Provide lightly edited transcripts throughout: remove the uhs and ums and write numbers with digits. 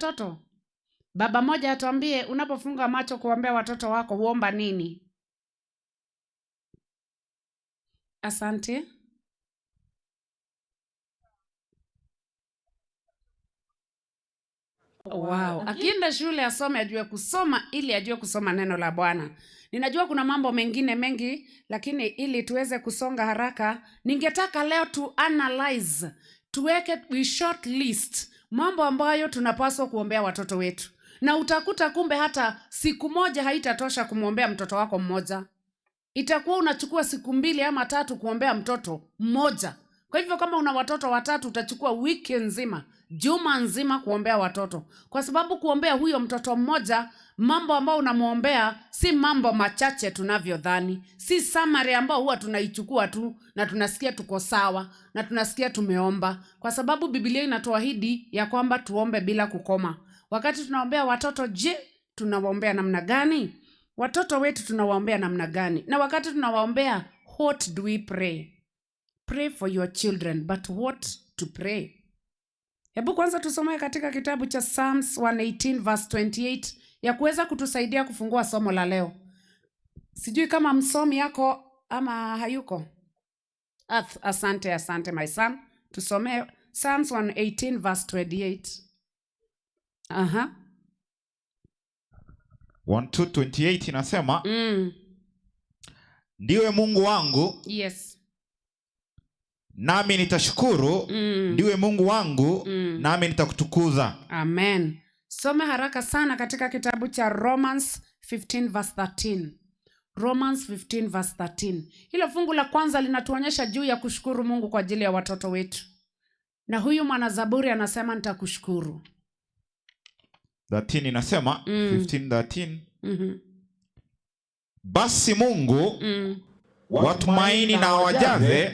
Watoto, baba moja atuambie, unapofunga macho kuombea watoto wako huomba nini? Asante. Wow. Akienda shule asome, ajue kusoma ili ajue kusoma neno la Bwana. Ninajua kuna mambo mengine mengi, lakini ili tuweze kusonga haraka, ningetaka leo tu analyze, tuweke we short list mambo ambayo tunapaswa kuombea watoto wetu. Na utakuta kumbe hata siku moja haitatosha kumwombea mtoto wako mmoja. Itakuwa unachukua siku 2 ama 3 kuombea mtoto mmoja. Kwa hivyo kama una watoto watatu utachukua wiki nzima, juma nzima kuombea watoto. Kwa sababu kuombea huyo mtoto mmoja, mambo ambayo unamuombea si mambo machache tunavyodhani. Si summary ambayo huwa tunaichukua tu na tunasikia tuko sawa na tunasikia tumeomba. Kwa sababu Biblia inatuahidi ya kwamba tuombe bila kukoma. Wakati tunaombea watoto, je, tunawaombea namna gani? Watoto wetu tunawaombea namna gani? Na wakati tunawaombea, what do we pray? Pray for your children, but what to pray? Hebu kwanza tusome katika kitabu cha Psalms 118 verse 28 ya kuweza kutusaidia kufungua somo la leo. Sijui kama msomi yako ama hayuko. Asante, asante my son. Tusome Psalms 118 verse 28. Aha. 1:28 inasema, Ndiwe Mungu wangu. Nami nitashukuru. Ndiwe Mungu wangu, nami nitakutukuza. Amen. Soma haraka sana katika kitabu cha Romans 15 verse 13. Romans 15 verse 13. Hilo fungu la kwanza linatuonyesha juu ya kushukuru Mungu kwa ajili ya watoto wetu. Na huyu mwanazaburi anasema nitakushukuru. 13 inasema, 15:13. Basi Mungu watumaini na awajaze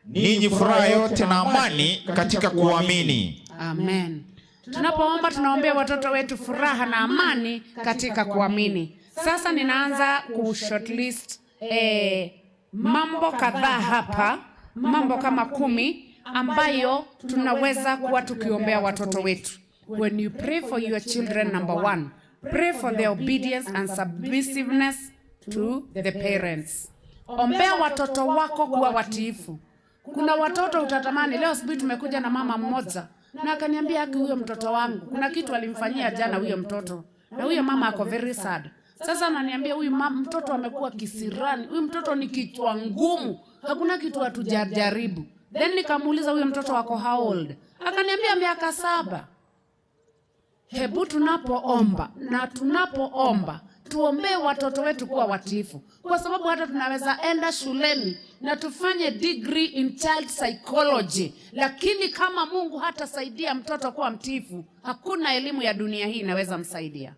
ninyi furaha yote na amani katika kuamini. Amen. Tunapoomba tunaombea watoto wetu furaha na amani katika kuamini. Sasa ninaanza ku shortlist mambo kadhaa hapa, mambo kama 10 ambayo tunaweza kuwa tukiombea watoto wetu. When you pray for your children, number 1, pray for their obedience and submissiveness to the parents. Ombea watoto wako kuwa watiifu. Kuna watoto utatamani, leo asubuhi tumekuja na mama mmoja na akaniambia haki huyo mtoto wangu, kuna kitu alimfanyia jana huyo mtoto, na huyo mama ako very sad. Sasa ananiambia huyu mtoto amekuwa kisirani, huyu mtoto ni kichwa ngumu, hakuna kitu hatujajaribu. Then nikamuuliza huyo mtoto wako how old? Akaniambia miaka 7. Hebu tunapoomba na tunapoomba tuombee watoto wetu kuwa watiifu, kwa sababu hata tunaweza enda shuleni na tufanye degree in child psychology, lakini kama Mungu hatasaidia mtoto kuwa mtiifu, hakuna elimu ya dunia hii inaweza msaidia.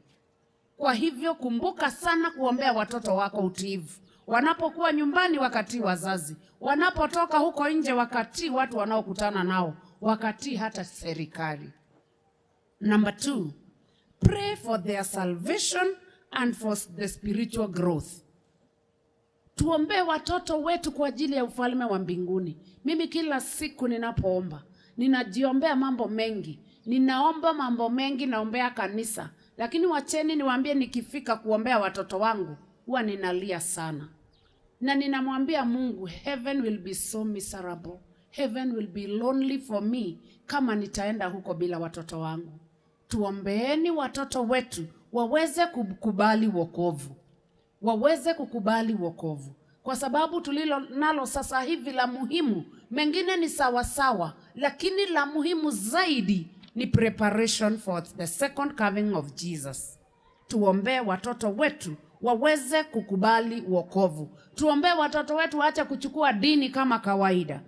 Kwa hivyo kumbuka sana kuombea watoto wako utiifu. Wanapokuwa nyumbani wakatii wazazi, wanapotoka huko nje wakatii watu wanaokutana nao, wakatii hata serikali. Number 2, pray for their salvation and for the spiritual growth. Tuombe watoto wetu kwa ajili ya ufalme wa mbinguni. Mimi kila siku ninapoomba, ninajiombea mambo mengi. Ninaomba mambo mengi, naombea kanisa. Lakini wacheni niwaambie, nikifika kuombea watoto wangu, huwa ninalia sana. Na ninamwambia Mungu, heaven will be so miserable. Heaven will be lonely for me kama nitaenda huko bila watoto wangu. Tuombeeni watoto wetu waweze kukubali wokovu. Waweze kukubali wokovu. Kwa sababu tulilo nalo sasa hivi la muhimu, mengine ni sawasawa, lakini la muhimu zaidi ni preparation for the second coming of Jesus. Tuombee watoto wetu waweze kukubali wokovu. Tuombee watoto wetu waache kuchukua dini kama kawaida.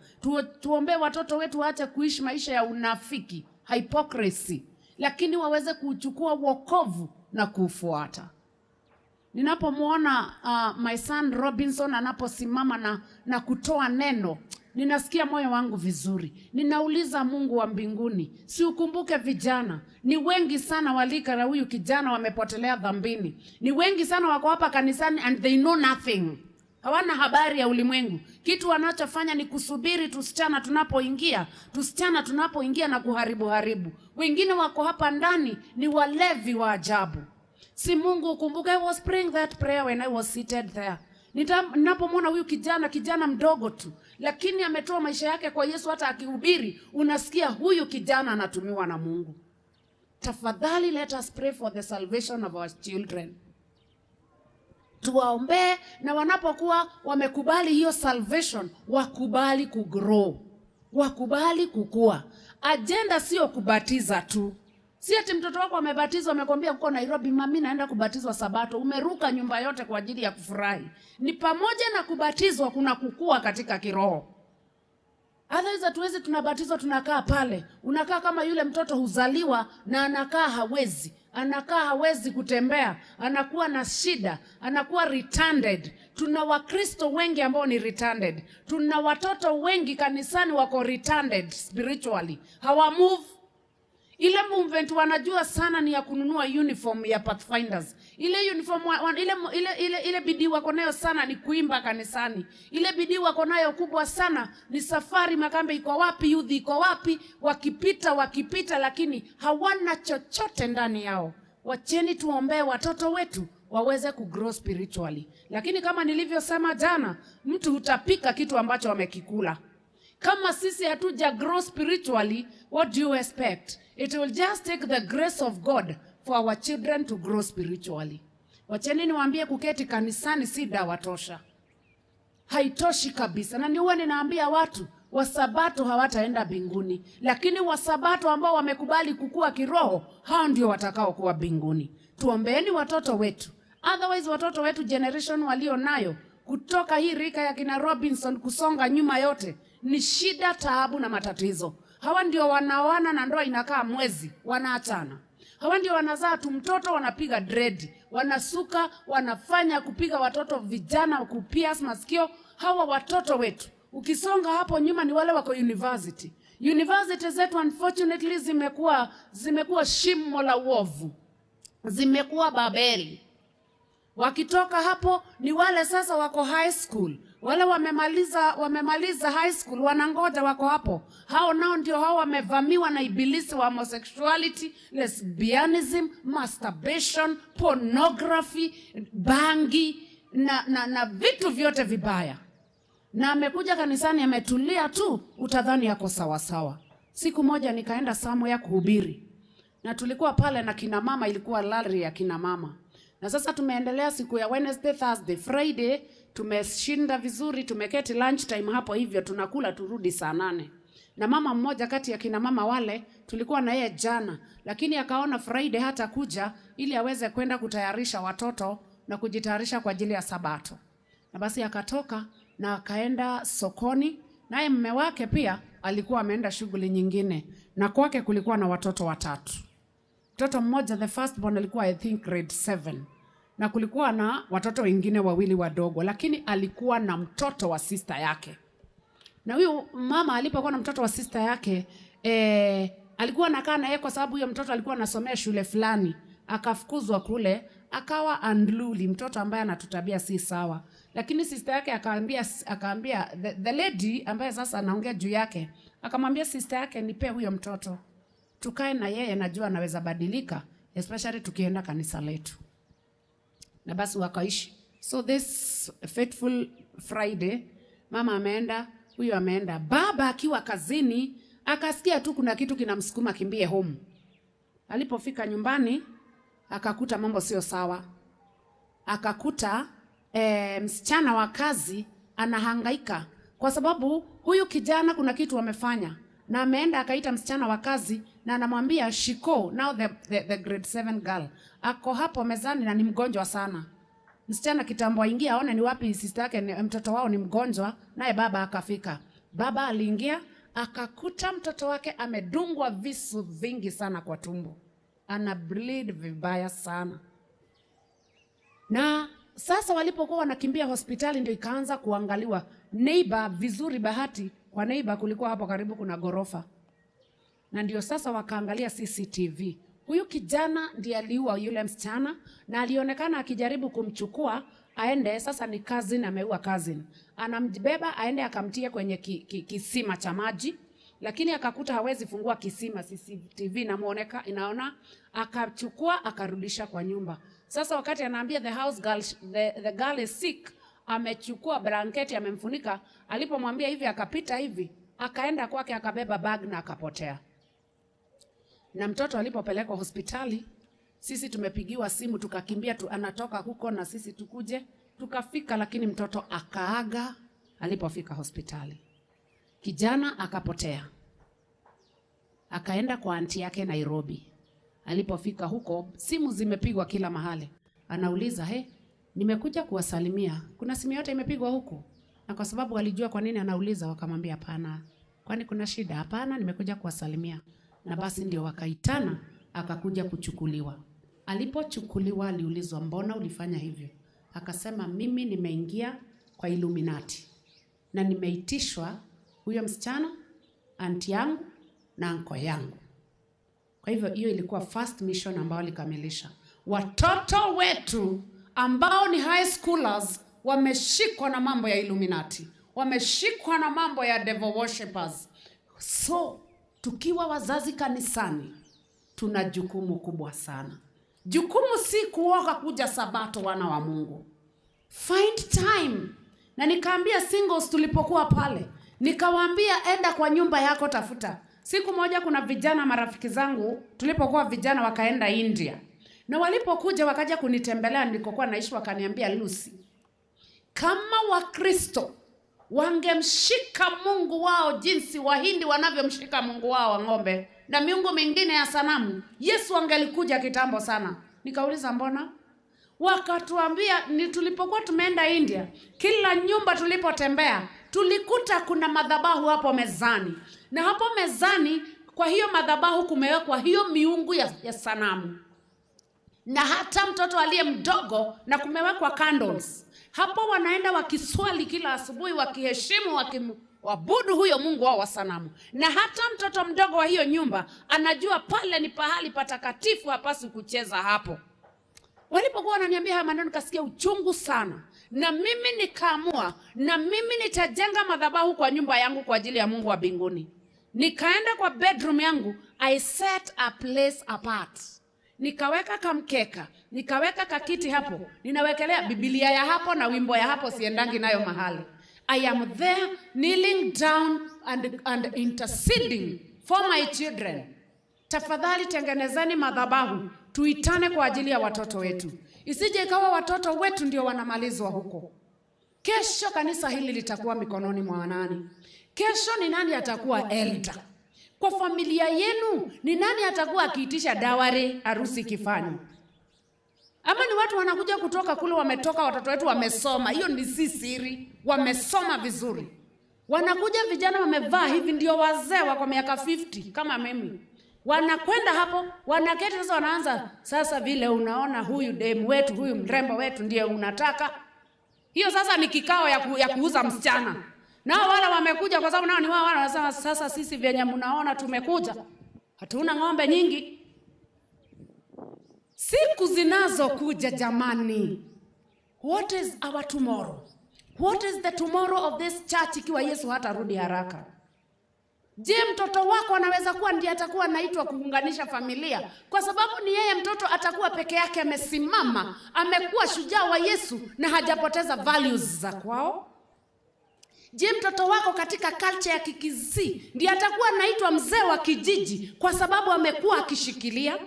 Tuombee watoto wetu waache kuishi maisha ya unafiki, hypocrisy, lakini waweze kuchukua wokovu na kufuata. Ninapomuona my son Robinson anaposimama na kutoa neno, ninasikia moyo wangu vizuri. Ninauliza Mungu wa mbinguni, si ukumbuke vijana. Ni wengi sana walika na huyu kijana wamepotelea dhambini. Ni wengi sana wako hapa kanisani and they know nothing. Hawana habari ya ulimwengu. Kitu wanachofanya ni kusubiri tusichana tunapoingia, tusichana tunapoingia na kuharibu haribu. Wengine wako hapa ndani ni walevi wa ajabu. Si Mungu ukumbuke, I was praying that prayer when I was seated there. Ninapomwona huyu kijana mdogo tu, lakini ametoa maisha yake kwa Yesu, hata akihubiri unasikia huyu kijana anatumiwa na Mungu. Tafadhali let us pray for the salvation of our children. Tuwaombee, na wanapokuwa wamekubali hiyo salvation, wakubali kugrow, wakubali kukua. Agenda sio kubatiza tu. Si ati mtoto wako amebatizwa, amekwambia uko Nairobi, mami naenda kubatizwa Sabato, umeruka nyumba yote kwa ajili ya kufurahi. Ni pamoja na kubatizwa kuna kukua katika kiroho. Otherwise hatuwezi, tunabatizwa tunakaa pale. Unakaa kama yule mtoto huzaliwa na anakaa hawezi. Anakaa hawezi kutembea, anakuwa na shida, anakuwa retarded. Tuna Wakristo wengi ambao ni retarded. Tuna watoto wengi kanisani wako retarded spiritually. Hawa move. Ile movement wanajua sana ni ya kununua uniform ya Pathfinders. Ile uniform ile bidii wako nayo sana ni kuimba kanisani. Ile bidii wako nayo kubwa sana ni safari makambe iko wapi, youth iko wapi, wakipita lakini hawana chochote ndani yao. Wacheni tuombee watoto wetu waweze kugrow spiritually. Lakini kama nilivyosema jana, mtu hutapika kitu ambacho amekikula. Kama sisi hatuja grow spiritually, what do you expect? It will just take the grace of God for our children to grow spiritually. Wacheni niwaambie, kuketi kanisani si dawa tosha. Haitoshi kabisa. Na huwa ninaambia watu, wasabato hawataenda mbinguni, lakini wasabato ambao wamekubali kukua kiroho, hao ndio watakao kuwa mbinguni. Tuombeeni watoto wetu. Otherwise watoto wetu generation walio nayo kutoka hii rika ya kina Robinson kusonga nyuma yote ni shida, taabu na matatizo. Hawa ndio wanaoana na ndoa inakaa mwezi, wanaachana. Hawa ndio wanazaa tu mtoto, wanapiga dread, wanasuka, wanafanya kupiga watoto vijana, kupias masikio. Hawa watoto wetu, ukisonga hapo nyuma ni wale wako university. University zetu unfortunately zimekuwa shimo la uovu. Zimekuwa Babeli. Wakitoka hapo ni wale sasa wako high school. Wale wamemaliza high school, wanangoja wako hapo. Hao nao ndio hao wamevamiwa na ibilisi wa homosexuality, lesbianism, masturbation, pornography, bangi na vitu vyote vibaya. Na amekuja kanisani ametulia tu, utadhani yako sawa sawa. Siku moja nikaenda somewhere kuhubiri. Na tulikuwa pale na kina mama, ilikuwa rally ya kina mama. Na sasa tumeendelea siku ya Wednesday, Thursday, Friday, tumeshinda vizuri, tumeketi lunch time hapo hivyo, tunakula turudi saa 8. Na mama mmoja kati ya kina mama wale, tulikuwa na yeye jana, lakini akaona Friday hata kuja ili aweze kwenda kutayarisha watoto na kujitayarisha kwa ajili ya Sabato. Na basi akatoka na akaenda sokoni, naye mume wake pia alikuwa ameenda shughuli nyingine, na kwake kulikuwa na watoto watatu. Mtoto mmoja, the first born, alikuwa I think grade 7. Na kulikuwa na watoto wengine wawili wadogo, lakini alikuwa na mtoto wa sister yake. Na huyu mama alipokuwa na mtoto wa sister yake, alikuwa anakaa na yeye kwa sababu huyo mtoto alikuwa anasomea shule fulani, akafukuzwa kule, akawa unruly, mtoto ambaye anatutabia si sawa. Lakini sister yake akaambia the lady ambaye sasa anaongea juu yake, akamwambia sister yake, nipe huyo mtoto tukae na yeye, najua anaweza badilika, especially tukienda kanisa letu. Na basi wakaishi. So this fateful Friday, mama ameenda, huyu ameenda. Baba akiwa kazini, akasikia tu kuna kitu kinamsukuma kimbie home. Alipofika nyumbani, akakuta mambo sio sawa. Akakuta msichana wa kazi anahangaika kwa sababu huyu kijana kuna kitu amefanya. Na ameenda akaita msichana wa kazi na anamwambia Shiko, now the grade 7 girl, ako hapo mezani na ni mgonjwa sana. Msichana kitambo aingia aone ni wapi sister yake, mtoto wao ni mgonjwa, naye baba akafika. Baba aliingia akakuta mtoto wake amedungwa visu vingi sana kwa tumbo. Ana bleed vibaya sana. Na sasa walipokuwa wanakimbia hospitali ndio ikaanza kuangaliwa neighbor vizuri. Bahati kwa neighbor kulikuwa hapo karibu kuna gorofa. Na ndio sasa wakaangalia CCTV. Huyu kijana ndiye aliua yule msichana na alionekana akijaribu kumchukua, aende sasa, ni cousin, ameua cousin, anambeba aende akamtie kwenye kisima cha maji, lakini akakuta hawezi fungua kisima, CCTV inamuoneka, inaona, akachukua akarudisha kwa nyumba. Sasa wakati anaambia the house girl, the girl is sick, amechukua blanketi amemfunika. Alipomwambia hivi akapita hivi, akaenda kwake akabeba bag na akapotea. Na mtoto alipopelekwa hospitali, sisi tumepigiwa simu tukakimbia tu, anatoka huko na sisi tukuje, tukafika, lakini mtoto akaaga alipofika hospitali. Kijana akapotea, akaenda kwa auntie yake Nairobi. Alipofika huko, simu zimepigwa kila mahali. Anauliza, he, nimekuja kuwasalimia, kuna simu yote imepigwa huku? Na kwa sababu walijua kwa nini anauliza, wakamwambia hapana. Kwani kuna shida? Hapana, nimekuja kuwasalimia. Na basi ndio wakaitana, akakuja kuchukuliwa. Alipochukuliwa aliulizwa, mbona ulifanya hivyo? Akasema, mimi nimeingia kwa Illuminati na nimeitishwa huyo msichana, auntie yangu na uncle yangu. Kwa hivyo hiyo ilikuwa first mission ambayo alikamilisha. Watoto wetu ambao ni high schoolers wameshikwa na mambo ya Illuminati, wameshikwa na mambo ya devil worshippers. So tukiwa wazazi kanisani tuna jukumu kubwa sana. Jukumu si kuoga kuja Sabato, wana wa Mungu. Find time. Na nikaambia singles tulipokuwa pale, nikawaambia enda kwa nyumba yako tafuta. Siku moja kuna vijana marafiki zangu tulipokuwa vijana wakaenda India. Na walipokuja wakaja kunitembelea nilikokuwa naishi, wakaniambia, Lucy, kama Wakristo wangemshika Mungu wao jinsi Wahindi wanavyomshika Mungu wao wa ng'ombe na miungu mingine ya sanamu, Yesu angelikuja kitambo sana. Nikauliza mbona? Wakatuambia ni tulipokuwa tumeenda India, kila nyumba tulipotembea tulikuta kuna madhabahu hapo mezani, na hapo mezani kwa hiyo madhabahu kumewekwa hiyo miungu ya sanamu, na hata mtoto aliye mdogo, na kumewekwa candles hapo. Wanaenda wakiswali kila asubuhi, wakiheshimu, wakiabudu huyo mungu wao wa sanamu. Na hata mtoto mdogo wa hiyo nyumba anajua pale ni pahali patakatifu, hapaswi kucheza hapo. Walipokuwa wananiambia haya maneno, nikasikia uchungu sana, na mimi nikaamua, na mimi nitajenga madhabahu kwa nyumba yangu kwa ajili ya Mungu wa mbinguni. Nikaenda kwa bedroom yangu, I set a place apart, nikaweka kamkeka, nikaweka kakiti hapo, ninawekelea Biblia ya hapo na wimbo ya hapo, siendangi nayo mahali. I am there kneeling down and interceding for my children. Tafadhali tengenezeni madhabahu, tuitane kwa ajili ya watoto wetu, isije ikawa watoto wetu ndio wanamalizwa huko. Kesho kanisa hili litakuwa mikononi mwa nani? Kesho ni nani atakuwa elder? Kwa familia yenu ni nani atakuwa akiitisha dowry harusi ikifanywa? Ama ni watu wanakuja kutoka kule, wametoka, watoto wetu wamesoma, hiyo ni si siri, wamesoma vizuri. Wanakuja vijana wamevaa hivi, ndio wazee wako miaka 50 kama mimi. Wanakwenda hapo, wanaketi sasa, wanaanza sasa, vile unaona huyu demu wetu, huyu mrembo wetu ndiye unataka. Hiyo sasa ni kikao ya kuuza msichana. Nao wale wamekuja kwa sababu nao ni wao, wale wanasema sasa, sisi vyenye mnaona tumekuja, hatuna ng'ombe nyingi. Siku zinazokuja jamani, what is our tomorrow? What is the tomorrow of this church ikiwa Yesu hatarudi haraka? Je, mtoto wako anaweza kuwa ndiye atakuwa anaitwa kuunganisha familia? Kwa sababu ni yeye mtoto atakuwa peke yake amesimama, amekuwa shujaa wa Yesu na hajapoteza values za kwao. Je, mtoto wako katika culture ya Kikisii ndiye atakuwa anaitwa mzee wa kijiji kwa sababu amekuwa akishikilia?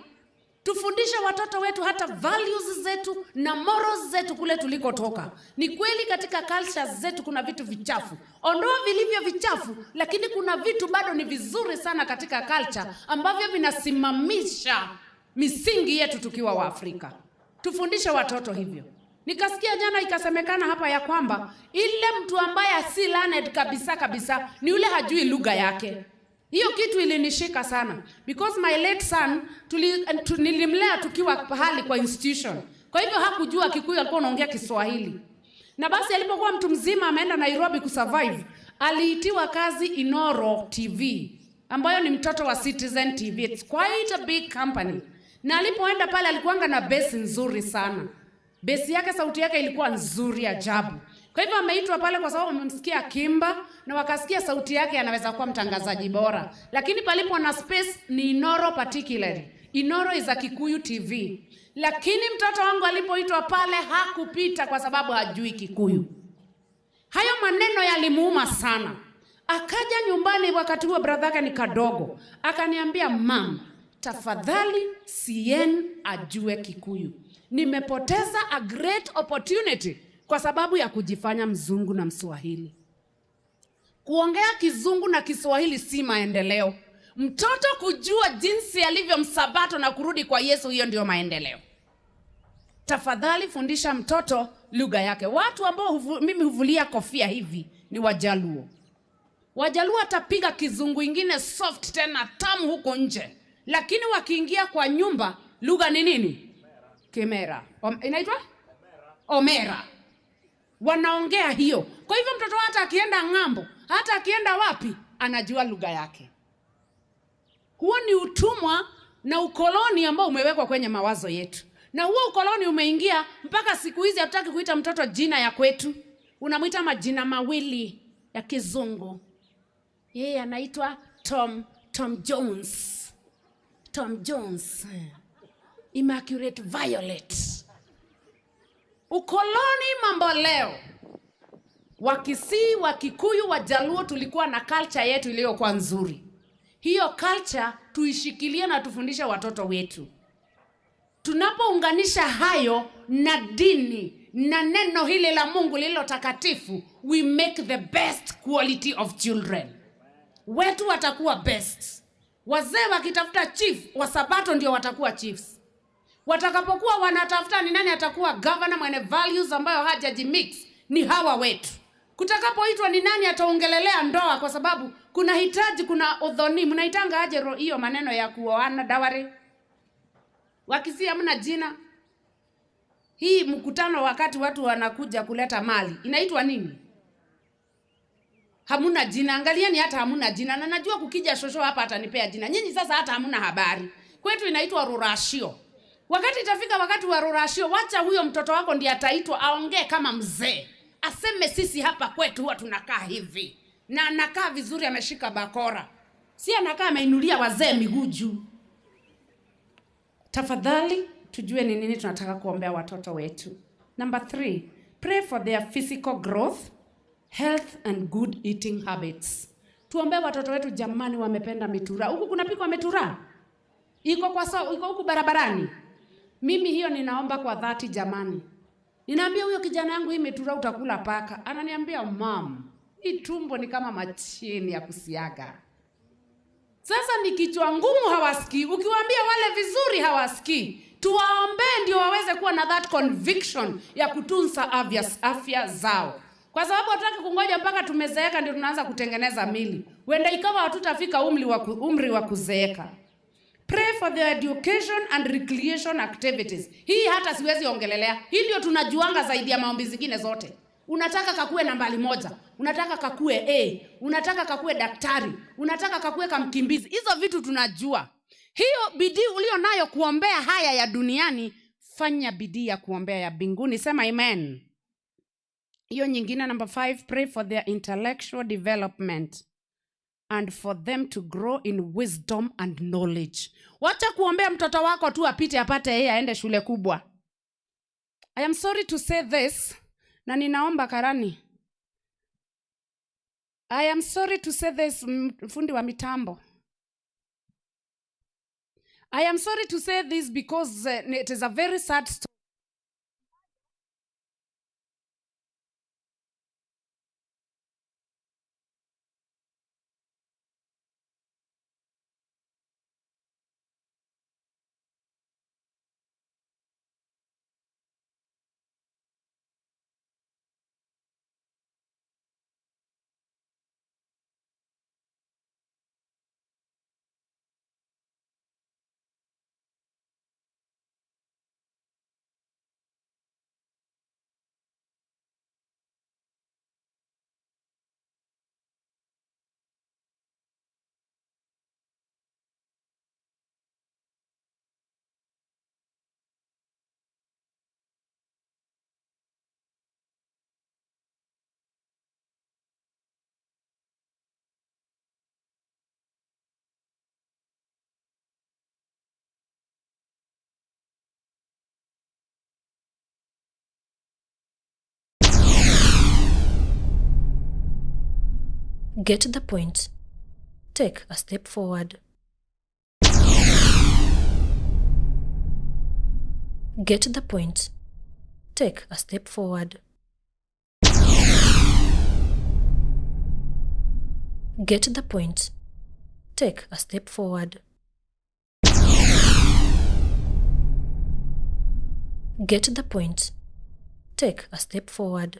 Tufundishe watoto wetu hata values zetu na morals zetu kule tulikotoka. Ni kweli katika culture zetu kuna vitu vichafu, ondoa vilivyo vichafu, lakini kuna vitu bado ni vizuri sana katika culture ambavyo vinasimamisha misingi yetu tukiwa Waafrika. Tufundishe watoto hivyo. Nikasikia jana ikasemekana hapa ya kwamba ile mtu ambaye si learned kabisa kabisa ni yule hajui lugha yake. Hiyo kitu ilinishika sana because my late son nilimlea tukiwa pahali kwa institution. Kwa hivyo hakujua Kikuyu, alikuwa anaongea Kiswahili. Na basi alipokuwa mtu mzima ameenda Nairobi kusurvive, aliitiwa kazi Inoro TV ambayo ni mtoto wa Citizen TV. It's quite a big company. Na alipoenda pale alikuanga na base nzuri sana. Besi yake, sauti yake ilikuwa nzuri ajabu. Kwa hivyo ameitwa pale kwa sababu wamemsikia akimba na wakasikia sauti yake, anaweza kuwa mtangazaji bora. Lakini palipo na space ni Inoro particularly. Inoro is a Kikuyu TV. Lakini mtoto wangu alipoitwa pale hakupita kwa sababu hajui Kikuyu. Hayo maneno yalimuuma sana. Akaja nyumbani, wakati huo brother yake ni kadogo, akaniambia, mam, tafadhali Cien ajue Kikuyu. Nimepoteza a great opportunity kwa sababu ya kujifanya mzungu na Mswahili. Kuongea Kizungu na Kiswahili si maendeleo. Mtoto kujua jinsi alivyo msabato na kurudi kwa Yesu, hiyo ndio maendeleo. Tafadhali fundisha mtoto lugha yake. Watu ambao mimi huvulia kofia hivi ni Wajaluo. Wajaluo atapiga Kizungu ingine soft tena tamu huko nje, lakini wakiingia kwa nyumba lugha ni nini? Kimera. Inaitwa Omera. Wanaongea hiyo. Kwa hivyo mtoto hata akienda ng'ambo, hata akienda wapi, anajua lugha yake. Huo ni utumwa na ukoloni ambao umewekwa kwenye mawazo yetu. Na huo ukoloni umeingia mpaka siku hizi hatutaki kuita mtoto jina ya kwetu. Unamuita majina mawili ya Kizungu. Yeye anaitwa Tom Jones. Tom Jones. Immaculate Violet. Ukoloni mambo leo. Wakisii, Wakikuyu, Wajaluo tulikuwa na culture yetu iliyokuwa nzuri. Hiyo culture tuishikilie na tufundishe watoto wetu. Tunapounganisha hayo na dini na neno hili la Mungu lililo takatifu, we make the best quality of children. Wetu watakuwa best. Wazee wakitafuta chief wa Sabato ndio watakuwa chiefs. Watakapokuwa wanatafuta ni nani atakuwa governor mwenye values ambayo hajajimix, ni hawa wetu. Kutakapoitwa ni nani ataongelelea ndoa, kwa sababu kuna hitaji, kuna udhoni. Mnaitanga aje hiyo maneno ya kuoana dawari? Wakisii hamna jina. Hii mkutano wakati watu wanakuja kuleta mali inaitwa nini? Hamuna jina. Angalieni hata hamuna jina. Na najua kukija shosho hapa atanipea jina. Nyinyi sasa hata hamuna habari. Kwetu inaitwa rurashio. Wakati itafika wakati wa rurashio, wacha huyo mtoto wako ndiye ataitwa aongee kama mzee. Aseme sisi hapa kwetu huwa tunakaa hivi. Na anakaa vizuri, ameshika bakora. Si anakaa ameinulia wazee miguu juu. Tafadhali tujue ni nini tunataka kuombea watoto wetu. Number 3, pray for their physical growth, health and good eating habits. Tuombee watoto wetu jamani, wamependa mitura. Huku kunapikwa mitura? Iko kwa so, iko huku barabarani. Mimi hiyo ninaomba kwa dhati jamani. Ninaambia huyo kijana yangu, hii mitura utakula paka. Ananiambia mom, hii tumbo ni kama machini ya kusiaga. Sasa ni kichwa ngumu, hawasikii. Ukiwaambia wale vizuri hawasikii. Tuwaombee ndio waweze kuwa na that conviction ya kutunza afya zao. Kwa sababu hatutaki kungoja mpaka tumezeeka ndio tunaanza kutengeneza mili. Huenda ikawa hatutafika umri wa kuzeeka. Pray for their education and recreation activities. Hii hata siwezi ongelelea. Hii ndio tunajuanga zaidi ya maombi zingine zote. Unataka kakue nambari 1, unataka kakue A, unataka kakue daktari, unataka kakue kamkimbizi. Hizo vitu tunajua. Hiyo bidii ulio nayo kuombea haya ya duniani, fanya bidii ya kuombea ya mbinguni. Sema amen. Hiyo nyingine number 5, pray for their intellectual development and for them to grow in wisdom and knowledge. Wacha kuombea mtoto wako tu apite apate yeye aende shule kubwa. I am sorry to say this, na ninaomba karani. I am sorry to say this, fundi wa mitambo. I am sorry to say this because it is a very sad story. Get the point. Take a step forward. Get the point. Take a step forward. Get the point. Take a step forward. Get the point. Take a step forward.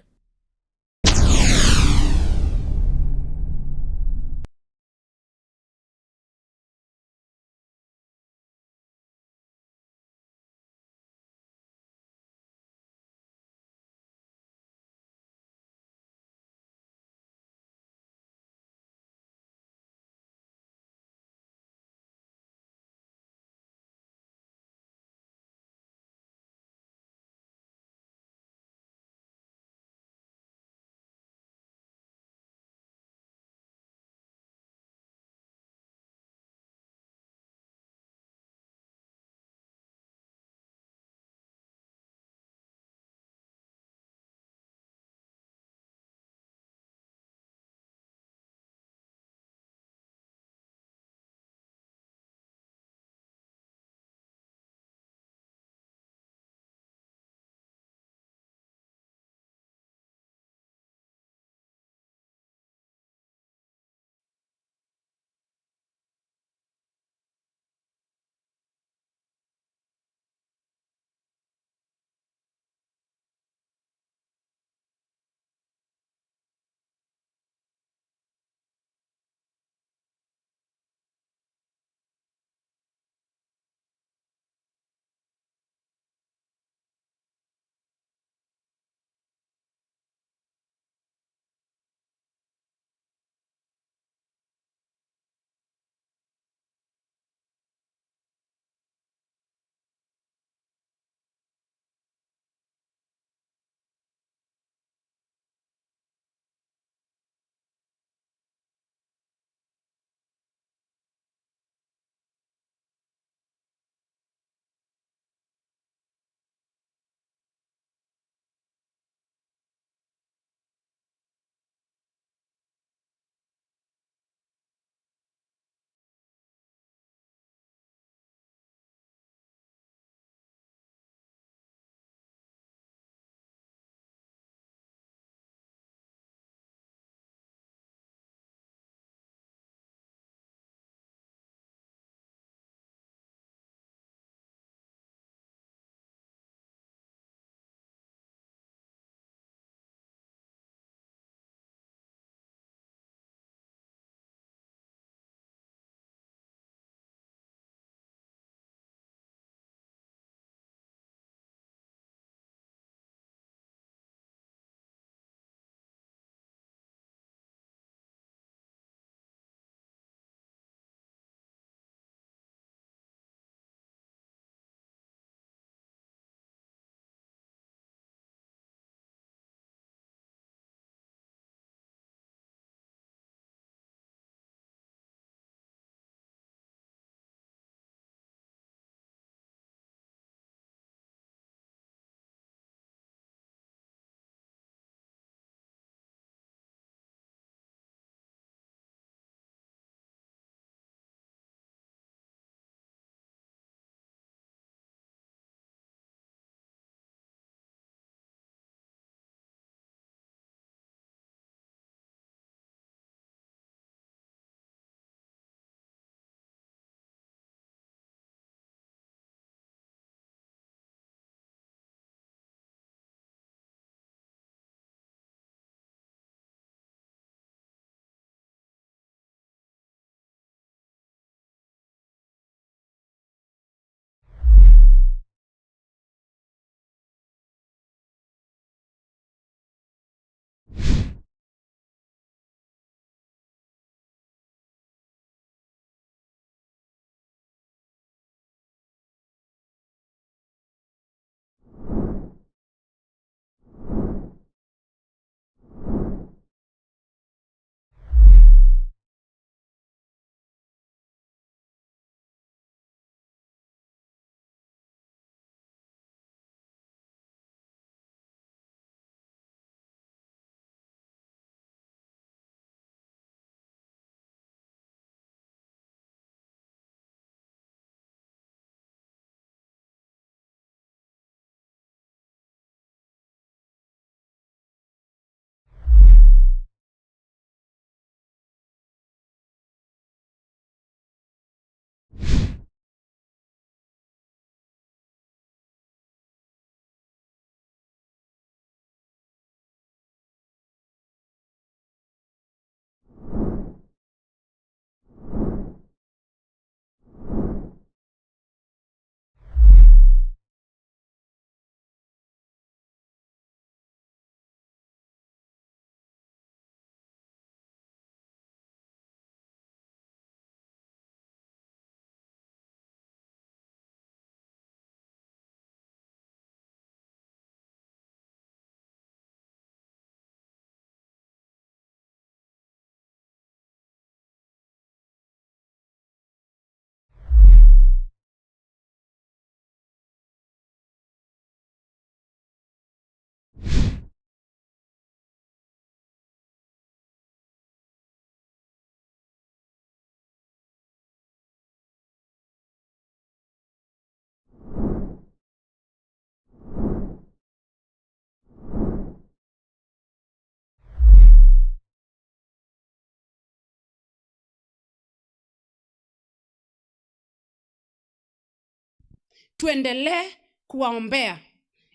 Tuendelee kuwaombea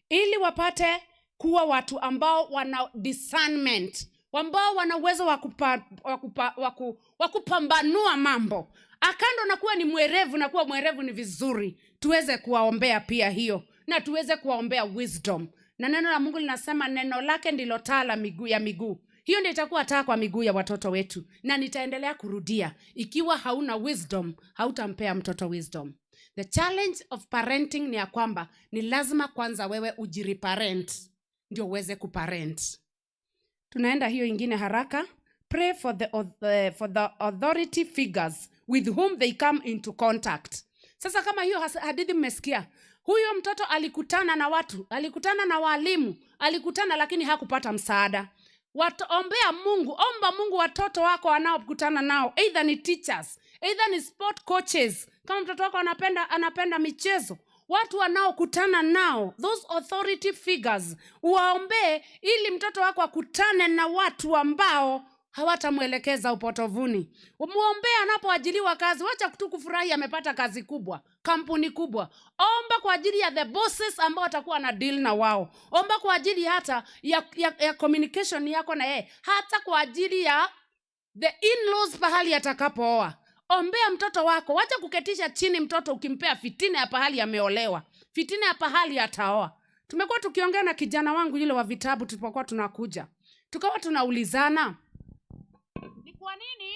ili wapate kuwa watu ambao wana discernment, ambao wana uwezo wa kupambanua mambo. Akando na kuwa ni mwerevu, na kuwa mwerevu ni vizuri, tuweze kuwaombea pia hiyo, na tuweze kuwaombea wisdom. Na neno la Mungu linasema neno lake ndilo taa la miguu ya miguu. Hiyo ndio itakuwa taa kwa miguu ya watoto wetu. Na nitaendelea kurudia, ikiwa hauna wisdom, hautampea mtoto wisdom. The challenge of parenting ni ya kwamba ni lazima kwanza wewe ujireparent ndio uweze kuparent. Tunaenda hiyo ingine haraka. Pray for the authority figures with whom they come into contact. Sasa kama hiyo hadithi mmesikia, huyo mtoto alikutana na watu, alikutana na walimu, alikutana lakini hakupata msaada. Ombea Mungu, omba Mungu watoto wako wanaokutana nao, either ni teachers, either ni sport coaches. Kama mtoto wako anapenda michezo, watu wanaokutana nao, those authority figures, uwaombee ili mtoto wako akutane na watu ambao hawatamwelekeza upotovuni. Muombee anapoajiliwa kazi, wacha tu kufurahi amepata kazi kubwa, kampuni kubwa. Omba kwa ajili ya the bosses ambao watakuwa na deal na wao. Omba kwa ajili hata ya communication yako na yeye, hata kwa ajili ya the in-laws pahali atakapooa. Ombea mtoto wako, wacha kuketisha chini mtoto ukimpea fitina ya pahali ameolewa, fitina ya pahali ataoa. Tumekuwa tukiongea na kijana wangu yule wa vitabu tulipokuwa tunakuja, tukawa tunaulizana ni kwa nini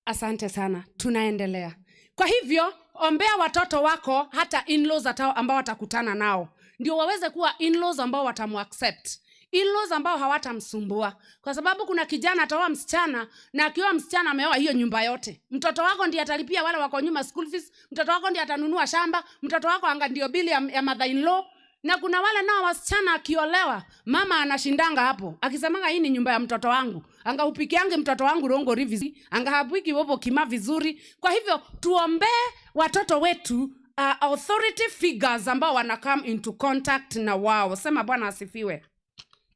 Asante sana, tunaendelea. Kwa hivyo ombea watoto wako, hata in-laws ambao watakutana nao, ndio waweze kuwa in-laws ambao watamuaccept, in-laws ambao hawatamsumbua. Kwa sababu kuna kijana ataoa msichana, na akioa msichana ameoa hiyo nyumba yote. Mtoto wako ndiye atalipia wale wako nyuma school fees, mtoto wako ndiye atanunua shamba, mtoto wako anga ndio bili ya mother in law. Na kuna wale nao wasichana akiolewa, mama anashindanga hapo akisemanga hii ni nyumba ya mtoto wangu, anga upikiange mtoto wangu rongo rivi, anga hapiki wopo kima vizuri. Kwa hivyo tuombee watoto wetu authority figures ambao wana come into contact na wao. Sema Bwana asifiwe.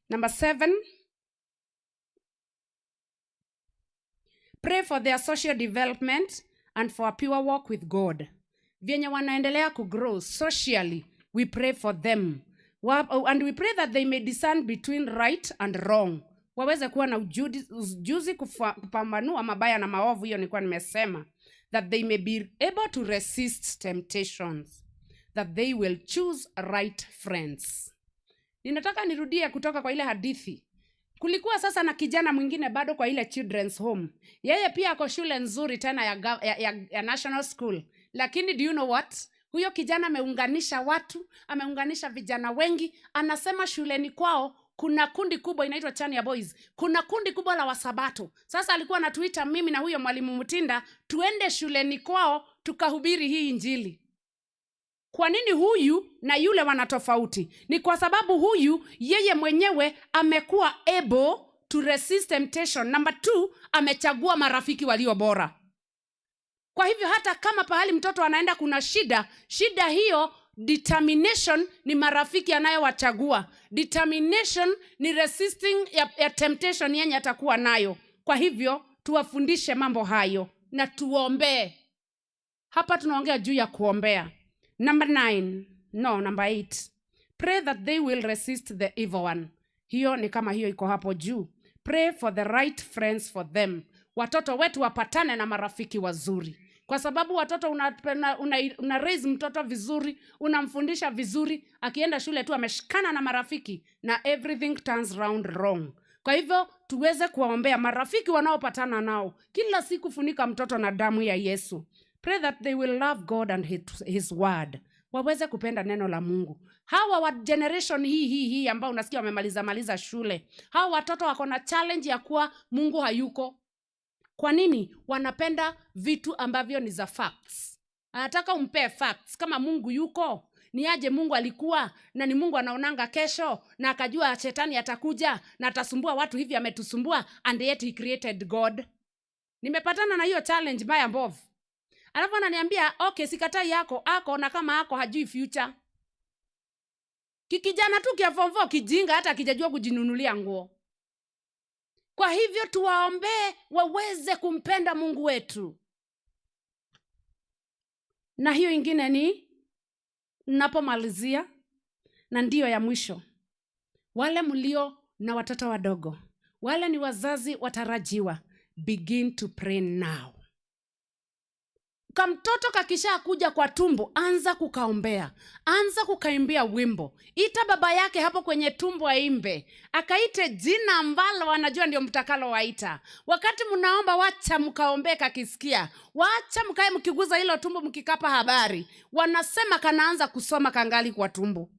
Number 7, pray for their social development and for a pure walk with God. Vyenye wanaendelea kugrow socially, we pray for them. And we pray that they may discern between right and wrong. Waweze kuwa na ujuzi kupambanua mabaya na maovu. Hiyo nilikuwa nimesema. That they may be able to resist temptations. That they will choose right friends. Ninataka nirudie kutoka kwa ile hadithi. Kulikuwa sasa na kijana mwingine bado kwa ile children's home. Yeye pia ako shule nzuri tena ya national school. Lakini do you know what? Huyo kijana ameunganisha watu, ameunganisha vijana wengi. Anasema shuleni kwao kuna kundi kubwa inaitwa Chania Boys. Kuna kundi kubwa la Wasabato. Sasa alikuwa anatuita mimi na huyo mwalimu Mutinda tuende shuleni kwao tukahubiri hii Injili. Kwa nini huyu na yule wana tofauti? Ni kwa sababu huyu yeye mwenyewe amekuwa able to resist temptation. Number 2, amechagua marafiki walio bora. Kwa hivyo hata kama pahali mtoto anaenda kuna shida, shida hiyo determination ni marafiki anayowachagua, determination ni resisting ya temptation yenye atakuwa nayo. Kwa hivyo tuwafundishe mambo hayo na tuombee. Hapa tunaongea juu ya kuombea. Number nine, no, number eight. Pray that they will resist the evil one. Hiyo ni kama hiyo iko hapo juu. Pray for the right friends for them. Watoto wetu wapatane na marafiki wazuri, kwa sababu watoto una raise mtoto vizuri, unamfundisha vizuri, akienda shule tu ameshikana na marafiki na everything turns round wrong. Kwa hivyo tuweze kuwaombea marafiki wanaopatana nao kila siku. Funika mtoto na damu ya Yesu. Pray that they will love God and his word, waweze kupenda neno la Mungu. Hawa wa generation hii ambao unasikia wamemaliza maliza shule, hawa watoto wako na challenge ya kuwa Mungu hayuko. Kwa nini? Wanapenda vitu ambavyo ni za facts. Anataka umpee facts. Kama Mungu yuko, ni aje Mungu alikuwa na ni Mungu anaonanga kesho na akajua shetani atakuja na atasumbua watu hivi ametusumbua, and yet he created God. Nimepatana na hiyo challenge mbaya mbovu. Alafu ananiambia, "Okay, sikatai yako ako na kama ako hajui future." Kikijana tu kia form four kijinga, hata akijajua kujinunulia nguo. Kwa hivyo tuwaombee waweze kumpenda Mungu wetu. Na hiyo ingine ni napomalizia, na ndiyo ya mwisho, wale mlio na watoto wadogo, wale ni wazazi watarajiwa, begin to pray now. Kamtoto kakisha kuja kwa tumbo, anza kukaombea, anza kukaimbia wimbo. Ita baba yake hapo kwenye tumbo aimbe, akaite jina ambalo wanajua ndio mtakalo waita. Wakati mnaomba, wacha mkaombee kakisikia, wacha mkae mkiguza hilo tumbo, mkikapa habari. Wanasema kanaanza kusoma kangali kwa tumbo,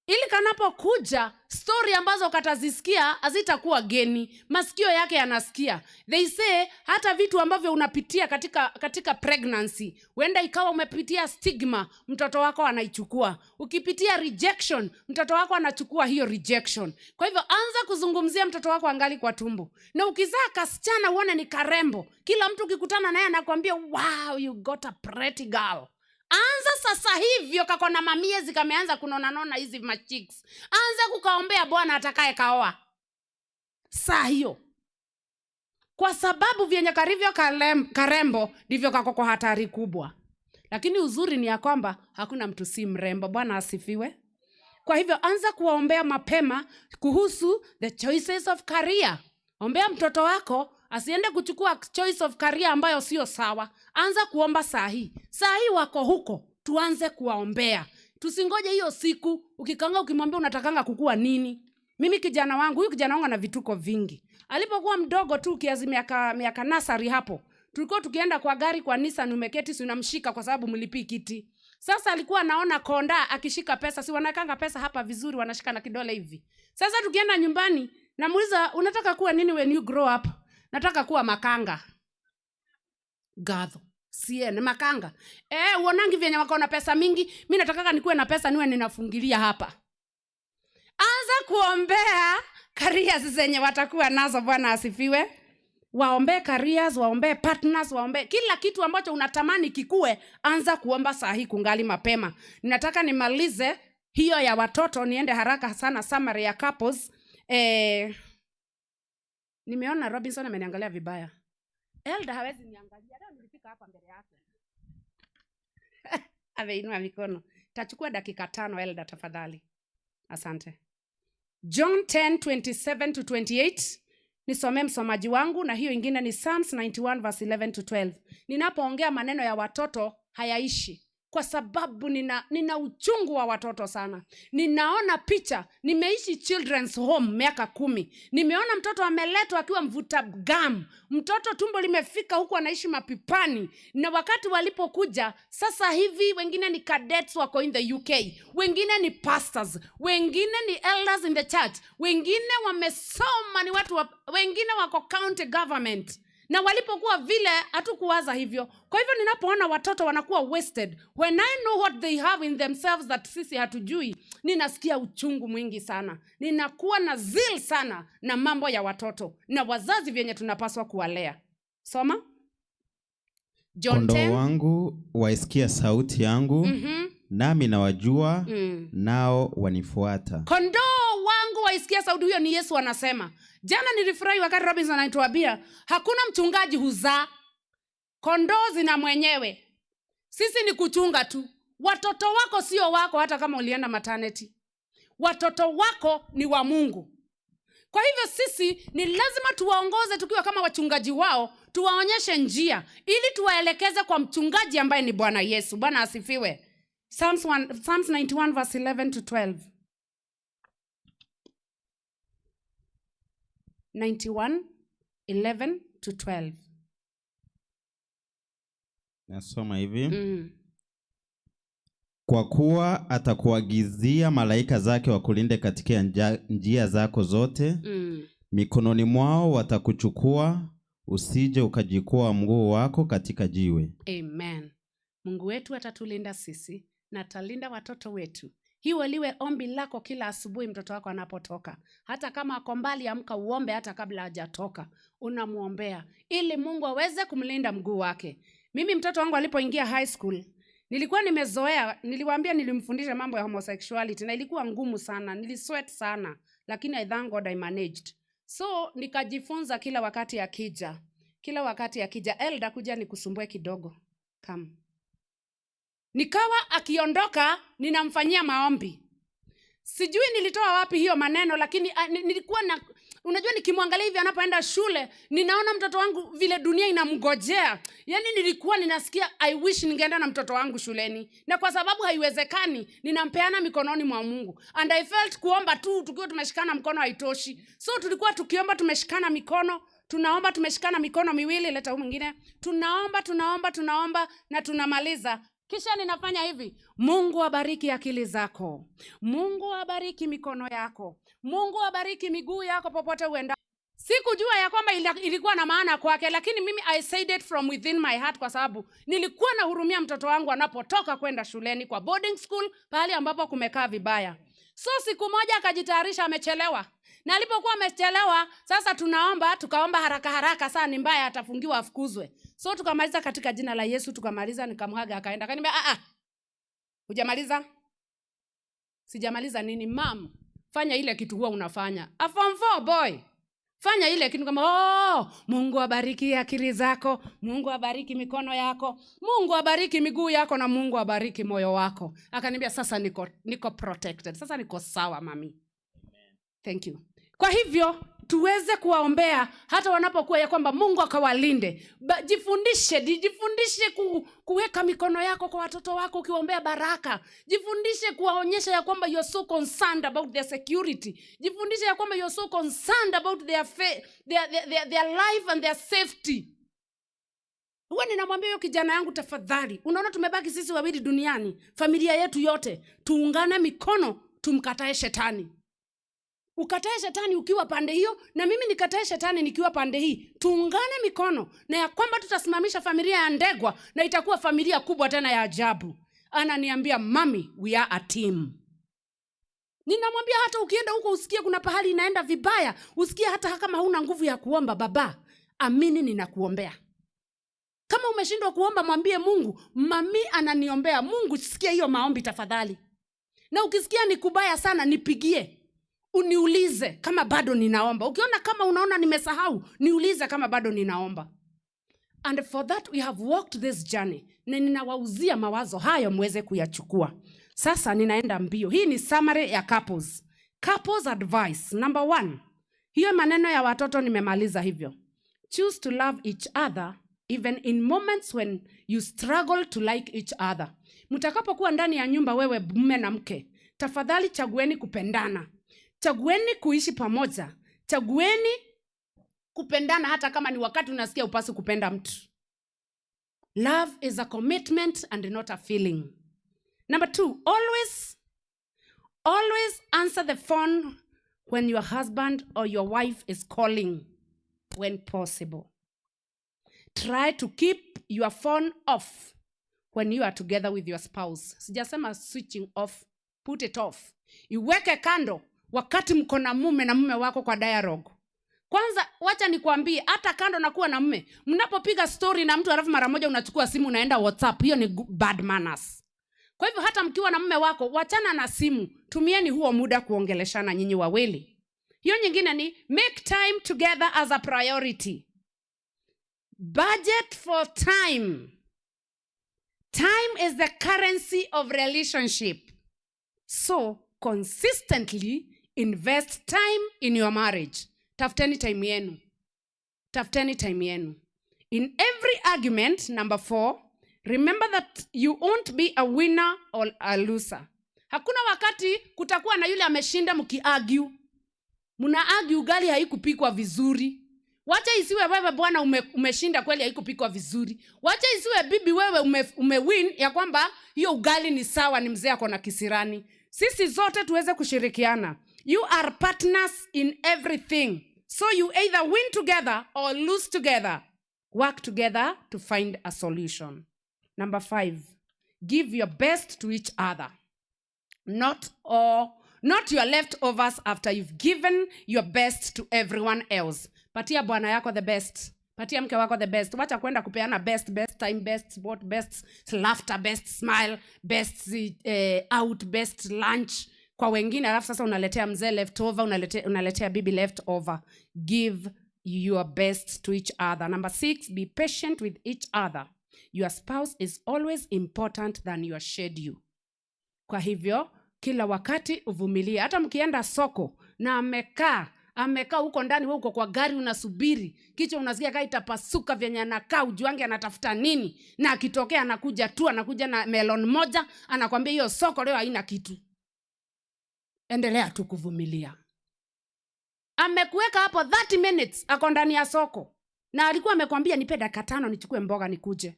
ili kanapokuja stori ambazo katazisikia hazitakuwa geni, masikio yake yanasikia. They say hata vitu ambavyo unapitia katika pregnancy, huenda ikawa umepitia stigma, mtoto wako anaichukua. Ukipitia rejection, mtoto wako anachukua hiyo rejection. Kwa hivyo anza kuzungumzia mtoto wako angali kwa tumbo. Na ukizaa kasichana uone ni karembo, kila mtu ukikutana naye anakuambia, "Wow, you got a pretty girl." Anza sasa hivyo, kako na mamiezi kameanza kunonanona hizi macheeks, anza kukaombea bwana atakaye kaoa saa hiyo, kwa sababu vyenye karivyo karembo ndivyo kako kwa hatari kubwa. Lakini uzuri ni ya kwamba hakuna mtu si mrembo. Bwana asifiwe. Kwa hivyo anza kuwaombea mapema kuhusu the choices of career. Ombea mtoto wako asiende kuchukua choice of career ambayo sio sawa. Anza kuomba saa hii. Saa hii wako huko, tuanze kuwaombea, tusingoje hiyo siku. Ukikanga ukimwambia, "Unatakanga kukua nini?" Mimi kijana wangu, huyu kijana wangu ana vituko vingi. Alipokuwa mdogo tu kiasi miaka nursery hapo, tulikuwa tukienda kwa gari, kwa Nissan, umeketi, si unamshika kwa sababu mlipii kiti. Sasa alikuwa anaona konda akishika pesa, si wanakanga pesa hapa vizuri, wanashika na kidole hivi. Sasa tukienda nyumbani, namuuliza, "Unataka kuwa nini when you grow up?" "Nataka kuwa makanga." Gadho sie ni makanga. "Uonangi vyenye wako na pesa mingi? Mi natakaga nikuwe na pesa niwe ninafungilia hapa." Anza kuombea careers zenye watakuwa nazo. Bwana asifiwe. Waombee careers, waombee partners, waombee kila kitu ambacho unatamani kikue. Anza kuomba saa hii kungali mapema. Ninataka nimalize hiyo ya watoto, niende haraka sana summary ya couples. Nimeona Robinson ameniangalia vibaya. Elder hawezi niangalia leo, nilifika hapa mbele yake ameinua mikono. Tachukua dakika 5, Elder, tafadhali. Asante. John 10:27 to 28, nisomee msomaji wangu, na hiyo ingine ni Psalms 91 verse 11 to 12. Ninapoongea maneno ya watoto hayaishi, kwa sababu nina uchungu wa watoto sana. Ninaona picha. Nimeishi children's home miaka 10. Nimeona mtoto ameletwa akiwa mvuta gum, mtoto tumbo limefika huku, anaishi mapipani. Na wakati walipokuja, sasa hivi wengine ni cadets wako in the UK, wengine ni pastors, wengine ni elders in the church, wengine wamesoma, ni watu wengine wako county government. Na walipokuwa vile, hatukuwaza hivyo. Kwa hivyo ninapoona watoto wanakuwa wasted, when I know what they have in themselves that sisi hatujui, ninasikia uchungu mwingi sana. Ninakuwa na zeal sana na mambo ya watoto na wazazi vyenye tunapaswa kuwalea. Soma. John Kondoo 10. Wangu waisikia sauti yangu, nami nawajua, nao wanifuata. Kondoo wangu waisikia sauti. Huyo ni Yesu anasema. Jana nilifurahi wakati Robinson anatuambia hakuna mchungaji huzaa, kondoo zina mwenyewe. Sisi ni kuchunga tu. Watoto wako sio wako, hata kama ulienda maternity. Watoto wako ni wa Mungu. Kwa hivyo sisi ni lazima tuwaongoze tukiwa kama wachungaji wao, tuwaonyeshe njia ili tuwaelekeze kwa mchungaji ambaye ni Bwana Yesu. Bwana asifiwe. Psalms 91 verse 11 to 12. 91 11 to 12. Nasoma hivi: Kwa kuwa atakuagizia malaika zake wakulinde katika njia zako zote. Mikononi mwao watakuchukua, usije ukajikwaa mguu wako katika jiwe. Amen. Mungu wetu atatulinda sisi na atalinda watoto wetu. Hiyo liwe ombi lako kila asubuhi mtoto wako anapotoka. Hata kama ako mbali, amka uombe hata kabla hajatoka. Unamwombea ili Mungu aweze kumlinda mguu wake. Mimi mtoto wangu alipoingia high school, nilikuwa nimezoea, niliwaambia nilimfundisha mambo ya homosexuality na ilikuwa ngumu sana, nilisweat sana, lakini I thank God I managed. So nikajifunza kila wakati akija. Kila wakati akija, "Elder, kuja nikusumbue kidogo. Come." Nikawa akiondoka ninamfanyia maombi. Sijui nilitoa wapi hiyo maneno, lakini nilikuwa na, unajua, nikimwangalia hivi anapoenda shule, ninaona mtoto wangu vile dunia inamgojea. Yaani nilikuwa ninasikia I wish ningeenda na mtoto wangu shuleni, na kwa sababu haiwezekani, ninampeana mikononi mwa Mungu. And I felt kuomba tu tukiwa tumeshikana mkono haitoshi, so tulikuwa tukiomba tumeshikana mikono, tunaomba tumeshikana mikono miwili, leta huu mwingine, tunaomba, tunaomba, tunaomba na tunamaliza. Kisha ninafanya hivi: "Mungu abariki akili zako, Mungu abariki mikono yako, Mungu abariki miguu yako popote uenda." Sikujua ya kwamba ilikuwa na maana kwake, lakini mimi I said it from within my heart kwa sababu nilikuwa nahurumia mtoto wangu anapotoka kwenda shuleni kwa boarding school, pahali ambapo kumekaa vibaya. So siku moja akajitayarisha amechelewa, na alipokuwa amechelewa, sasa tunaomba, tukaomba haraka haraka, saa ni mbaya, atafungiwa afukuzwe. So tukamaliza katika jina la Yesu, tukamaliza, nikamhaga akaenda. Akaniambia, "Ah ah, hujamaliza." "Sijamaliza nini, mam?" "Fanya ile kitu huwa unafanya." A form 4 boy. "Fanya ile kitu kama, oh, Mungu abariki akili zako, Mungu abariki mikono yako, Mungu abariki miguu yako na Mungu abariki moyo wako." Akaniambia, "Sasa niko protected. Sasa niko sawa, mami. Thank you." Kwa hivyo tuweze kuwaombea hata wanapokuwa, ya kwamba Mungu akawalinde. Jifundishe kuweka mikono yako kwa watoto wako ukiwaombea baraka. Jifundishe kuwaonyesha ya kwamba you are so concerned about their security. Jifundishe ya kwamba you are so concerned about their life and their safety. Huwa ninamwambia huyo kijana yangu, "Tafadhali, unaona tumebaki sisi wawili duniani, familia yetu yote, tuungane mikono tumkatae shetani. Ukatae shetani ukiwa pande hiyo na mimi nikatae shetani nikiwa pande hii. Tuungane mikono na ya kwamba tutasimamisha familia ya Ndegwa na itakuwa familia kubwa tena ya ajabu." Ananiambia, "Mami, we are a team." Ninamwambia, "Hata ukienda huko usikie kuna pahali inaenda vibaya, usikie hata kama huna nguvu ya kuomba, baba, amini ninakuombea. Kama umeshindwa kuomba, mwambie Mungu, mami ananiombea. Mungu, sikia hiyo maombi tafadhali. Na ukisikia ni kubaya sana, nipigie uniulize kama bado ninaomba. Ukiona kama unaona nimesahau, niulize kama bado ninaomba." And for that we have walked this journey, na ninawauzia mawazo hayo muweze kuyachukua. Sasa ninaenda mbio. Hii ni summary ya couples. Couples advice number one. Hiyo maneno ya watoto nimemaliza hivyo. Choose to love each other even in moments when you struggle to like each other. Mtakapokuwa ndani ya nyumba, wewe mume na mke, tafadhali chagueni kupendana, chagueni kuishi pamoja, chagueni kupendana hata kama ni wakati unasikia hupasi kupenda mtu. Love is a commitment and not a feeling. Number two, always, always answer the phone when your husband or your wife is calling when possible. Try to keep your phone off when you are together with your spouse. Sijasema switching off, put it off. Iweke kando wakati mko na mume na mume wako kwa dialogue. Kwanza wacha nikwambie, hata kando na kuwa na mme, mnapopiga story na mtu alafu mara moja unachukua simu unaenda WhatsApp, hiyo ni bad manners. Kwa hivyo hata mkiwa na mme wako, wachana na simu, tumieni huo muda kuongeleshana nyinyi wawili. Hiyo nyingine ni make time together as a priority. Budget for time. Time is the currency of relationship. So consistently invest time in your marriage. Tafuteni time yenu. Tafuteni time yenu. In every argument, number 4, remember that you won't be a winner or a loser. Hakuna wakati kutakuwa na yule ameshinda mkiargue. Mna argue ugali haikupikwa vizuri. Wacha isiwe wewe bwana umeshinda kweli haikupikwa vizuri. Wacha isiwe bibi wewe umewin ya kwamba hiyo ugali ni sawa, ni mzee ako na kisirani. Sisi zote tuweze kushirikiana. You are partners in everything. So you either win together or lose together. Work together to find a solution. Number 5, give your best to each other. Not your leftovers after you've given your best to everyone else. Patia bwana yako the best. Patia mke wako the best. Wacha kwenda kupeana best, best time, best what, best laughter, best smile, best out, best lunch kwa wengine, alafu sasa unaletea mzee leftover, unaletea bibi leftover. Give your best to each other. Number 6, be patient with each other. Your spouse is always important than your schedule. Kwa hivyo kila wakati uvumilie. Hata mkienda soko na amekaa huko ndani, wewe uko kwa gari unasubiri, kichwa unasikia kaa itapasuka vyenye anakaa, ujuange anatafuta nini, na akitokea anakuja tu, anakuja na melon moja, anakwambia hiyo soko leo haina kitu. Endelea tu kuvumilia. Amekuweka hapo 30 minutes, ako ndani ya soko, na alikuwa amekwambia nipe dakika 5 nichukue mboga nikuje.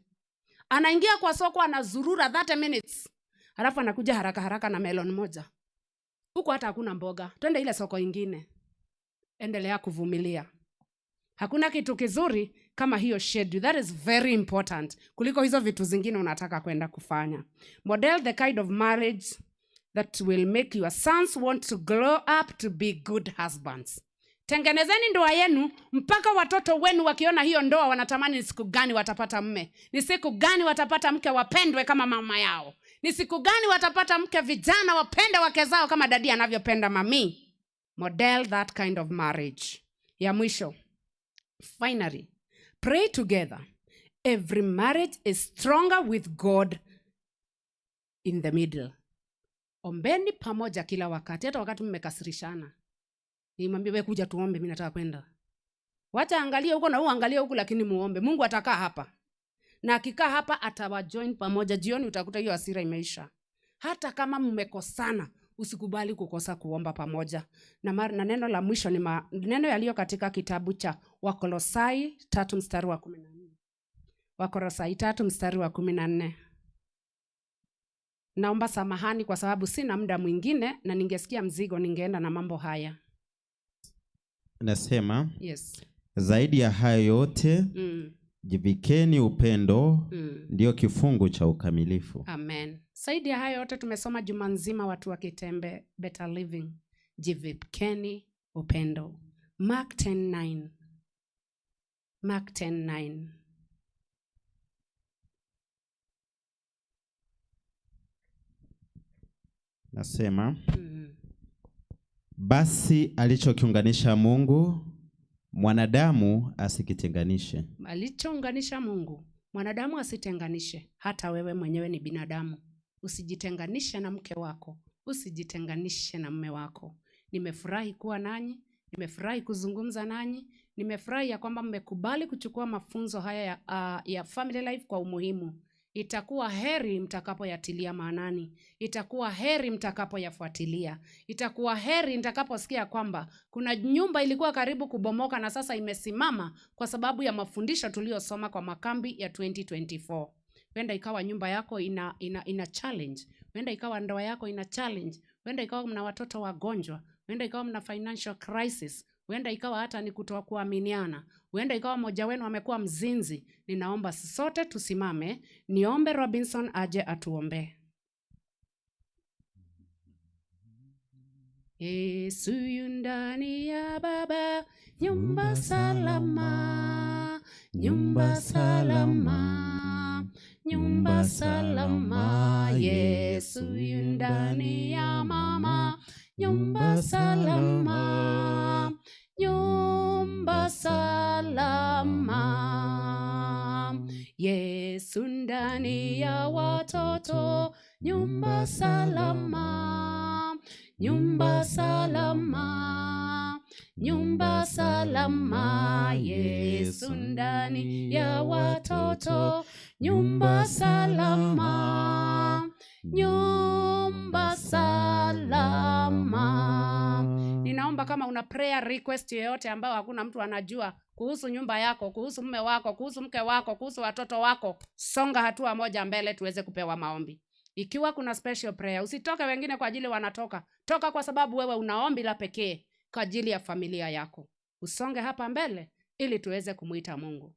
Anaingia kwa soko anazurura 30 minutes, alafu anakuja haraka haraka na melon moja. Huko hata hakuna mboga, twende ile soko ingine. Endelea kuvumilia. Hakuna kitu kizuri kama hiyo schedule. That is very important kuliko hizo vitu zingine unataka kwenda kufanya. Model the kind of marriage that will make your sons want to grow up to be good husbands. Tengenezeni ndoa yenu mpaka watoto wenu wakiona hiyo ndoa wanatamani ni siku gani watapata mme, ni siku gani watapata mke wapendwe kama mama yao, ni siku gani watapata mke vijana wapende wake zao kama dadi anavyopenda mami. Model that kind of marriage. Ya mwisho, finally, pray together. Every marriage is stronger with God in the middle. Ombeni pamoja kila wakati, hata wakati mmekasirishana. Nimwambie wewe kuja tuombe, mimi nataka kwenda. Wacha angalie huko na uangalie huku, lakini muombe. Mungu atakaa hapa. Na akikaa hapa atawajoin pamoja. Jioni utakuta hiyo hasira imeisha. Hata kama mmekosana, usikubali kukosa kuomba pamoja. Na neno la mwisho ni neno yaliyo katika kitabu cha Wakolosai 3 mstari wa 14. Wakolosai 3 mstari wa 14. Naomba samahani kwa sababu sina muda mwingine, na ningesikia mzigo ningeenda na mambo haya. Nasema, Yes. Zaidi ya hayo yote, jivikeni upendo, ndio kifungu cha ukamilifu. Amen. Zaidi ya hayo yote tumesoma juma nzima watu wa Kitembe Better Living. Jivikeni upendo. Mark 10:9. Mark 10:9. Nasema, basi alichokiunganisha Mungu, mwanadamu asikitenganishe. Alichounganisha Mungu, mwanadamu asitenganishe. Hata wewe mwenyewe ni binadamu. Usijitenganishe na mke wako, usijitenganishe na mume wako. Nimefurahi kuwa nanyi, nimefurahi kuzungumza nanyi, nimefurahi ya kwamba mmekubali kuchukua mafunzo haya ya family life kwa umuhimu. Itakuwa heri mtakapoyatilia maanani. Itakuwa heri mtakapoyafuatilia. Itakuwa heri nitakaposikia kwamba kuna nyumba ilikuwa karibu kubomoka na sasa imesimama kwa sababu ya mafundisho tuliyosoma kwa makambi ya 2024. Huenda ikawa nyumba yako ina challenge. Huenda ikawa ndoa yako ina challenge. Huenda ikawa mna watoto wagonjwa. Huenda ikawa mna financial crisis. Huenda ikawa hata ni kutokuaminiana. Huenda ikawa mmoja wenu amekuwa mzinzi. Ninaomba sote tusimame. Niombe Robinson aje atuombe. Yesu yu ndani ya Baba, nyumba salama, nyumba salama, nyumba salama. Yesu yu ndani ya mama, nyumba salama, nyumba salama. Yesu ndani ya watoto, nyumba salama, nyumba salama, nyumba salama. Yesu ndani ya watoto, nyumba salama, nyumba salama. Ninaomba kama una prayer request yoyote ambayo hakuna mtu anajua kuhusu nyumba yako, kuhusu mume wako, kuhusu mke wako, kuhusu watoto wako, songa hatua moja mbele tuweze kupewa maombi. Ikiwa kuna special prayer, usitoke wengine kwa ajili wanatoka. Toka kwa sababu wewe una ombi la pekee kwa ajili ya familia yako. Usonge hapa mbele ili tuweze kumuita Mungu.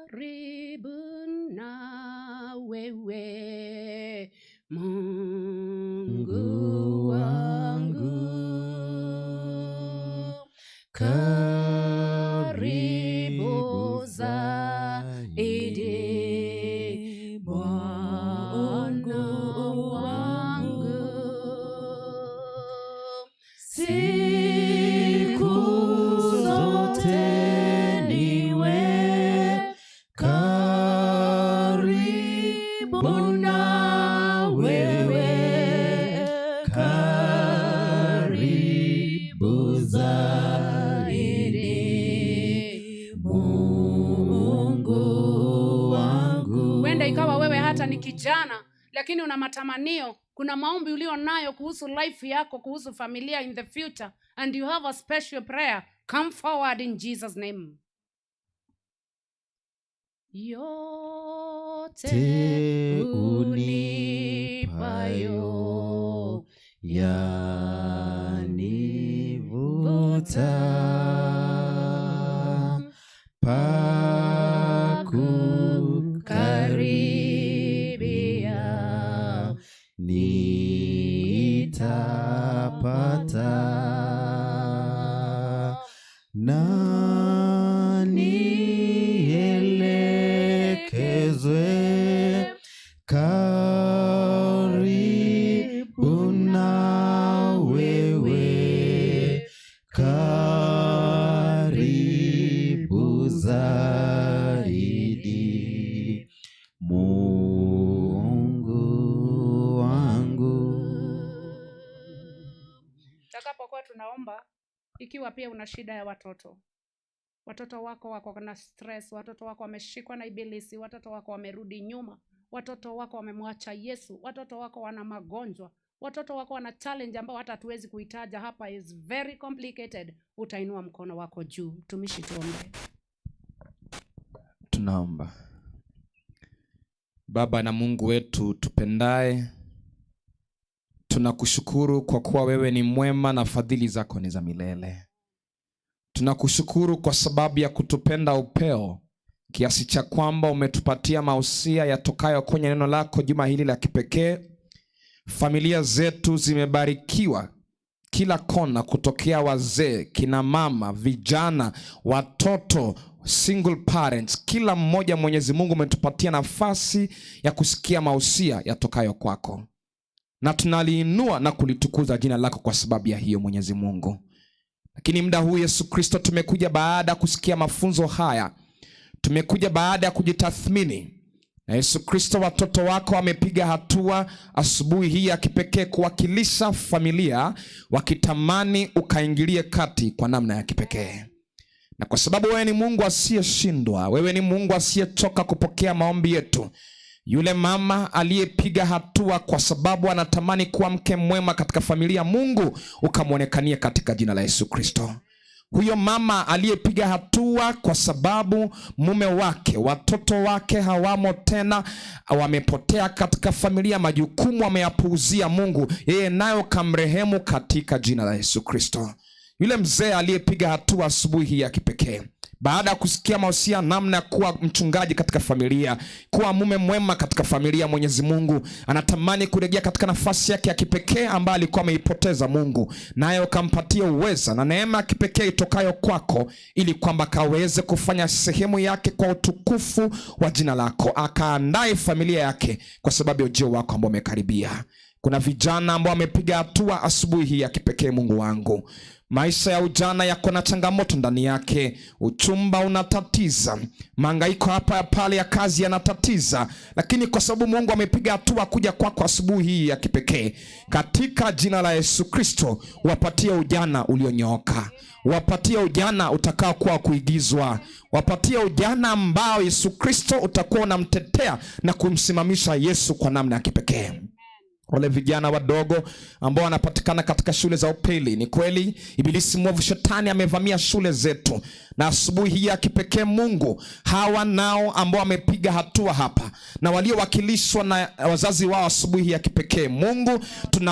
Karibu na wewe Mungu wangu, karibu zaidi Bwana wangu, Siku zote niwe karibu na wewe, karibu zaidi Mungu wangu. Huenda ikawa wewe hata ni kijana lakini una matamanio, kuna maombi ulio nayo kuhusu life yako, kuhusu familia in the future, and you have a special prayer. Come forward in Jesus' name. Yote Te unipayo unipayo yanivuta pa kukaribia nitapata na nielekezwe karibu na wewe, karibu zaidi Mungu wangu. Tutakapokuwa tunaomba, ikiwa pia una shida ya watoto, watoto wako wako na stress, watoto wako wameshikwa na ibilisi, watoto wako wamerudi nyuma, watoto wako wamemwacha Yesu, watoto wako wana magonjwa, watoto wako wana challenge ambao hata hatuwezi kuitaja hapa, is very complicated, utainua mkono wako juu. Mtumishi, tuombe. Tunaomba. Baba na Mungu wetu tupendaye, tunakushukuru kwa kuwa wewe ni mwema na fadhili zako ni za milele. Tunakushukuru kwa sababu ya kutupenda upeo kiasi cha kwamba umetupatia mausia yatokayo kwenye neno lako juma hili la kipekee. Familia zetu zimebarikiwa kila kona, kutokea wazee, kina mama, vijana, watoto, single parents, kila mmoja Mwenyezi Mungu umetupatia nafasi ya kusikia mausia yatokayo kwako, na tunaliinua na kulitukuza jina lako kwa sababu ya hiyo Mwenyezi Mungu. Lakini muda huu Yesu Kristo, tumekuja baada ya kusikia mafunzo haya, tumekuja baada ya kujitathmini. Na Yesu Kristo, watoto wako wamepiga hatua asubuhi hii ya kipekee kuwakilisha familia, wakitamani ukaingilie kati kwa namna ya kipekee. Na kwa sababu wewe ni Mungu asiyeshindwa, wewe ni Mungu asiyechoka kupokea maombi yetu, yule mama aliyepiga hatua kwa sababu anatamani kuwa mke mwema katika familia, Mungu ukamwonekanie katika jina la Yesu Kristo. Huyo mama aliyepiga hatua kwa sababu mume wake, watoto wake hawamo tena, wamepotea katika familia, majukumu ameyapuuzia, Mungu yeye nayo kamrehemu katika jina la Yesu Kristo. Yule mzee aliyepiga hatua asubuhi hii ya kipekee, Baada ya kusikia mausia namna ya kuwa mchungaji katika familia, kuwa mume mwema katika familia, Mwenyezi Mungu anatamani kurejea katika nafasi yake ya kipekee ambayo alikuwa ameipoteza Mungu, naye ukampatia uweza na neema ya kipekee itokayo kwako, ili kwamba kaweze kufanya sehemu yake kwa utukufu wa jina lako, akaandae familia yake kwa sababu ya ujio wako ambao umekaribia. Kuna vijana ambao wamepiga hatua asubuhi hii ya kipekee, Mungu wangu. Maisha ya ujana yako na changamoto ndani yake, uchumba unatatiza, mahangaiko hapa pale ya kazi yanatatiza, lakini kwa sababu Mungu amepiga hatua kuja kwako asubuhi hii ya kipekee, katika jina la Yesu Kristo, wapatie ujana ulionyooka, wapatie ujana utakao kuwa kuigizwa, wapatie ujana ambao Yesu Kristo utakuwa unamtetea na kumsimamisha Yesu kwa namna ya kipekee. Wale vijana wadogo ambao wanapatikana katika shule za upili, ni kweli ibilisi mwovu shetani amevamia shule zetu, na asubuhi hii ya kipekee Mungu, hawa nao ambao wamepiga hatua hapa na waliowakilishwa na wazazi wao asubuhi hii ya kipekee Mungu,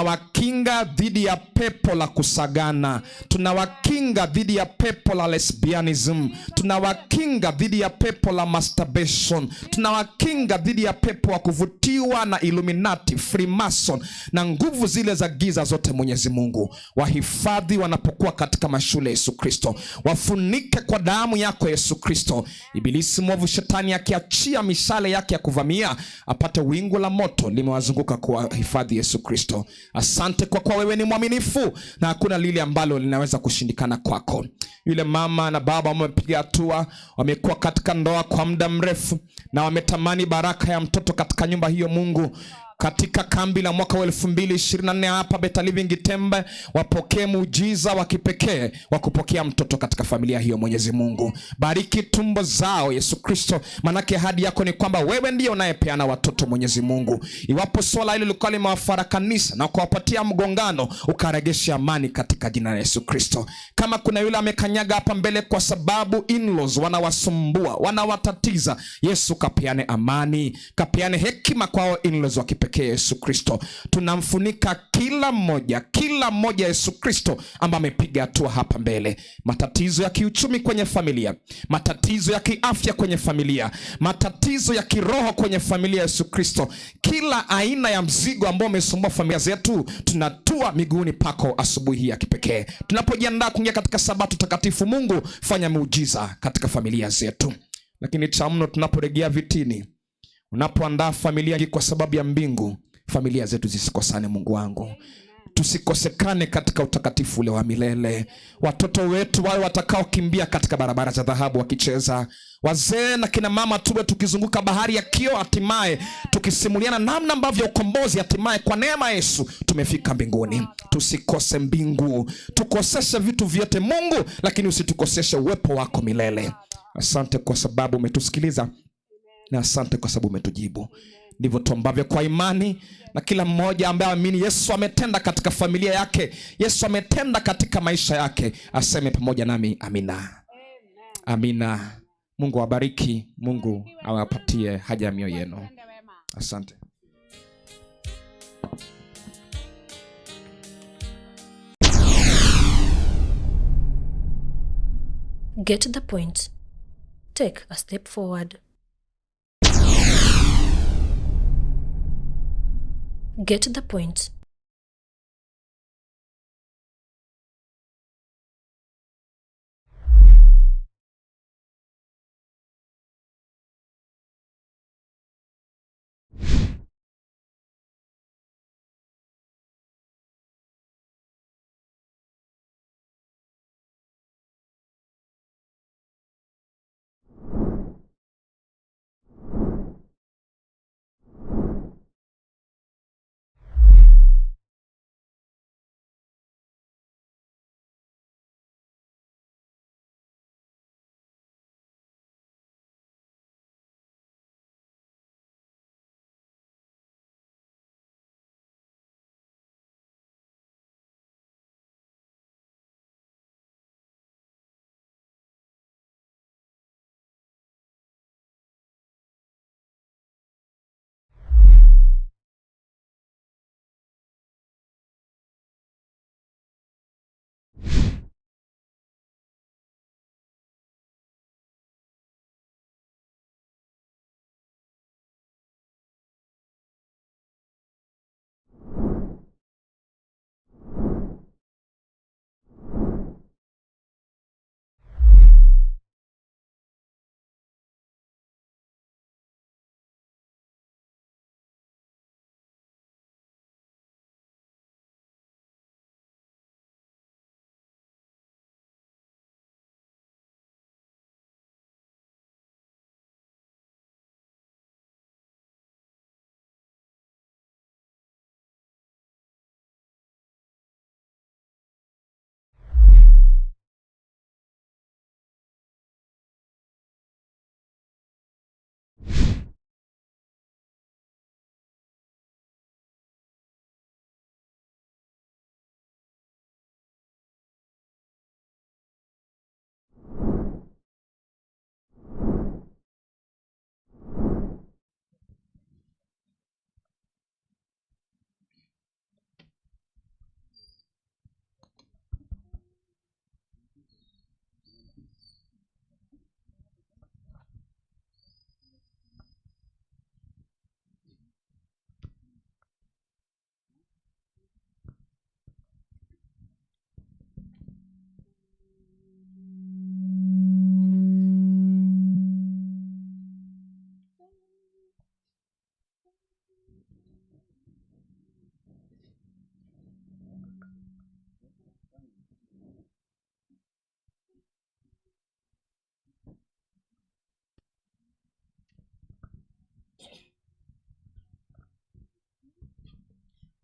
tunawakinga dhidi ya pepo la kusagana, tunawakinga dhidi ya pepo la lesbianism, tunawakinga dhidi ya pepo la masturbation, tunawakinga dhidi ya pepo wa kuvutiwa na Illuminati, Freemason na nguvu zile za giza zote. Mwenyezi Mungu, wahifadhi wanapokuwa katika mashule Yesu Kristo, wafunike kwa damu yako Yesu Kristo. Ibilisi mwovu shetani akiachia mishale yake ya kuvamia, apate wingu la moto limewazunguka kuwahifadhi Yesu Kristo. Asante kwa kuwa wewe ni mwaminifu na hakuna lile ambalo linaweza kushindikana kwako. Yule mama na baba wamepiga hatua, wamekuwa katika ndoa kwa muda mrefu na wametamani baraka ya mtoto katika nyumba hiyo. Mungu, katika kambi la mwaka wa 2024 hapa Better Living Gitembe, wapokee muujiza wa kipekee wa kupokea mtoto katika familia hiyo. Mwenyezi Mungu, bariki tumbo zao Yesu Kristo, manake ahadi yako ni kwamba wewe ndiye unayepeana watoto. Mwenyezi Mungu, iwapo swala hilo lilikuwa limewafarakanisha na kuwapatia mgongano, ukaregesha amani katika jina la Yesu Kristo. Kama kuna yule amekanyaga hapa mbele kwa sababu in-laws wanawasumbua, wanawatatiza, Yesu kapeane amani, kapeane hekima kwao in-laws wa kipekee Yesu Kristo. Tunamfunika kila mmoja Yesu Kristo ambaye amepiga hatua hapa mbele. Matatizo ya kiuchumi kwenye familia, matatizo ya kiafya kwenye familia, matatizo ya kiroho kwenye familia Yesu Kristo, kila aina ya mzigo ambao umesumbua familia zetu, tunatua miguuni pako asubuhi ya kipekee. Tunapojiandaa kuingia katika Sabato takatifu, Mungu fanya muujiza katika familia zetu. Lakini cha mno, tunaporejea vitini, unapoandaa familia kwa sababu ya mbingu, familia zetu zisikosane. Mungu wangu, tusikosekane katika utakatifu ule wa milele. Watoto wetu wawe watakaokimbia katika barabara za dhahabu wakicheza. Wazee na kina mama tuwe tukizunguka bahari ya kio, hatimaye tukisimuliana namna ambavyo ukombozi, hatimaye kwa neema ya Yesu tumefika mbinguni. Tusikose mbingu, tukoseshe vitu vyote Mungu, lakini usitukoseshe uwepo wako milele. Asante kwa sababu umetusikiliza na asante kwa sababu umetujibu. Ndivyo tuombavyo kwa imani, na kila mmoja ambaye amini Yesu ametenda katika familia yake, Yesu ametenda katika maisha yake, aseme pamoja nami amina. Amina. Mungu awabariki, Mungu awapatie haja ya mioyo yenu. Asante. Get the point. Take a step forward. Get the point.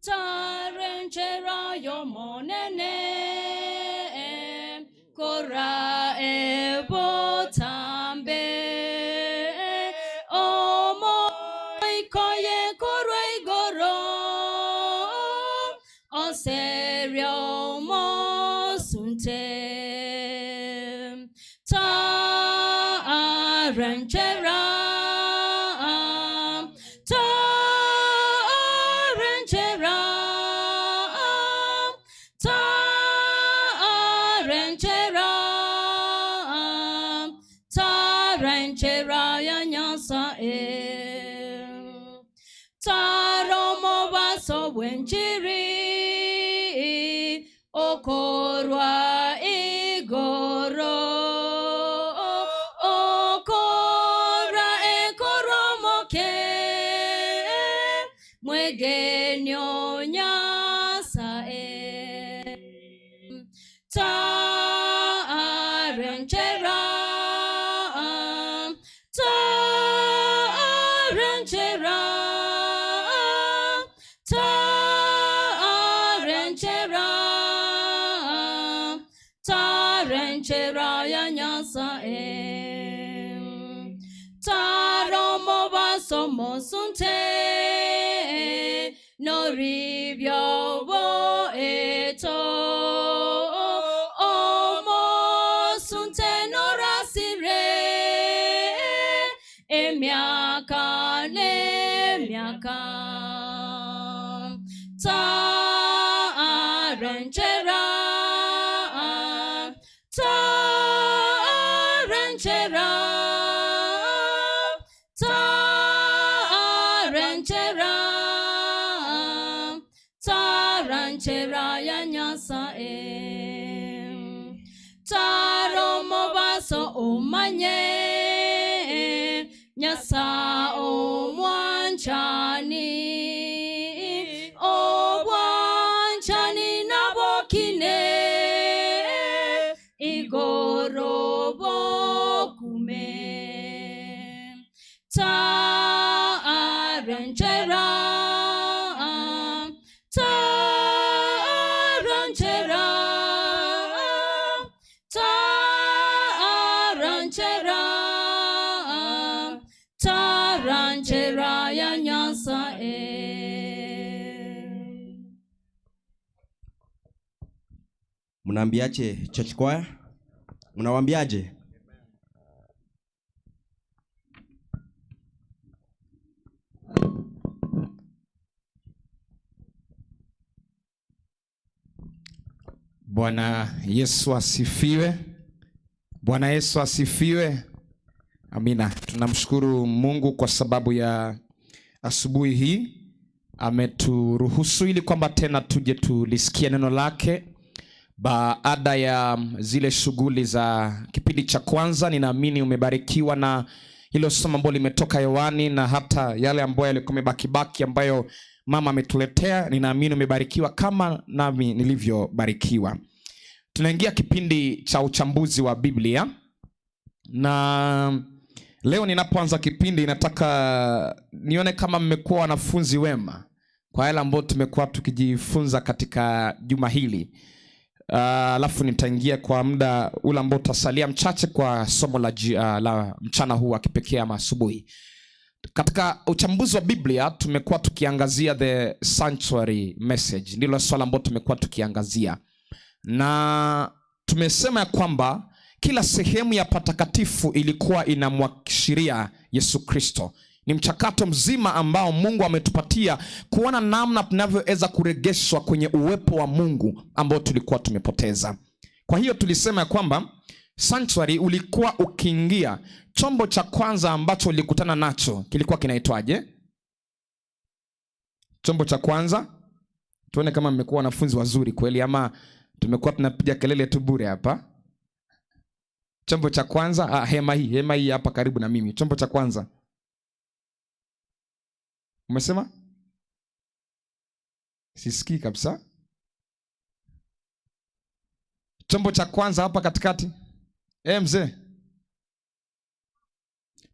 Tarenchera yomonene kora ebotambe omo ikoye korwa igoro oserio mosunte tarenchera tarenchera tarenchera tarenchera ya Nyasaye taromo baso bwenchiri okorwa igoro okora ekoromoke mwegenyo Nyasaye tarenchera tarenchera tarenchera tarenchera ya Nyasaye taromo baso mosunte noribyo bo eto omosunte norasire emiaka nemiaka tarenchera tarenchera tarenchera tarenchera ya Nyasaye taromo baso umanye Nyasa omwanchani obwanchani nabokine igoro bokume tarenchera tarenchera tarenchera tarenchera ya Nyasaye. Mnaambiaje church choir? Mnawaambiaje? Bwana Yesu asifiwe. Bwana Yesu asifiwe. Amina. Tunamshukuru Mungu kwa sababu ya asubuhi hii ameturuhusu ili kwamba tena tuje tulisikie neno lake baada ya zile shughuli za kipindi cha kwanza. Ninaamini umebarikiwa na hilo somo ambalo limetoka hewani na hata yale ambayo yalikuwa yamebakibaki ambayo mama ametuletea. Ninaamini umebarikiwa kama nami nilivyobarikiwa. Tunaingia kipindi cha uchambuzi wa Biblia, na leo ninapoanza kipindi nataka nione kama mmekuwa wanafunzi wema kwa yale ambayo tumekuwa tukijifunza katika juma hili. Alafu nitaingia kwa muda ule ambao utasalia mchache kwa somo la mchana huu wa kipekee ama asubuhi. Katika uchambuzi wa Biblia tumekuwa tukiangazia the sanctuary message, ndilo swala ambalo tumekuwa tukiangazia, na tumesema ya kwamba kila sehemu ya patakatifu ilikuwa inamwashiria Yesu Kristo. Ni mchakato mzima ambao Mungu ametupatia kuona namna tunavyoweza kuregeshwa kwenye uwepo wa Mungu ambao tulikuwa tumepoteza. Kwa hiyo tulisema ya kwamba sanctuary ulikuwa ukiingia, chombo cha kwanza ambacho ulikutana nacho kilikuwa kinaitwaje? Chombo cha kwanza, tuone kama mmekuwa wanafunzi wazuri kweli ama tumekuwa tunapiga kelele tu bure hapa. Chombo cha kwanza, hema hii hapa karibu na mimi. Chombo cha kwanza. Umesema? Sisikii kabisa. Chombo cha kwanza hapa katikati. Mzee.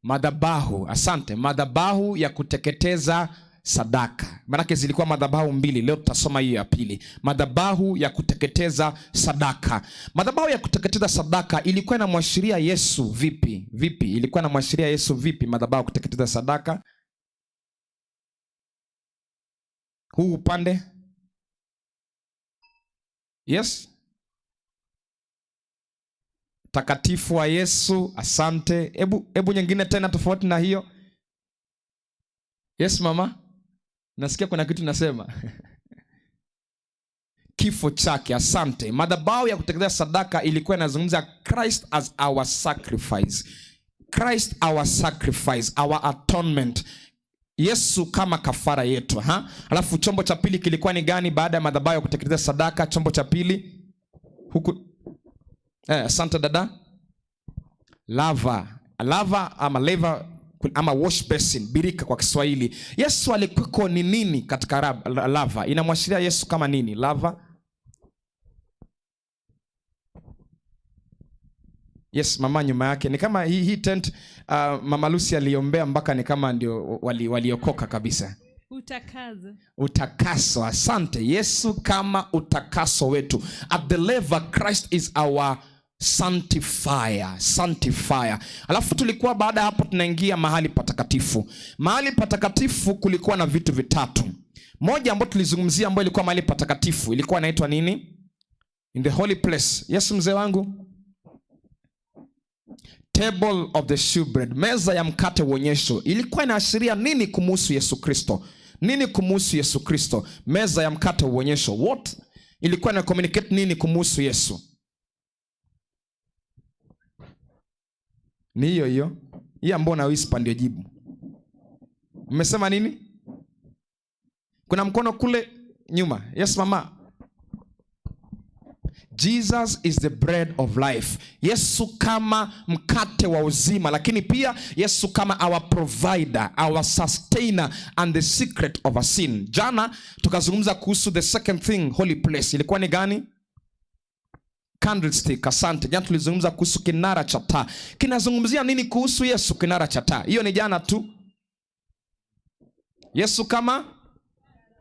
Madhabahu, asante. Madhabahu ya kuteketeza Sadaka. Maanake zilikuwa madhabahu mbili. Leo tutasoma hiyo ya pili, madhabahu ya kuteketeza sadaka. Madhabahu ya kuteketeza sadaka ilikuwa inamwashiria Yesu vipi? Vipi ilikuwa inamwashiria Yesu vipi madhabahu ya kuteketeza sadaka? Huu upande, yes, takatifu wa Yesu. Asante. Hebu nyingine tena tofauti na hiyo. Yes mama, nasikia kuna kitu nasema. Kifo chake. Asante. Madhabahu ya kuteketeza sadaka ilikuwa inazungumza Christ as our sacrifice, Christ our sacrifice, our atonement, Yesu kama kafara yetu, ha? Alafu chombo cha pili kilikuwa ni gani baada ya madhabahu ya kuteketeza sadaka? Chombo cha pili huku, asante dada. Laver, laver ama laver ama wash basin, birika kwa Kiswahili. Yesu alikuwa ni nini katika laver? Inamwashiria Yesu kama nini laver? Yes, mama nyuma yake ni kama hii tent, mama Lucy aliombea mpaka ni kama ndio waliokoka kabisa. Utakaso. Utakaso, asante. Yesu kama utakaso wetu. At the laver, Christ is our sanctifier, sanctifier. Alafu tulikuwa baada ya hapo tunaingia mahali patakatifu. Mahali patakatifu kulikuwa na vitu vitatu. Moja ambayo tulizungumzia ambayo ilikuwa mahali patakatifu ilikuwa inaitwa nini? In the holy place. Yes mzee wangu. Table of the shewbread, meza ya mkate uonyesho. Ilikuwa inaashiria nini kumuhusu Yesu Kristo? Nini kumuhusu Yesu Kristo? Meza ya mkate uonyesho. What? Ilikuwa ina communicate nini kumuhusu Yesu? Ni hiyo hiyo. Hii ambayo na whisper ndio jibu. Mmesema nini? Kuna mkono kule nyuma. Yes mama. Jesus is the bread of life. Yesu kama mkate wa uzima, lakini pia Yesu kama our provider, our sustainer and the secret of our sin. Jana tukazungumza kuhusu the second thing, holy place. Ilikuwa ni gani? Candlestick, asante. Jana tulizungumza kuhusu kinara cha taa. Kinazungumzia nini kuhusu Yesu kinara cha taa? Hiyo ni jana tu. Yesu kama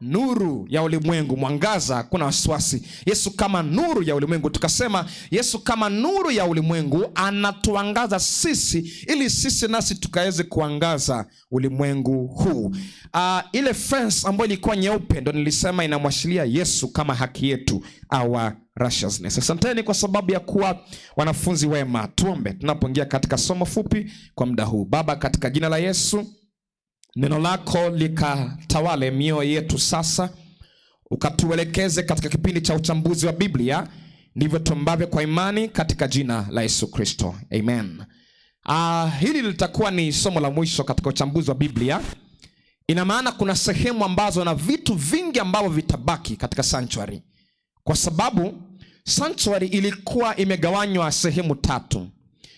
nuru ya ulimwengu, mwangaza, hakuna wasiwasi. Yesu kama nuru ya ulimwengu. Tukasema Yesu kama nuru ya ulimwengu anatuangaza sisi ili sisi nasi tukaweze kuangaza ulimwengu huu. Ile fence ambayo ilikuwa nyeupe ndo nilisema inamwashiria Yesu kama haki yetu, our righteousness. Asanteni kwa sababu ya kuwa wanafunzi wema. Tuombe tunapoingia katika somo fupi kwa muda huu. Baba, katika jina la Yesu, neno lako likatawale mioyo yetu sasa, ukatuelekeze katika kipindi cha uchambuzi wa Biblia, ndivyo tuombavyo kwa imani katika jina la Yesu Kristo, amen. Hili litakuwa ni somo la mwisho katika uchambuzi wa Biblia. Ina maana kuna sehemu ambazo na vitu vingi ambavyo vitabaki katika sanctuary, kwa sababu sanctuary ilikuwa imegawanywa sehemu tatu.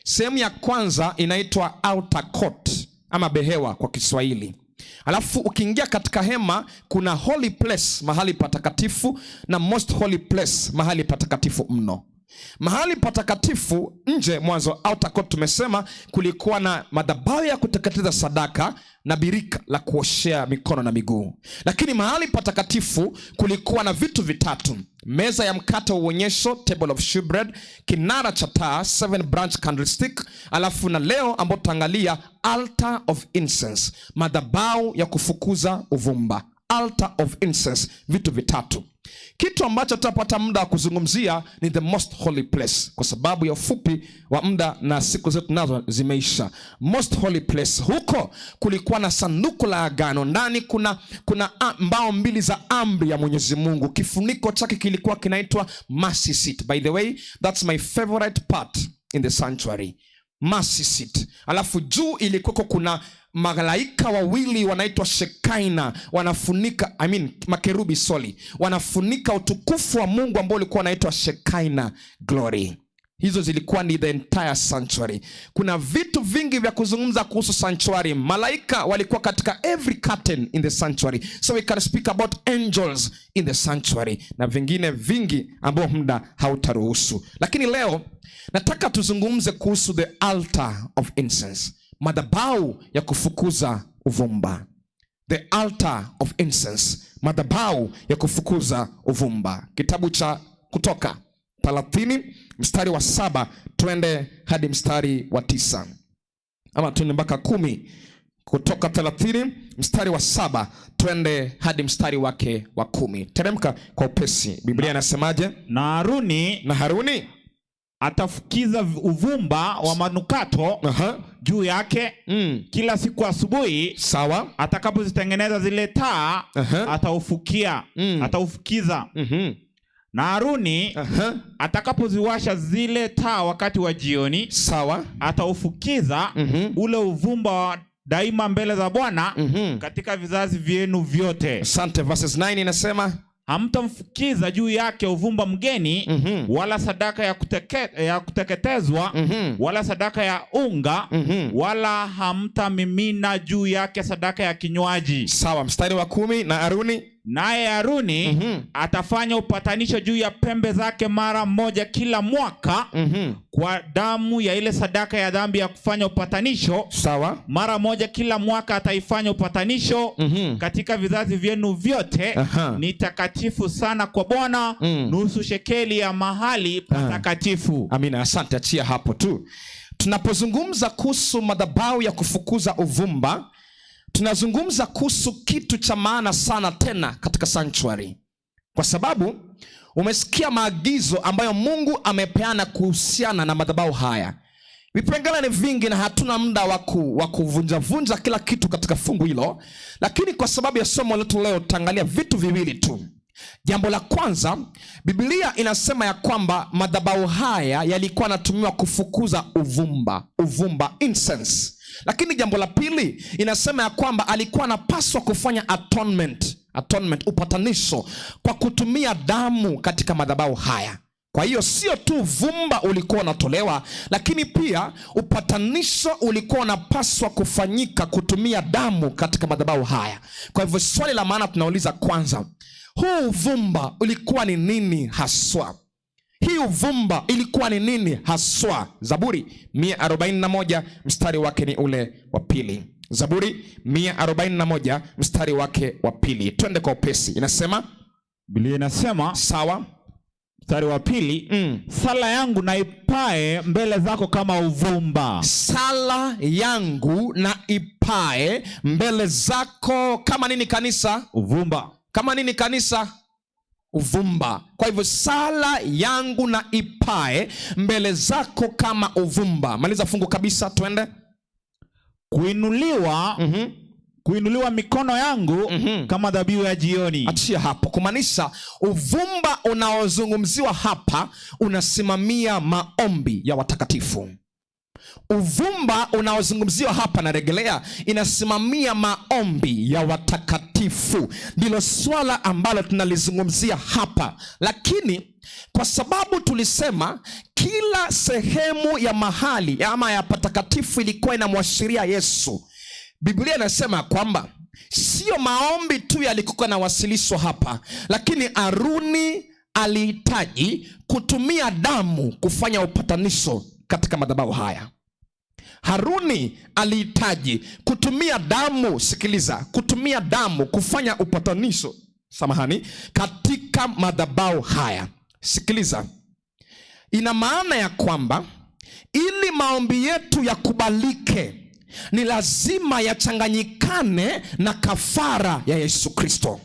Sehemu ya kwanza inaitwa outer court ama behewa kwa Kiswahili. Alafu ukiingia katika hema kuna holy place, mahali patakatifu, na most holy place, mahali patakatifu mno. Mahali patakatifu nje, mwanzo outer court, tumesema kulikuwa na madhabahu ya kuteketeza sadaka na birika la kuoshea mikono na miguu. Lakini mahali patakatifu kulikuwa na vitu vitatu: meza ya mkate wa uonyesho, table of shewbread, kinara cha taa, 7 branch candlestick, alafu na leo ambao tutaangalia altar of incense, madhabahu ya kufukuza uvumba, altar of incense, vitu vitatu. Kitu ambacho tutapata muda wa kuzungumzia ni the most holy place, kwa sababu ya ufupi wa muda na siku zetu nazo zimeisha. Most holy place, huko kulikuwa na sanduku la agano, ndani kuna mbao mbili za amri ya Mwenyezi Mungu. Kifuniko chake kilikuwa kinaitwa mercy seat. By the way, that's my favorite part in the sanctuary, mercy seat. Alafu juu ilikuwa kuna malaika wawili wanaitwa Shekaina, wanafunika, I mean, makerubi sorry, wanafunika utukufu wa Mungu ambao ulikuwa unaitwa Shekaina glory. Hizo zilikuwa ni the entire sanctuary. Kuna vitu vingi vya kuzungumza kuhusu sanctuary. Malaika walikuwa katika every curtain in the sanctuary. So we can speak about angels in the sanctuary na vingine vingi ambao muda hautaruhusu. Lakini leo nataka tuzungumze kuhusu the altar of incense, madhabahu ya kufukuza uvumba. The altar of incense, madhabahu ya kufukuza uvumba. Kitabu cha Kutoka 30 mstari wa 7 twende hadi mstari wa 9, ama twende mpaka 10. Kutoka 30 mstari wa 7 twende hadi mstari wake wa 10. Teremka kwa upesi. Biblia inasemaje? Na Haruni Na Haruni atafukiza uvumba wa manukato juu yake kila siku asubuhi atakapozitengeneza zile taa, ataufukia, ataufukiza. Na Haruni atakapoziwasha zile taa wakati wa jioni, ataufukiza ule uvumba wa daima mbele za Bwana katika vizazi vyenu vyote. Asante. Verses 9 inasema, hamtamfukiza juu yake uvumba mgeni, wala sadaka ya kuteketezwa, wala sadaka ya unga, wala hamtamimina juu yake sadaka ya kinywaji. Sawa, mstari wa 10, na Haruni naye Haruni atafanya upatanisho juu ya pembe zake mara moja kila mwaka kwa damu ya ile sadaka ya dhambi ya kufanya upatanisho. Mara moja kila mwaka ataifanya upatanisho katika vizazi vyenu vyote. Ni takatifu sana kwa Bwana, nusu shekeli ya mahali patakatifu. Amina, asante, achia hapo tu. Tunapozungumza kuhusu madhabahu ya kufukuza uvumba, tunazungumza kuhusu kitu cha maana sana tena katika sanctuary. Kwa sababu umesikia maagizo ambayo Mungu amepeana kuhusiana na madhabahu haya. Vipengele ni vingi na hatuna muda wa kuvunja-vunja kila kitu katika fungu hilo, lakini kwa sababu ya somo letu leo tutaangalia vitu viwili tu. Jambo la kwanza, Biblia inasema ya kwamba madhabahu haya yalikuwa yanatumiwa kufukuza uvumba, uvumba, incense. Lakini jambo la pili inasema ya kwamba alikuwa anapaswa kufanya atonement, atonement, upatanisho kwa kutumia damu katika madhabahu haya. Kwa hiyo sio tu vumba ulikuwa unatolewa, lakini pia upatanisho ulikuwa unapaswa kufanyika kutumia damu katika madhabahu haya. Kwa hivyo swali la maana tunauliza kwanza, huu uvumba ulikuwa ni nini haswa? Hii uvumba ilikuwa ni nini haswa? Zaburi 141 mstari wake ni ule wa 2. Zaburi 141 mstari wake wa 2. Twende kwa upesi. Inasema, Biblia inasema, sawa, mstari wa 2, sala yangu na ipae mbele zako kama uvumba. Sala yangu na ipae mbele zako kama nini kanisa? Uvumba. Kama nini kanisa? Uvumba. Kwa hivyo sala yangu na ipae mbele zako kama uvumba. Maliza fungu kabisa, twende. Kuinuliwa mikono yangu kama dhabihu ya jioni. Achia hapo, kumaanisha uvumba unaozungumziwa hapa unasimamia maombi ya watakatifu. Uvumba unaozungumziwa hapa, narejelea, inasimamia maombi ya watakatifu. Ndilo swala ambalo tunalizungumzia hapa. Lakini kwa sababu tulisema kila sehemu ya mahali ama ya patakatifu ilikuwa inamwashiria Yesu, Biblia inasema kwamba sio maombi tu yalikuwa yanawasilishwa hapa, lakini Haruni alihitaji kutumia damu kufanya upatanisho katika madhabahu haya. Haruni alihitaji kutumia damu, sikiliza, kutumia damu kufanya upatanisho, samahani, katika madhabahu haya. Sikiliza, ina maana ya kwamba ili maombi yetu yakubalike ni lazima yachanganyikane na kafara ya Yesu Kristo.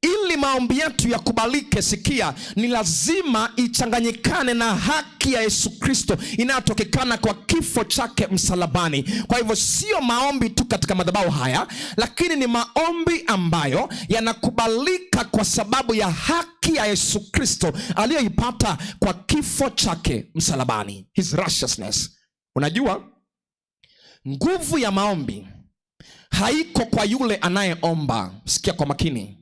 Ili maombi yetu yakubalike, sikia, ni lazima ichanganyikane na haki ya Yesu Kristo inayotokana kwa kifo chake msalabani. Kwa hivyo sio maombi tu katika madhabahu haya, lakini ni maombi ambayo yanakubalika kwa sababu ya haki ya Yesu Kristo aliyoipata kwa kifo chake msalabani, his righteousness. Unajua, nguvu ya maombi haiko kwa yule anayeomba. Sikia kwa makini.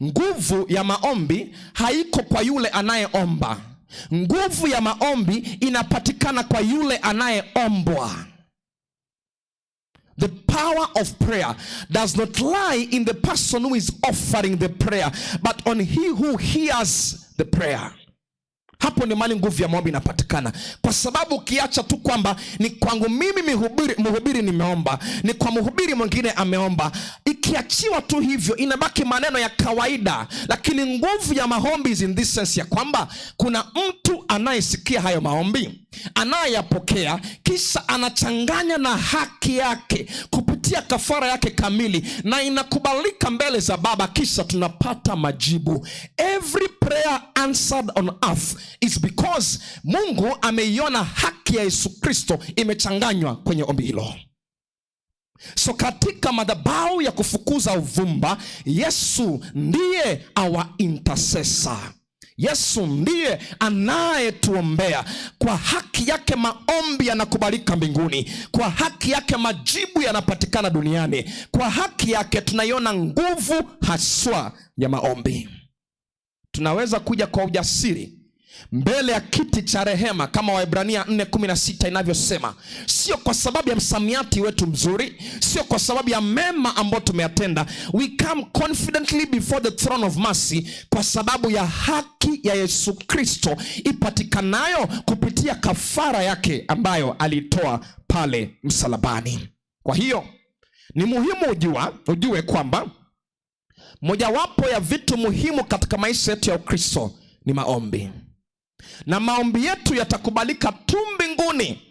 Nguvu ya maombi haiko kwa yule anayeomba. Nguvu ya maombi inapatikana kwa yule anayeombwa. The power of prayer does not lie in the person who is offering the prayer, but on he who hears the prayer. Hapo ni mahali nguvu ya maombi inapatikana, kwa sababu ukiacha tu kwamba ni kwangu mimi mhubiri nimeomba, ni kwa mhubiri mwingine ameomba, ikiachiwa tu hivyo inabaki maneno ya kawaida. Lakini nguvu ya maombi is in this sense ya kwamba kuna mtu anayesikia hayo maombi, anayeyapokea, kisha anachanganya na haki yake kupitia kafara yake kamili, na inakubalika mbele za Baba, kisha tunapata majibu. Every prayer answered on earth is because Mungu ameiona haki ya Yesu Kristo imechanganywa kwenye ombi hilo. So katika madhabahu ya kufukuza uvumba, Yesu ndiye our intercessor. Yesu ndiye anayetuombea. Kwa haki yake maombi yanakubalika mbinguni, kwa haki yake majibu yanapatikana duniani, kwa haki yake tunaiona nguvu haswa ya maombi. Tunaweza kuja kwa ujasiri mbele ya kiti cha rehema kama Waebrania 4:16 inavyosema, sio kwa sababu ya msamiati wetu mzuri, sio kwa sababu ya mema ambayo tumeyatenda. We come confidently before the throne of mercy kwa sababu ya haki ya Yesu Kristo ipatikanayo kupitia kafara yake ambayo alitoa pale msalabani. Kwa hiyo ni muhimu ujue kwamba mojawapo ya vitu muhimu katika maisha yetu ya Ukristo ni maombi, na maombi yetu yatakubalika tu mbinguni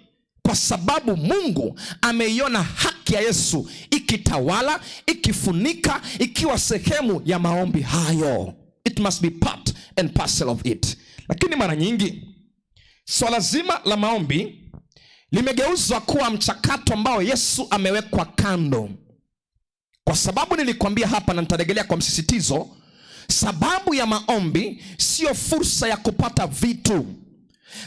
kwa sababu Mungu ameiona haki ya Yesu ikitawala, ikifunika, ikiwa sehemu ya maombi hayo. It must be part and parcel of it. Lakini mara nyingi swala zima la maombi limegeuzwa kuwa mchakato ambao Yesu amewekwa kando. Kwa sababu nilikwambia hapa na nitarejelea kwa msisitizo, sababu ya maombi sio fursa ya kupata vitu.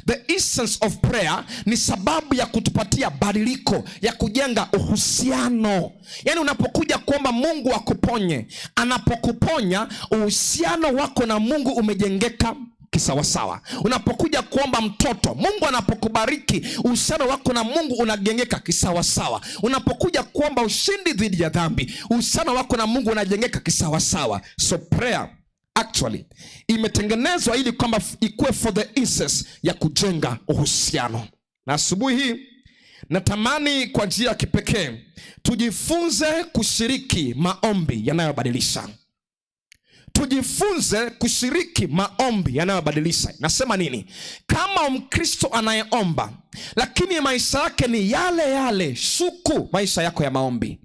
The essence of prayer ni sababu ya kutupatia badiliko, ya kujenga uhusiano. Yaani unapokuja kuomba Mungu akuponye, anapokuponya uhusiano wako na Mungu umejengeka kisawasawa. Unapokuja kuomba mtoto, Mungu anapokubariki uhusiano wako na Mungu unajengeka kisawasawa. Unapokuja kuomba ushindi dhidi ya dhambi, uhusiano wako na Mungu unajengeka kisawasawa. So prayer actually imetengenezwa ili kwamba ikuwe for the essence ya kujenga uhusiano. Na asubuhi hii natamani kwa njia ya kipekee tujifunze kushiriki maombi yanayobadilisha. Tujifunze kushiriki maombi yanayobadilisha. Nasema nini? Kama Mkristo anayeomba lakini maisha yake ni yale yale, shuku maisha yako ya maombi.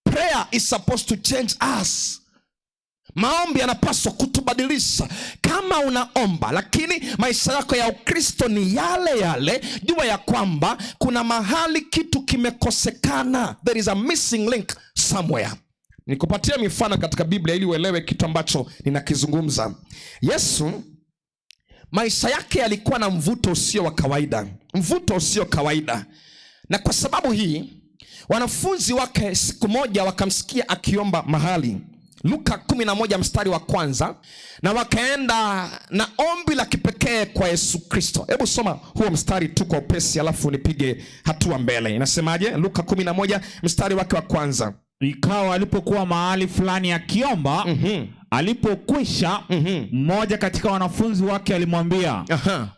Prayer is supposed to change us. Maombi yanapaswa kutubadilisha. Kama unaomba lakini maisha yako ya Ukristo ni yale yale, jua ya kwamba kuna mahali kitu kimekosekana. There is a missing link somewhere. Nikupatia mifano katika Biblia ili uelewe kitu ambacho ninakizungumza. Yesu maisha yake yalikuwa na mvuto usio wa kawaida, mvuto usio kawaida. Na kwa sababu hii wanafunzi wake siku moja wakamsikia akiomba mahali, Luka 11 mstari wa kwanza, na wakaenda na ombi la kipekee kwa Yesu Kristo. Hebu soma huo mstari tu kwa upesi, alafu nipige hatua mbele. Inasemaje? Luka 11 mstari wake wa kwanza. Ikawa alipokuwa mahali fulani akiomba, alipokwisha, mmoja katika wanafunzi wake alimwambia,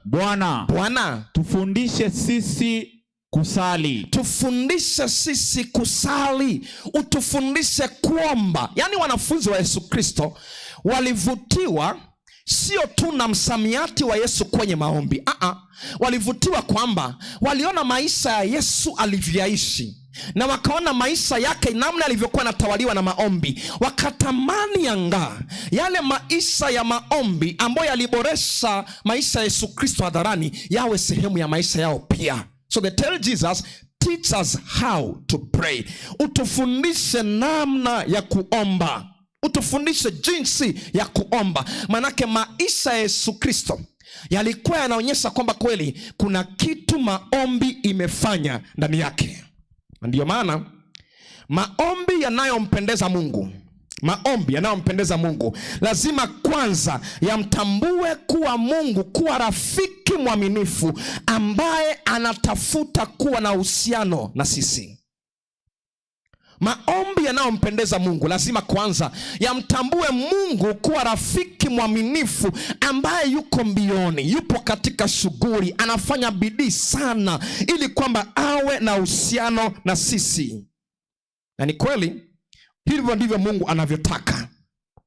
Bwana, Bwana, tufundishe sisi kusali. Tufundishe sisi kusali, utufundishe kuomba. Yaani wanafunzi wa Yesu Kristo walivutiwa sio tu na msamiati wa Yesu kwenye maombi. Walivutiwa kwamba waliona maisha ya Yesu alivyoishi, na wakaona maisha yake namna alivyokuwa anatawaliwa na maombi, wakatamani angaa yale maisha ya maombi ambayo yaliboresha maisha ya Yesu Kristo hadharani yawe sehemu ya maisha yao pia. So they tell Jesus, teach us how to pray. Utufundishe namna ya kuomba, utufundishe jinsi ya kuomba. Manake maisha ya Yesu Kristo yalikuwa yanaonyesha kwamba kweli kuna kitu maombi imefanya ndani yake. Ndiyo maana maombi yanayompendeza Mungu, maombi yanayompendeza Mungu lazima kwanza yamtambue kuwa Mungu kuwa rafiki mwaminifu ambaye anatafuta kuwa na uhusiano na sisi. Maombi yanayompendeza Mungu lazima kwanza yamtambue Mungu kuwa rafiki mwaminifu ambaye yuko mbioni, yupo katika shughuli, anafanya bidii sana ili kwamba awe na uhusiano na sisi. Na ni kweli hivyo ndivyo Mungu anavyotaka.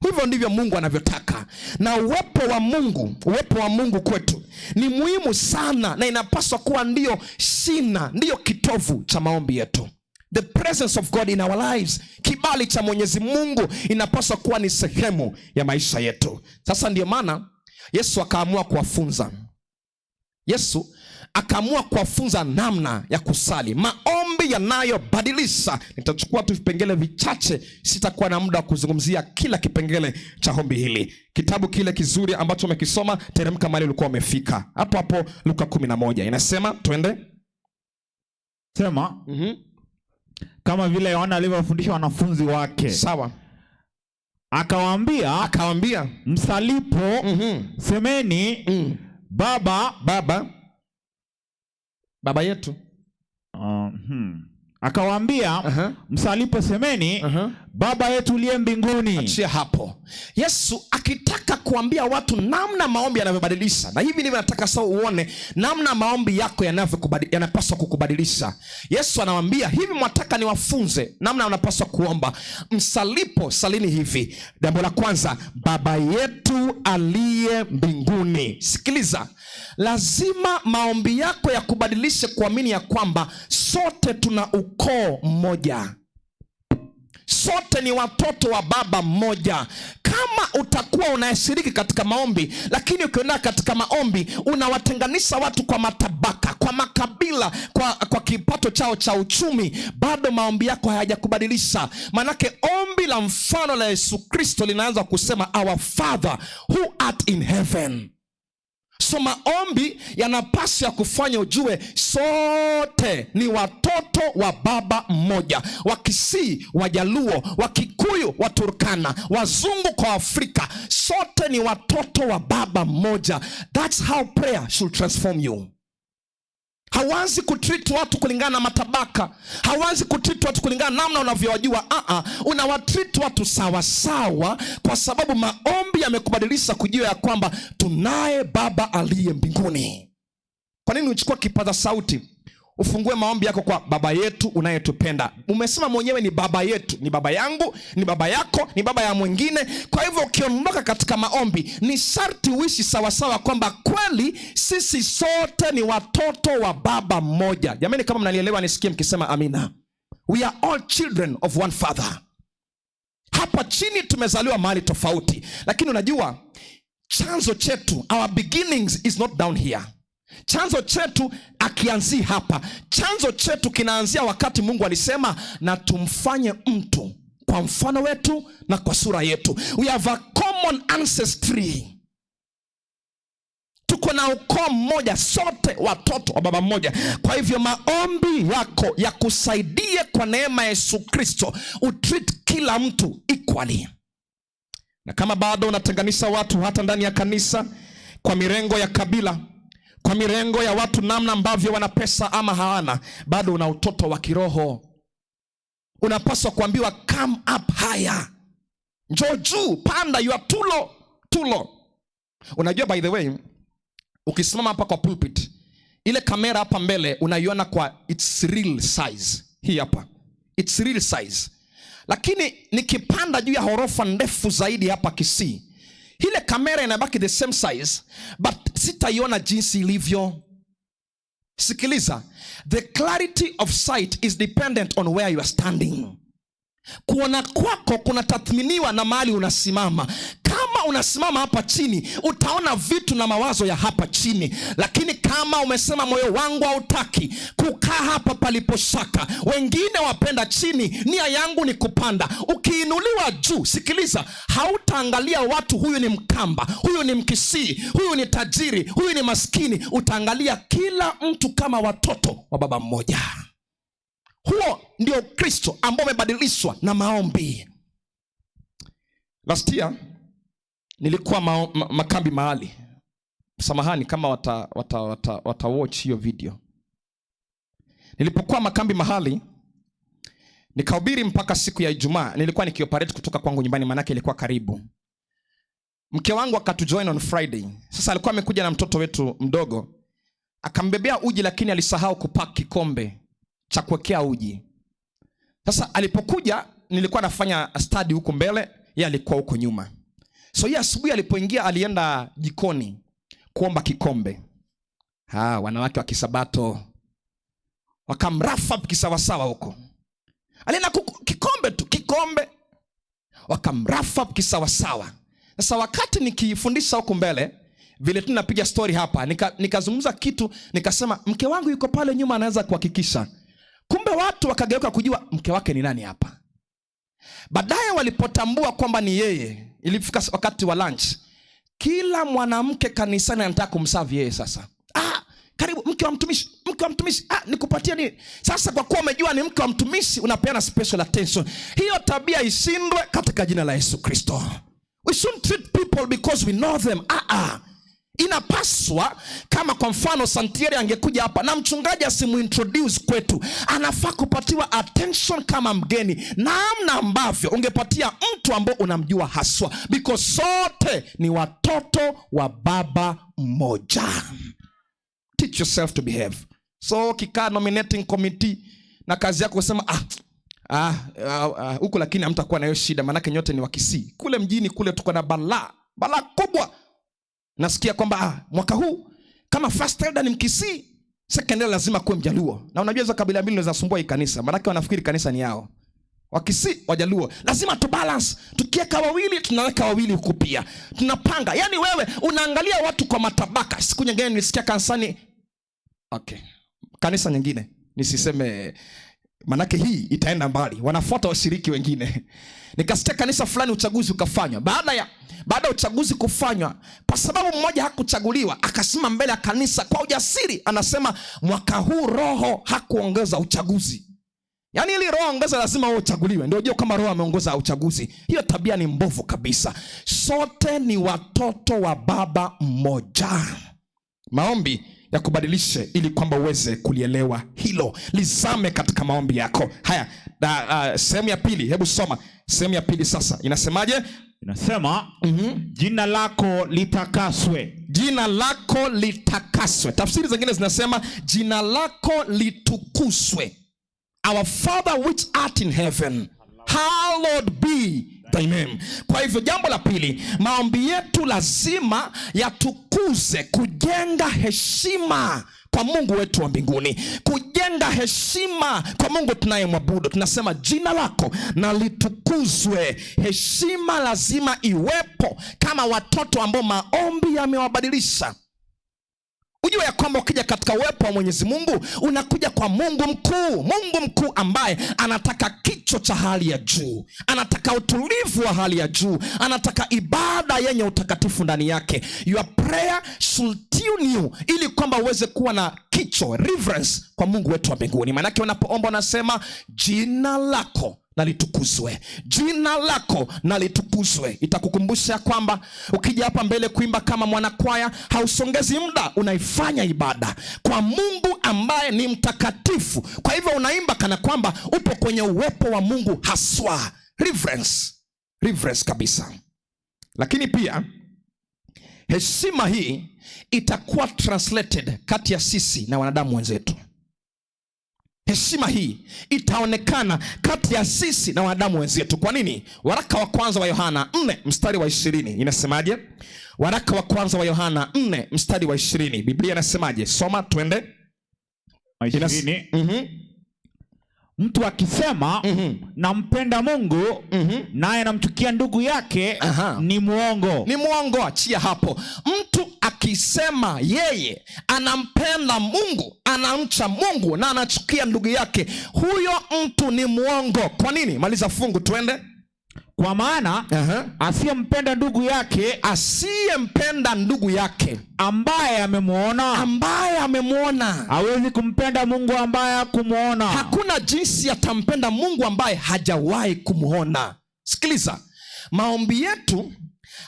Hivyo ndivyo Mungu anavyotaka. Na uwepo wa Mungu kwetu ni muhimu sana, na inapaswa kuwa ndiyo shina, ndiyo kitovu cha maombi yetu. The presence of God in our lives, kibali cha Mwenyezi Mungu inapaswa kuwa ni sehemu ya maisha yetu. Sasa ndiyo maana Yesu akaamua kuwafunza. Yesu akaamua kuwafunza namna ya kusali maombi yanayobadilisha. Nitachukua tu vipengele vichache, sitakuwa na muda wa kuzungumzia kila kipengele cha ombi hili. Kitabu kile kizuri ambacho umekisoma, teremka mahali ulikuwa umefika, hapo hapo Luka 11 inasema, twende. Sema kama vile Yohana alivyowafundisha wanafunzi wake. Sawa. Akawaambia, Akawambia, msalipo semeni, Baba. Baba, Baba yetu. Akawaambia, msalipo semeni, Baba yetu uliye mbinguni. Achia hapo. Yesu akitaka kuambia watu namna maombi yanavyobadilisha, na hivi ndivyo nataka sasa uone namna maombi yako yanapaswa kukubadilisha. Yesu anawaambia hivi, mwataka niwafunze namna wanapaswa kuomba. Msalipo salini hivi. Jambo la kwanza, Baba yetu aliye mbinguni. Sikiliza, lazima maombi yako yakubadilishe kuamini ya kwamba sote tuna ukoo mmoja, sote ni watoto wa baba mmoja. Kama utakuwa unashiriki katika maombi, lakini ukienda katika maombi unawatenganisha watu kwa matabaka, kwa makabila, kwa kipato chao cha uchumi, bado maombi yako hayajakubadilisha. Manake ombi la mfano la Yesu Kristo linaanza kusema, "Our Father who art in heaven." So maombi yanapaswa ya kufanya ujue sote ni watoto wa baba mmoja, Wakisii, Wajaluo, Wakikuyu, Waturkana, Wazungu kwa Afrika, sote ni watoto wa baba mmoja. That's how prayer should transform you. Hauanzi kutreat watu kulingana na matabaka, hauanzi kutreat watu kulingana na namna unavyowajua. Unawatreat watu sawa sawa, kwa sababu maombi yamekubadilisha kujua ya kwamba tunaye baba aliye mbinguni. Kwa nini uchukua kipaza sauti ufungue maombi yako kwa Baba yetu unayetupenda? Umesema mwenyewe ni baba yetu, ni baba yangu, ni baba yako, ni baba ya mwingine. Kwa hivyo ukiondoka katika maombi, ni sharti uishi sawasawa kwamba kweli sisi sote ni watoto wa baba mmoja. Jamani, kama mnalielewa nisikie mkisema amina. We are all children of one Father. Hapa chini tumezaliwa mahali tofauti, lakini unajua chanzo chetu, our beginnings is not down here. Chanzo chetu akianzii hapa. Chanzo chetu kinaanzia wakati Mungu alisema, "Na tumfanye mtu kwa mfano wetu na kwa sura yetu." We have a common ancestry. Tuko na ukoo mmoja, sote watoto wa baba mmoja. Kwa hivyo maombi yako yakusaidie kwa neema ya Yesu Kristo utreat kila mtu equally. Na kama bado unatenganisha watu hata ndani ya kanisa kwa mirengo ya kabila, kwa mirengo ya watu namna ambavyo wana pesa ama hawana, bado una utoto wa kiroho. Unapaswa kuambiwa, "Come up higher, njoo juu, panda, you are too low, too low." Unajua, by the way, ukisimama hapa kwa pulpit, ile kamera hapa mbele unaiona kwa its real size, hii hapa, its real size. Lakini nikipanda juu ya ghorofa ndefu zaidi hapa Kisii, ile kamera inabaki the same size, but sitaiona jinsi ilivyo. Sikiliza, the clarity of sight is dependent on where you are standing. Kuona kwako kunatathminiwa na mahali unasimama. Kama unasimama hapa chini, utaona vitu na mawazo ya hapa chini, lakini kama umesema, "Moyo wangu hautaki kukaa hapa palipo shaka, wengine wapenda chini, nia yangu ni kupanda," ukiinuliwa juu, sikiliza, hautaangalia watu, huyu ni Mkamba, huyu ni Mkisii, huyu ni tajiri, huyu ni maskini. Utaangalia kila mtu kama watoto wa baba mmoja. Huo ndio Kristo ambao umebadilishwa na maombi. Last year nilikuwa makambi mahali. Samahani kama wata watch hiyo video. Nilipokuwa makambi mahali, Nikahubiri mpaka siku ya Ijumaa. Nilikuwa nikioperate kutoka kwangu nyumbani, maanake ilikuwa karibu. Mke wangu akatujoin on Friday. Sasa alikuwa amekuja na mtoto wetu mdogo, akambebea uji, lakini alisahau kupack kikombe cha kuwekea uji. Sasa alipokuja, nilikuwa nafanya study huku mbele, yeye alikuwa huko nyuma. So yeye asubuhi alipoingia, alienda jikoni kuomba kikombe. Ha, wanawake wa Kisabato wakamrough up kisawasawa huko. Alienda kikombe tu, kikombe, wakamrough up kisawasawa. Sasa wakati nikifundisha huku mbele, vile tu napiga story hapa, nikazungumza kitu, nikasema mke wangu yuko pale nyuma, anaweza kuhakikisha. Kumbe watu wakageuka kujua mke wake ni nani hapa. Baadaye walipotambua kwamba ni yeye, ilifika wakati wa lunch, kila mwanamke kanisani anataka kumserve yeye. Sasa, "Ah, karibu mke wa mtumishi, mke wa mtumishi, ah, nikupatie nini?" Sasa kwa kuwa umejua ni mke wa mtumishi, unapeana special attention. Hiyo tabia ishindwe katika jina la Yesu Kristo. We shouldn't treat people because we know them. Ah, ah. Inapaswa kama kwa mfano Santieri angekuja hapa na mchungaji asimuintroduce kwetu, anafaa kupatiwa attention kama mgeni, namna ambavyo ungepatia mtu ambao unamjua haswa, because sote ni watoto wa baba mmoja. Teach yourself to behave. So kikaa nominating committee na kazi yako kusema, "Ah, ah, ah, ah, huku lakini hamtakuwa na hiyo shida, maanake nyote ni Wakisii. Kule mjini kule tuko na balaa, balaa kubwa. Nasikia kwamba mwaka huu kama first elder ni Mkisii, second elder lazima kuwe Mjaluo." Na unajua hizo kabila mbili zinasumbua hii kanisa, maanake wanafikiri kanisa ni yao. Wakisii, Wajaluo, lazima tu balance. Tukiweka wawili, tunaweka wawili huku pia, tunapanga. Yani wewe unaangalia watu kwa matabaka. Siku nyingine nilisikia kanisani, okay, kanisa nyingine nisiseme, manake hii itaenda mbali, wanafuata washiriki wengine. Nikasikia kanisa fulani uchaguzi ukafanywa. Baada ya uchaguzi kufanywa, kwa sababu mmoja hakuchaguliwa, akasimama mbele ya kanisa kwa ujasiri, anasema mwaka huu Roho hakuongeza uchaguzi. Yaani ili Roho aongeze lazima wewe uchaguliwe, ndio ujue kama Roho ameongoza uchaguzi. Hiyo tabia ni mbovu kabisa. Sote ni watoto wa baba mmoja. Maombi ya kubadilishe ili kwamba uweze kulielewa hilo, lizame katika maombi yako. Haya, sehemu ya pili, hebu soma sehemu ya pili sasa, inasemaje? Inasema, jina lako litakaswe. Jina lako litakaswe. Tafsiri zingine zinasema jina lako litukuzwe. Our Father which art in heaven, hallowed be thy name. Kwa hivyo jambo la pili, maombi yetu lazima yatukuze, kujenga heshima kwa Mungu wetu wa mbinguni, kujenga heshima kwa Mungu tunayemwabudu. Tunasema jina lako na litukuzwe. Heshima lazima iwepo kama watoto ambao maombi yamewabadilisha. Ujue ya kwamba ukija katika uwepo wa Mwenyezi Mungu, unakuja kwa Mungu mkuu, Mungu mkuu ambaye anataka kicho cha hali ya juu, anataka utulivu wa hali ya juu, anataka ibada yenye utakatifu ndani yake. Your prayer should tune you ili kwamba uweze kuwa na kicho, reverence kwa Mungu wetu wa mbinguni. Maanake unapoomba unasema jina lako na litukuzwe, jina lako na litukuzwe. Itakukumbusha kwamba ukija hapa mbele kuimba kama mwanakwaya, hausongezi muda, unaifanya ibada kwa Mungu ambaye ni mtakatifu. Kwa hivyo unaimba kana kwamba upo kwenye uwepo wa Mungu haswa. Reverence, reverence kabisa. Lakini pia heshima hii itakuwa translated kati ya sisi na wanadamu wenzetu. Heshima hii itaonekana kati ya sisi na wanadamu wenzetu. Kwa nini? Waraka wa kwanza wa Yohana 4 mstari wa 20 inasemaje? Waraka wa kwanza wa Yohana 4 mstari wa 20, Biblia inasemaje? Soma twende. 20. Mtu akisema nampenda Mungu naye anamchukia ndugu yake ni mwongo. Ni mwongo, achia hapo. Mtu akisema yeye anampenda Mungu, anamcha Mungu na anachukia ndugu yake, huyo mtu ni mwongo. Kwa nini? Maliza fungu twende. Kwa maana asiyempenda ndugu yake, asiyempenda ndugu yake ambaye amemwona, ambaye amemwona, hawezi kumpenda Mungu ambaye hakumwona. Hakuna jinsi atampenda Mungu ambaye hajawahi kumwona. Sikiliza, maombi yetu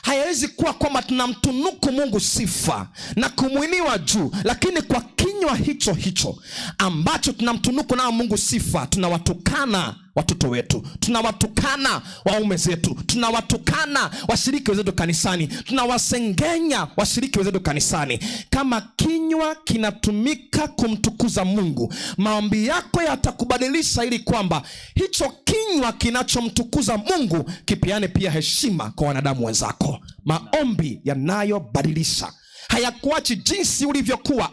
hayawezi kuwa kwamba tunamtunuku Mungu sifa na kumwinua juu, lakini kwa kinywa hicho hicho ambacho tunamtunuku nao Mungu sifa, tunawatukana watoto wetu, tunawatukana waume zetu, tunawatukana washiriki wenzetu kanisani, tunawasengenya washiriki wenzetu kanisani. Kama kinywa kinatumika kumtukuza Mungu, maombi yako yatakubadilisha ili kwamba hicho kinywa kinachomtukuza Mungu kipeane pia heshima kwa wanadamu wenzako. Maombi yanayobadilisha hayakuachi jinsi ulivyokuwa,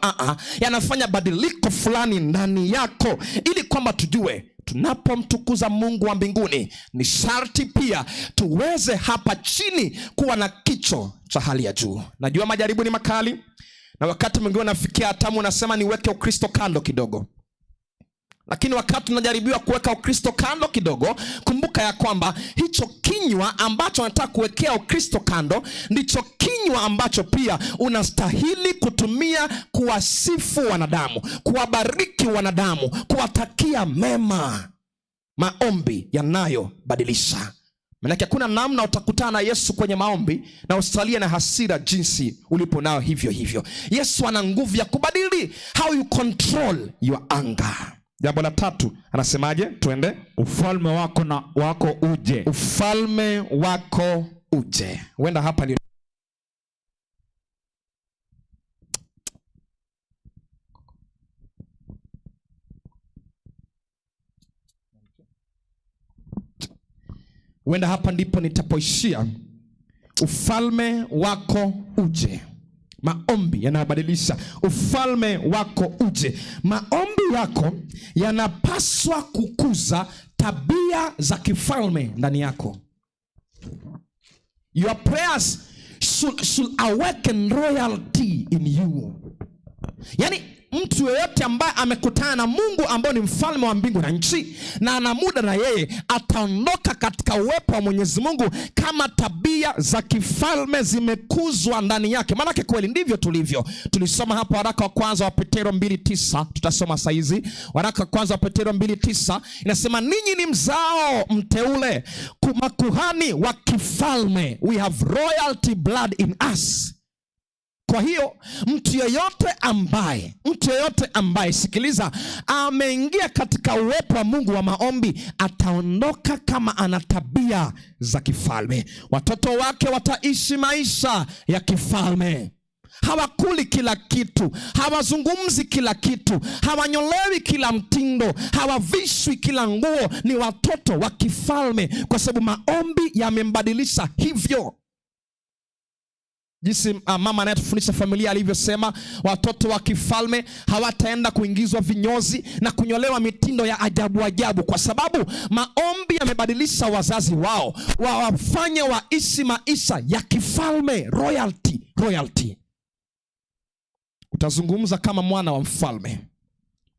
yanafanya badiliko fulani ndani yako, ili kwamba tujue tunapomtukuza Mungu wa mbinguni ni sharti pia tuweze hapa chini kuwa na kicho cha hali ya juu. Najua majaribu ni makali, na wakati mwingine unafikia hatamu unasema niweke Ukristo kando kidogo. Lakini wakati unajaribiwa kuweka Ukristo kando kidogo, kumbuka ya kwamba hicho kinywa ambacho unataka kuwekea Ukristo kando ndicho kinywa ambacho pia unastahili kutumia kuwasifu wanadamu, kuwabariki wanadamu, kuwatakia mema. Maombi yanayobadilisha. Maanake hakuna namna utakutana na Yesu kwenye maombi na usalie na hasira jinsi ulipo nayo hivyo hivyo. Yesu ana nguvu ya kubadili how you control your anger. Jambo la tatu anasemaje? Tuende. Ufalme wako na wako uje. Ufalme wako uje. Huenda hapa ndio huenda hapa ndipo nitapoishia. Ufalme wako uje. Maombi yanabadilisha. Ufalme wako uje. Maombi yako yanapaswa kukuza tabia za kifalme ndani yako. Your prayers should awaken royalty in you. Yaani mtu yeyote ambaye amekutana na Mungu ambaye ni mfalme wa mbingu na nchi na ana muda na yeye, ataondoka katika uwepo wa Mwenyezi Mungu kama tabia za kifalme zimekuzwa ndani yake. Maanake kweli ndivyo tulivyo. Tulisoma hapo waraka wa kwanza wa Petero 2:9, tutasoma saizi. Waraka wa kwanza wa Petero 2:9 inasema ninyi ni mzao mteule, makuhani wa kifalme. We have royalty blood in us. Kwa hiyo mtu yeyote ambaye, sikiliza, ameingia katika uwepo wa Mungu wa maombi ataondoka kama ana tabia za kifalme. Watoto wake wataishi maisha ya kifalme. Hawakuli kila kitu, hawazungumzi kila kitu, hawanyolewi kila mtindo, hawavishwi kila nguo. Ni watoto wa kifalme kwa sababu maombi yamembadilisha hivyo. Jinsi mama anayetufundisha familia alivyosema, watoto wa kifalme hawataenda kuingizwa vinyozi na kunyolewa mitindo ya ajabu ajabu, kwa sababu maombi yamebadilisha wazazi wao, wawafanye waishi maisha ya kifalme. Royalty, royalty. Utazungumza kama mwana wa mfalme,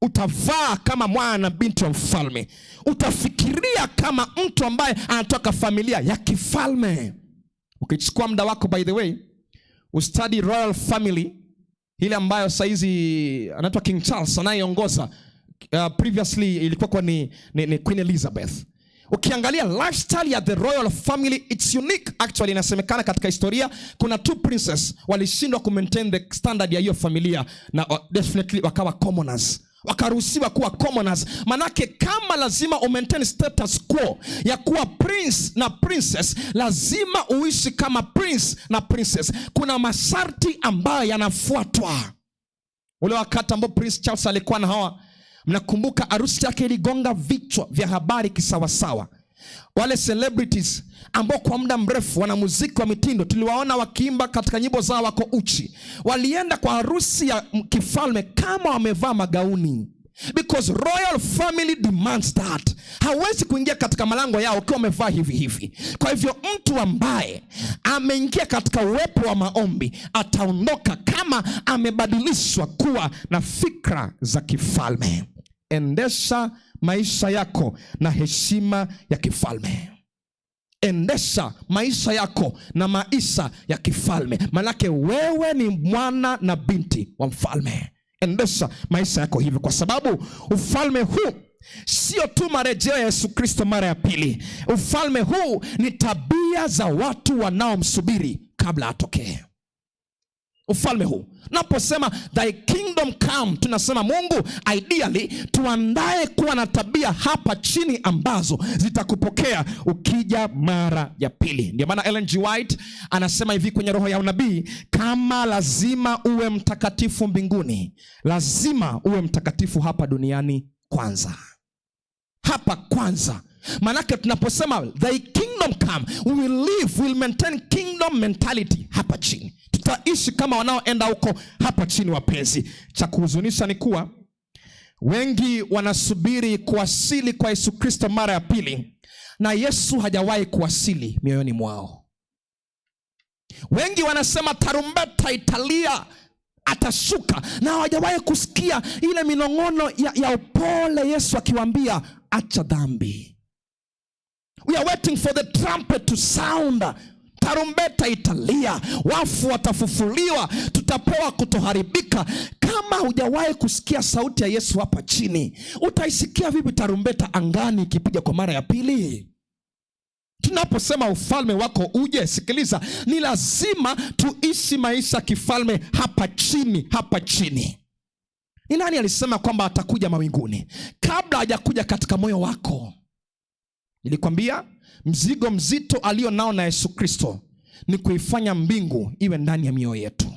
utavaa kama mwana na binti wa mfalme, utafikiria kama mtu ambaye anatoka familia ya kifalme. Ukichukua muda wako, by the way, ustudy royal family ile ambayo saizi anaitwa King Charles anayeongoza, previously ilikuwa kwa ni Queen Elizabeth. Ukiangalia lifestyle ya the royal family, it's unique actually. Inasemekana katika historia kuna 2 princess walishindwa ku maintain the standard ya hiyo familia na definitely wakawa commoners. Wakaruhusiwa kuwa commoners. Manake kama lazima umaintain status quo ya kuwa prince na princess, lazima uishi kama prince na princess. Kuna masharti ambayo yanafuatwa. Ule wakati ambao Prince Charles alikuwa na hawa, mnakumbuka harusi yake iligonga vichwa vya habari kisawasawa. Wale celebrities ambao kwa muda mrefu wanamuziki wa mitindo tuliwaona wakiimba katika nyimbo zao wako uchi, walienda kwa harusi ya kifalme kama wamevaa magauni, because royal family demands that. Hawezi kuingia katika malango yao ukiwa umevaa hivi hivi. Kwa hivyo mtu ambaye ameingia katika uwepo wa maombi ataondoka kama amebadilishwa kuwa na fikra za kifalme. Endesha maisha yako na heshima ya kifalme. Endesha maisha yako na maisha ya kifalme, manake wewe ni mwana na binti wa mfalme. Endesha maisha yako hivyo, kwa sababu ufalme huu sio tu marejeo ya Yesu Kristo mara ya pili. Ufalme huu ni tabia za watu wanaomsubiri kabla atokee. Ufalme huu, naposema thy kingdom come, tunasema Mungu ideally tuandae kuwa na tabia hapa chini ambazo zitakupokea ukija mara ya pili. Ndio maana Ellen G. White anasema hivi kwenye Roho ya Unabii, kama lazima uwe mtakatifu mbinguni, lazima uwe mtakatifu hapa duniani kwanza. Hapa kwanza. Manake tunaposema thy kingdom come, we will live, we will maintain kingdom mentality hapa chini. Tutaishi kama wanaoenda huko hapa chini, wapenzi. Cha kuhuzunisha ni kuwa wengi wanasubiri kuwasili kwa Yesu Kristo mara ya pili, na Yesu hajawahi kuwasili mioyoni mwao. Wengi wanasema tarumbeta italia, atashuka, na hawajawahi kusikia ile minong'ono ya upole Yesu akiwaambia acha dhambi. We are waiting for the trumpet to sound. Tarumbeta italia, wafu watafufuliwa, tutapewa kutoharibika. Kama hujawahi kusikia sauti ya Yesu hapa chini, utaisikia vipi tarumbeta angani ikipiga kwa mara ya pili? Tunaposema ufalme wako uje, sikiliza, ni lazima tuishi maisha kifalme hapa chini, hapa chini. Ni nani alisema kwamba atakuja mawinguni kabla hajakuja katika moyo wako? Nilikwambia mzigo mzito alio nao na Yesu Kristo ni kuifanya mbingu iwe ndani ya mioyo yetu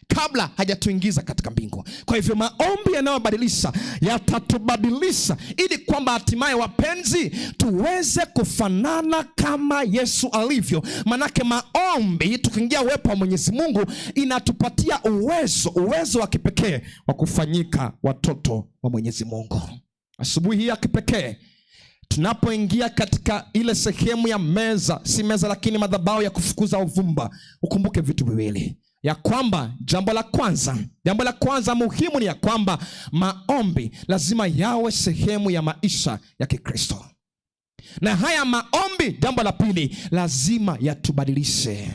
kabla hajatuingiza katika mbingu. Kwa hivyo maombi yanayobadilisha yatatubadilisha ili kwamba hatimaye, wapenzi, tuweze kufanana kama Yesu alivyo. Manake maombi, tukiingia uwepo wa Mwenyezi Mungu, inatupatia uwezo wa kipekee wa kufanyika watoto wa Mwenyezi Mungu. Asubuhi hii ya kipekee tunapoingia katika ile sehemu ya meza, si meza lakini madhabahu ya kufukuza uvumba, ukumbuke vitu viwili. Ya kwamba jambo la kwanza muhimu ni ya kwamba maombi lazima yawe sehemu ya maisha ya Kikristo. Na haya maombi, jambo la pili, lazima yatubadilishe.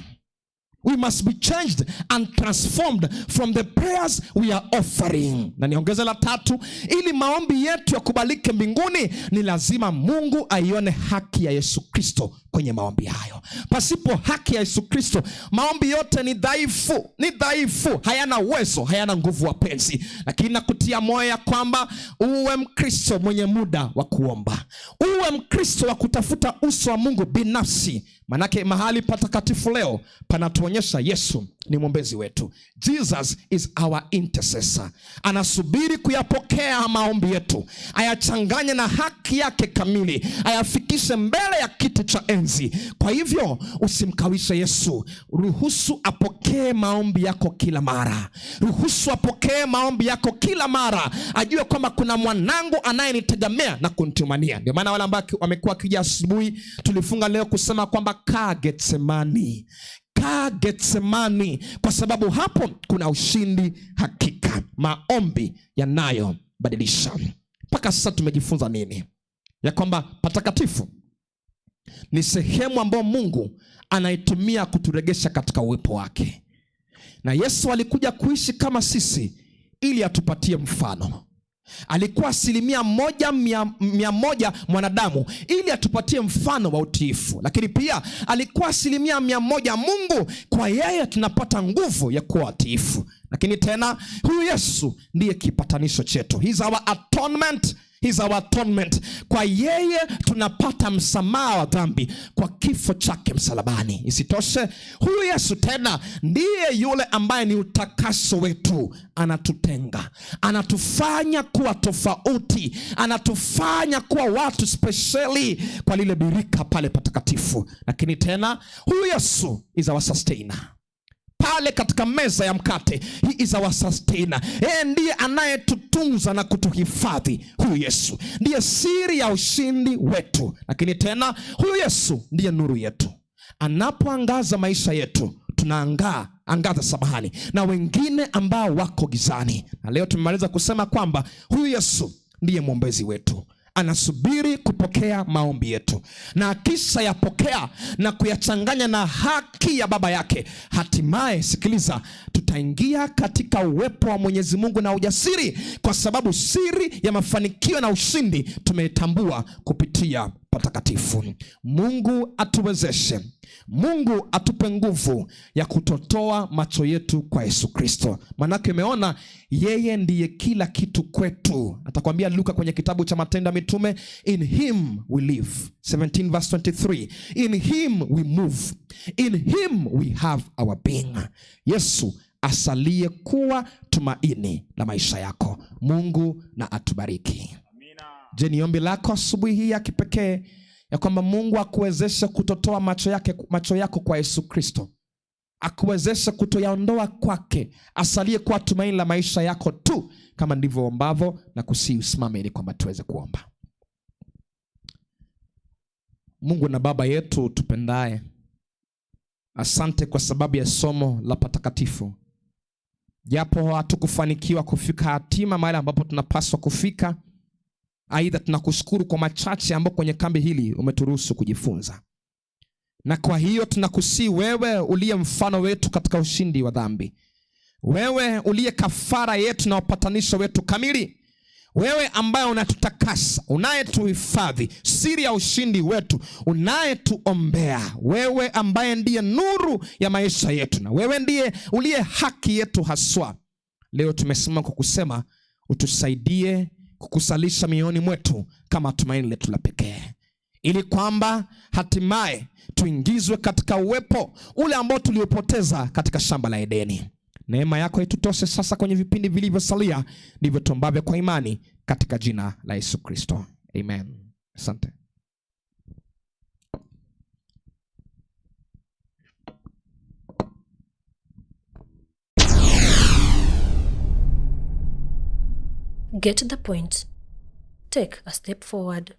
We must be changed and transformed from the prayers we are offering. Na niongeze la tatu, ili maombi yetu yakubalike mbinguni, ni lazima Mungu aione haki ya Yesu Kristo kwenye maombi hayo. Pasipo haki ya Yesu Kristo, maombi yote ni dhaifu, ni dhaifu, hayana uwezo, hayana nguvu, wapenzi. Lakini nakutia moyo ya kwamba uwe Mkristo mwenye muda wa kuomba, uwe Mkristo wa kutafuta uso wa Mungu binafsi. Manake mahali patakatifu leo panatuonyesha Yesu ni mwombezi wetu. Jesus is our intercessor. Anasubiri kuyapokea maombi yetu, ayachanganye na haki yake kamili, ayafikishe mbele ya kiti cha enzi. Kwa hivyo usimkawishe Yesu, ruhusu apokee maombi yako kila mara. Ruhusu apokee maombi yako kila mara, ajue kwamba kuna mwanangu anayenitegemea na kunitumania. Ndio maana wale ambao wamekuwa wakija asubuhi, tulifunga leo kusema kwamba kaa Getsemani, kaa Getsemani, kwa sababu hapo kuna ushindi hakika. Maombi yanayobadilisha. Mpaka sasa tumejifunza nini? Ya kwamba patakatifu ni sehemu ambayo Mungu anaitumia kuturegesha katika uwepo wake. Na Yesu alikuja kuishi kama sisi ili atupatie mfano. Alikuwa asilimia moja mia moja mwanadamu ili atupatie mfano wa utiifu. Lakini pia alikuwa 100% Mungu, kwa yeye tunapata nguvu ya kuwa watiifu. Lakini tena huyu Yesu ndiye kipatanisho chetu. He's our atonement. He's our atonement. Kwa yeye tunapata msamaha wa dhambi kwa kifo chake msalabani. Isitoshe, huyu Yesu tena ndiye yule ambaye ni utakaso wetu. Anatutenga, anatufanya kuwa tofauti, anatufanya kuwa watu spesheli kwa lile birika pale patakatifu. Lakini tena huyu Yesu is our sustainer. Pale katika meza ya mkate, he is our sustainer. Yeye ndiye anayetutunza na kutuhifadhi. Huyu Yesu ndiye siri ya ushindi wetu. Lakini tena huyu Yesu ndiye nuru yetu. Anapoangaza maisha yetu, tunaangaa, angaza samahani, na wengine ambao wako gizani. Na leo tumemaliza kusema kwamba huyu Yesu ndiye mwombezi wetu. Anasubiri kupokea maombi yetu, na akisha yapokea na kuyachanganya na haki ya baba yake, hatimaye, sikiliza, tutaingia katika uwepo wa Mwenyezi Mungu na ujasiri, kwa sababu siri ya mafanikio na ushindi tumeitambua kupitia patakatifu. Mungu atuwezeshe, Mungu atupe nguvu ya kutotoa macho yetu kwa Yesu Kristo, manake umeona yeye ndiye kila kitu kwetu. Atakwambia Luka kwenye kitabu cha Matendo ya Mitume, in him we live, 17 verse 23, in him we move, in him we have our being. Yesu asalie kuwa tumaini la maisha yako. Mungu na atubariki. Je, ni ombi lako asubuhi hii ya kipekee ya kwamba Mungu akuwezeshe kutotoa macho yako kwa Yesu Kristo, akuwezeshe kutoyaondoa kwake, asalie kuwa tumaini la maisha yako tu, kama ndivyo ombavyo, na kusihi usimame ili kwamba tuweze kuomba. Mungu na Baba yetu tupendaye, asante kwa sababu ya somo la patakatifu. Japo hatukufanikiwa kufika hatima mahali ambapo tunapaswa kufika, aidha tunakushukuru kwa machache ambayo kwenye kambi hili umeturuhusu kujifunza. Na kwa hiyo tunakusihi wewe uliye mfano wetu katika ushindi wa dhambi, wewe uliye kafara yetu na upatanisho wetu kamili, wewe ambaye unatutakasa, unayetuhifadhi, siri ya ushindi wetu, unayetuombea, wewe ambaye ndiye nuru ya maisha yetu, na wewe ndiye uliye haki yetu haswa. Leo tumesimama kwa kusema utusaidie kukusalisha mioyoni mwetu kama tumaini letu la pekee, ili kwamba hatimaye tuingizwe katika uwepo ule ambao tuliopoteza katika shamba la Edeni. Neema yako itutoshe sasa kwenye vipindi vilivyosalia, ndivyo tuombavyo kwa imani katika jina la Yesu Kristo. Amen. Asante. Get the point. Take a step forward.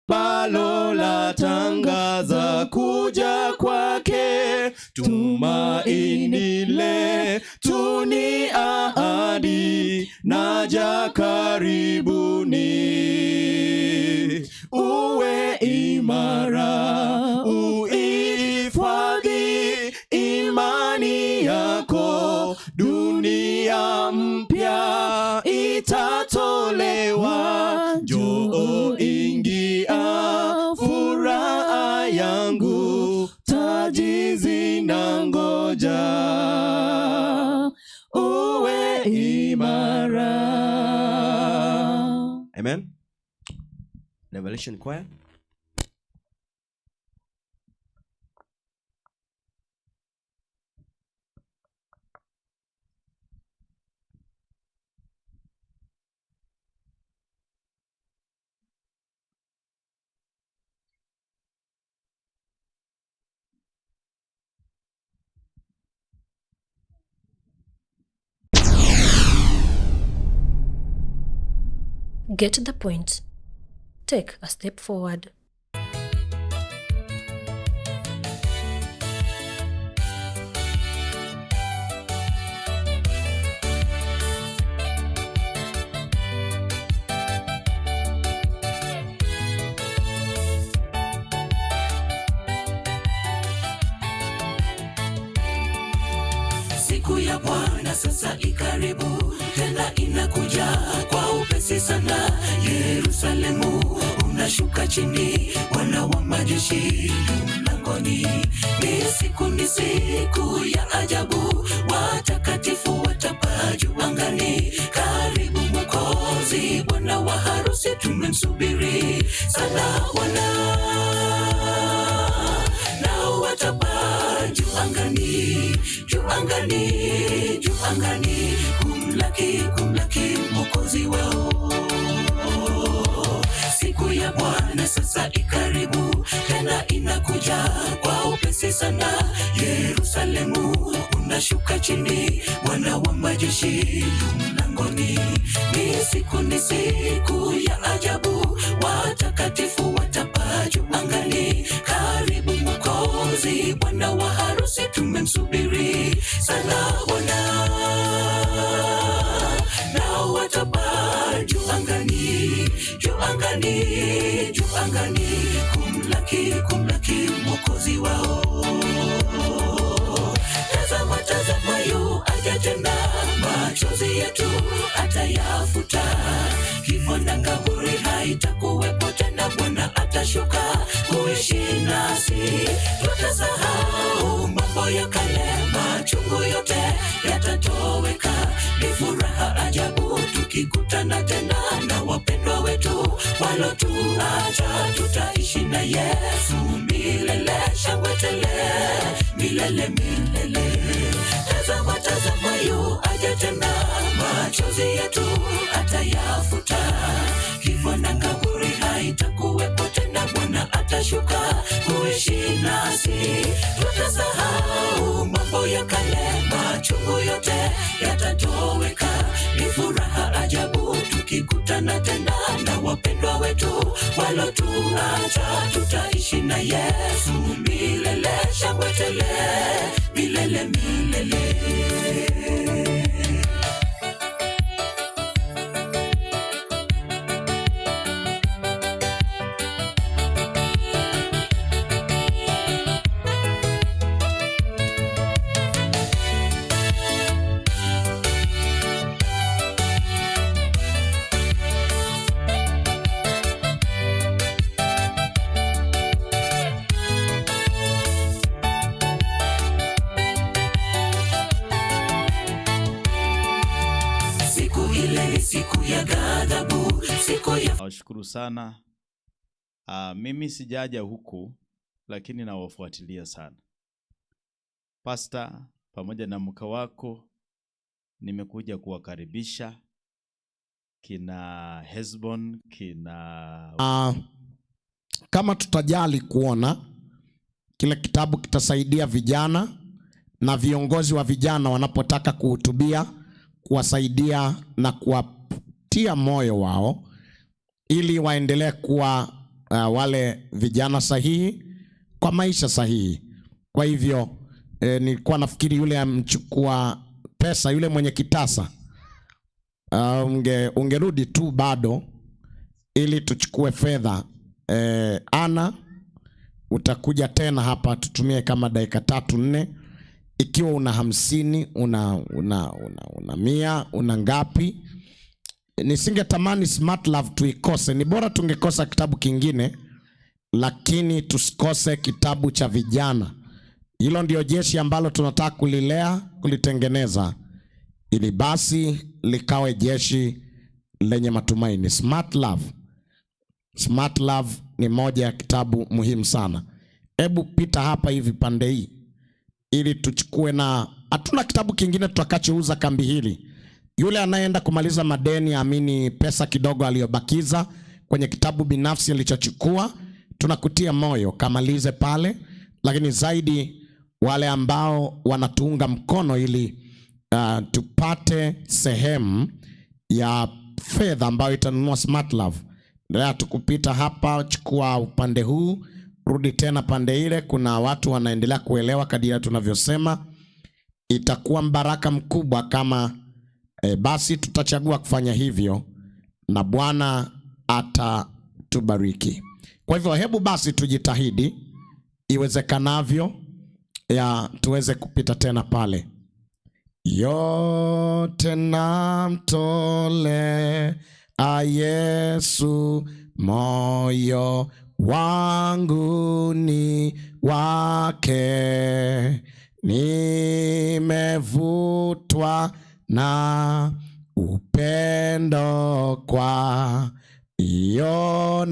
Balo la tangaza kuja kwake, tumaini letu ni ahadi, naja karibuni. Uwe imara, uhifadhi imani yako, dunia mpya itatolewa. Njoo ingia furaha yangu, taji zinangoja. Uwe imara. Amen. Revelation Choir. Get the point. Take a step forward. Siku ya Bwana sasa ikaribu, tena inakuja kwa upesi sana. Yerusalemu unashuka chini, Bwana wa majeshi yu mlangoni. Ni siku ya ajabu, watakatifu watapaa juu angani. Karibu Mwokozi, Bwana wa harusi tumemsubiri sana Bwana. Nao watapaa juu angani, juu angani, juu angani, kumlaki, kumlaki Mwokozi wao. Siku ya Bwana sasa ikaribu, tena inakuja kwa upesi sana. Yerusalemu unashuka chini, Bwana wa majeshi yu mlangoni. Ni siku ya ajabu, watakatifu watapaa juu angani. Karibu Mwokozi, Bwana wa harusi tumemsubiri sana Bwana. Nao watapaa juu angani, juu angani, juu angani, kumlaki, kumlaki Mwokozi wao. Tazama, tazama yu aja tena, machozi yetu atayafuta. Kifo na kaburi haitakuwepo tena, Bwana atashuka kuishi nasi. Tutasahau mambo ya kale, machungu yote yatatoweka. Ni furaha ajabu tukikutana tena na wapendwa wetu walotuacha. Tutaishi na Yesu milele, shangwe tele, milele milele. Tazama, tazama yu aja tena, machozi yetu atayafuta. Kifo na kaburi haitakuwepo tena, Bwana atashuka kuishi nasi. Tutasahau mambo ya kale, machungu yote yatatoweka. Ni furaha ajabu tukikutana tena na wapendwa wetu walotuacha. Tutaishi na Yesu milele, shangwe tele, milele milele. Nawashukuru sana. Mimi sijaja huku lakini nawafuatilia sana. Pastor pamoja na mke wako nimekuja kuwakaribisha kina Hesbon, kina Kama tutajali kuona kile kitabu kitasaidia vijana na viongozi wa vijana wanapotaka kuhutubia, kuwasaidia na kuwatia moyo wao ili waendelee kuwa wale vijana sahihi kwa maisha sahihi. Kwa hivyo nilikuwa nafikiri yule amchukua pesa, yule mwenye kitasa, ungerudi tu bado ili tuchukue fedha. Ana utakuja tena hapa tutumie kama dakika 3-4. Ikiwa una 50, una 100, una ngapi? Nisingetamani Smart Love tuikose. Ni bora tungekosa kitabu kingine, lakini tusikose kitabu cha vijana. Hilo ndio jeshi ambalo tunataka kulilea, kulitengeneza, ili basi likawe jeshi lenye matumaini. Smart Love. Smart Love ni moja ya kitabu muhimu sana. Hebu pita hapa hivi pande hii ili tuchukue, na hatuna kitabu kingine tutakachouza kambi hili. Yule anayeenda kumaliza madeni, amini pesa kidogo aliyobakiza kwenye kitabu binafsi alichochukua, tunakutia moyo kamalize pale, lakini zaidi wale ambao wanatuunga mkono ili tupate sehemu ya fedha ambayo itanunua Smart Love. Endelea tukupita hapa, chukua upande huu, rudi tena pande ile. Kuna watu wanaendelea kuelewa kadiri tunavyosema. Itakuwa mbaraka mkubwa kama basi tutachagua kufanya hivyo, na Bwana atatubariki. Kwa hivyo hebu basi tujitahidi iwezekanavyo ya tuweze kupita tena pale. Yote namtolea Yesu, moyo wangu ni wake, nimevutwa na upendo kwa iyo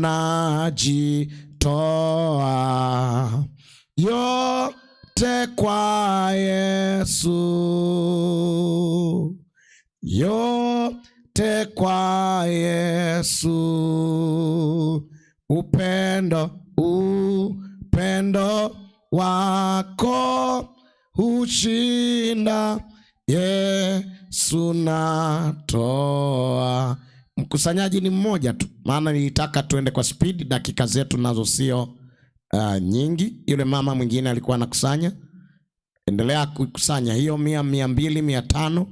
najitoa, yote kwa Yesu, yote kwa Yesu, upendo, upendo wako hushinda, Yesu natoa. Mkusanyaji ni mmoja tu, maana nilitaka tuende kwa speed, dakika zetu nazo sio nyingi. Yule mama mwingine alikuwa anakusanya, endelea kukusanya hiyo 100, 200, 500.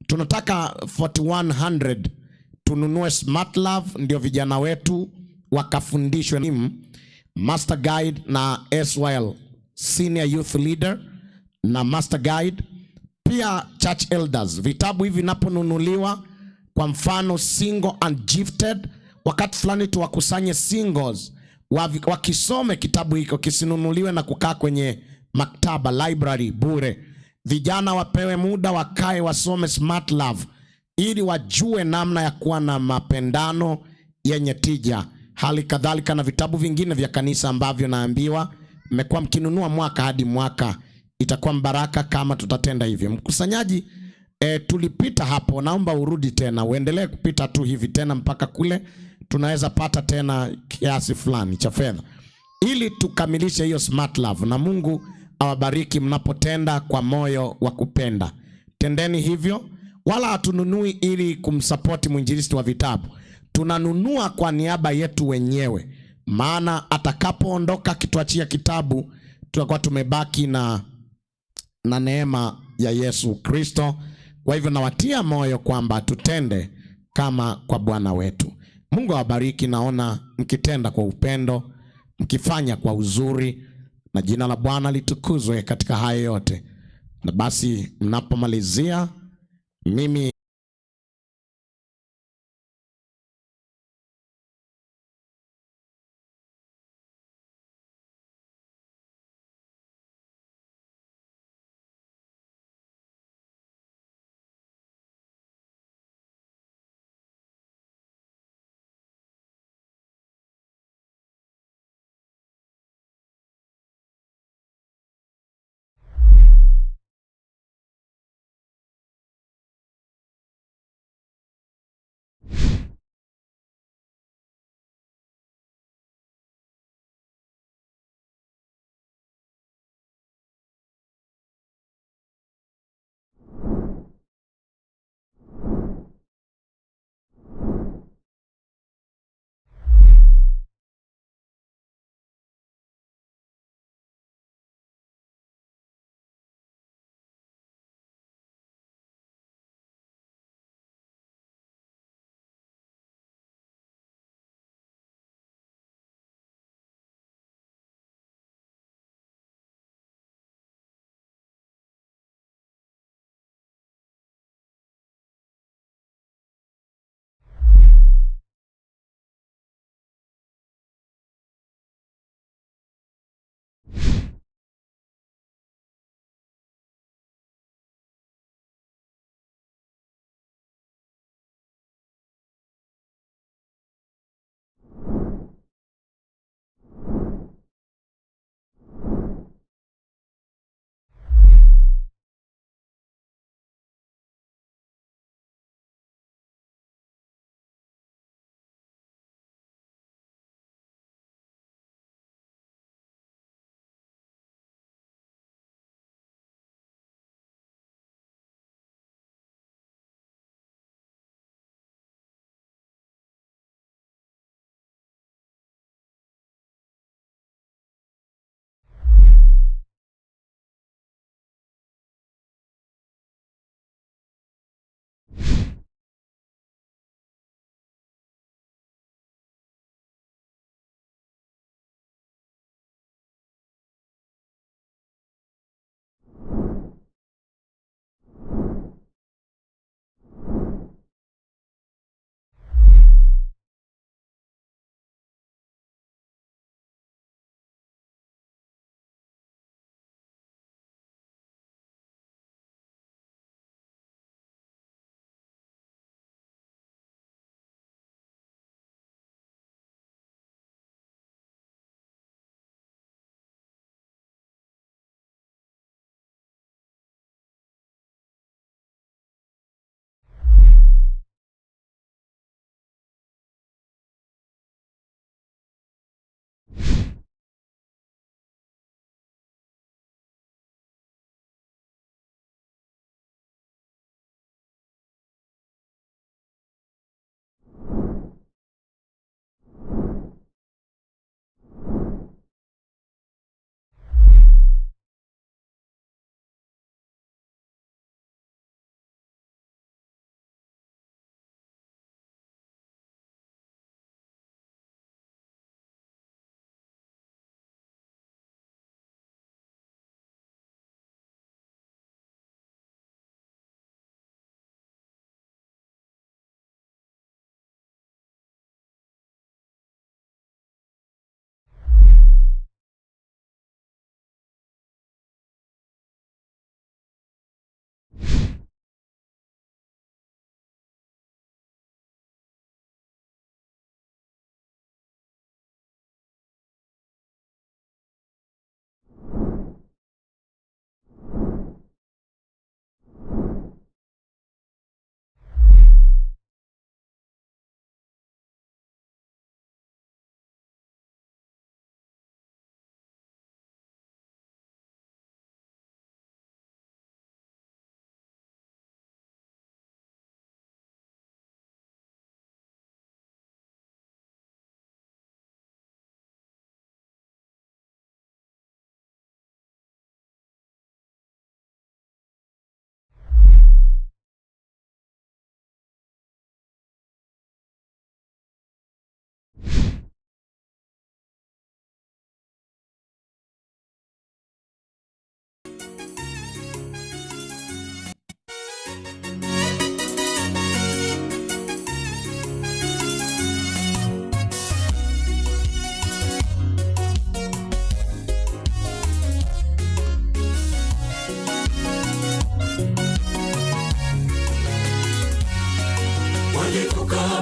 Tunataka 4100 tununue Smart Love, ndio vijana wetu wakafundishwe Master Guide na SYL, Senior Youth Leader na Master Guide, pia Church Elders. Vitabu hivi vinaponunuliwa, kwa mfano Single and Gifted, wakati fulani tuwakusanye singles wakisome kitabu hiko, kisinunuliwe na kukaa kwenye maktaba library bure. Vijana wapewe muda wakae wasome Smart Love ili wajue namna ya kuwa na mapendano yenye tija. Hali kadhalika na vitabu vingine vya kanisa ambavyo naambiwa mmekuwa mkinunua mwaka hadi mwaka. Itakuwa mbaraka kama tutatenda hivyo. Mkusanyaji, tulipita hapo, naomba urudi tena, uendelee kupita tu hivi tena mpaka kule tunaweza pata tena kiasi fulani cha fedha ili tukamilishe hiyo Smart Love. Na Mungu awabariki mnapotenda kwa moyo wa kupenda. Tendeni hivyo, wala hatununui ili kumsupport mwinjilisti wa vitabu. Tunanunua kwa niaba yetu wenyewe, maana atakapoondoka akituachia kitabu tutakuwa tumebaki na neema ya Yesu Kristo. Kwa hivyo nawatia moyo kwamba tutende kama kwa Bwana wetu. Mungu awabariki. Naona mkitenda kwa upendo, mkifanya kwa uzuri, na jina la Bwana litukuzwe katika hayo yote. Na basi mnapomalizia, mimi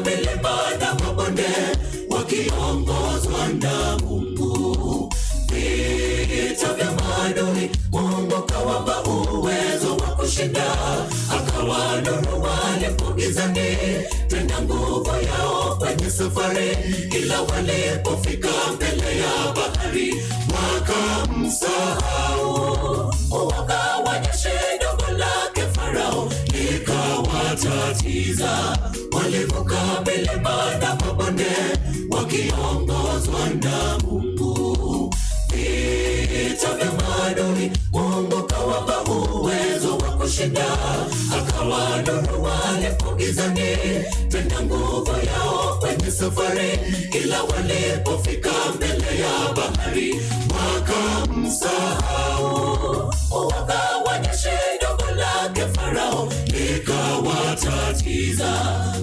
Milima na mabonde wakiongozwa na Mungu. Vita vya maadui, Mungu kawapa uwezo wa kushinda, akawanuru walipo gizani, tena nguvu yao kwenye safari, ila walipofika mbele ya bahari wakamsahau, wakawa jeshi dogo lake Farao likawatatiza. Walivuka milima na mabonde wakiongozwa na Mungu. Vita vya maadui, Mungu kawapa uwezo wa kushinda, akawanuru walipo gizani, tena nguvu yao kwenye safari, ila walipofika mbele ya bahari wakamsahau, wakawa jeshi dogo lake Farao likawatatiza.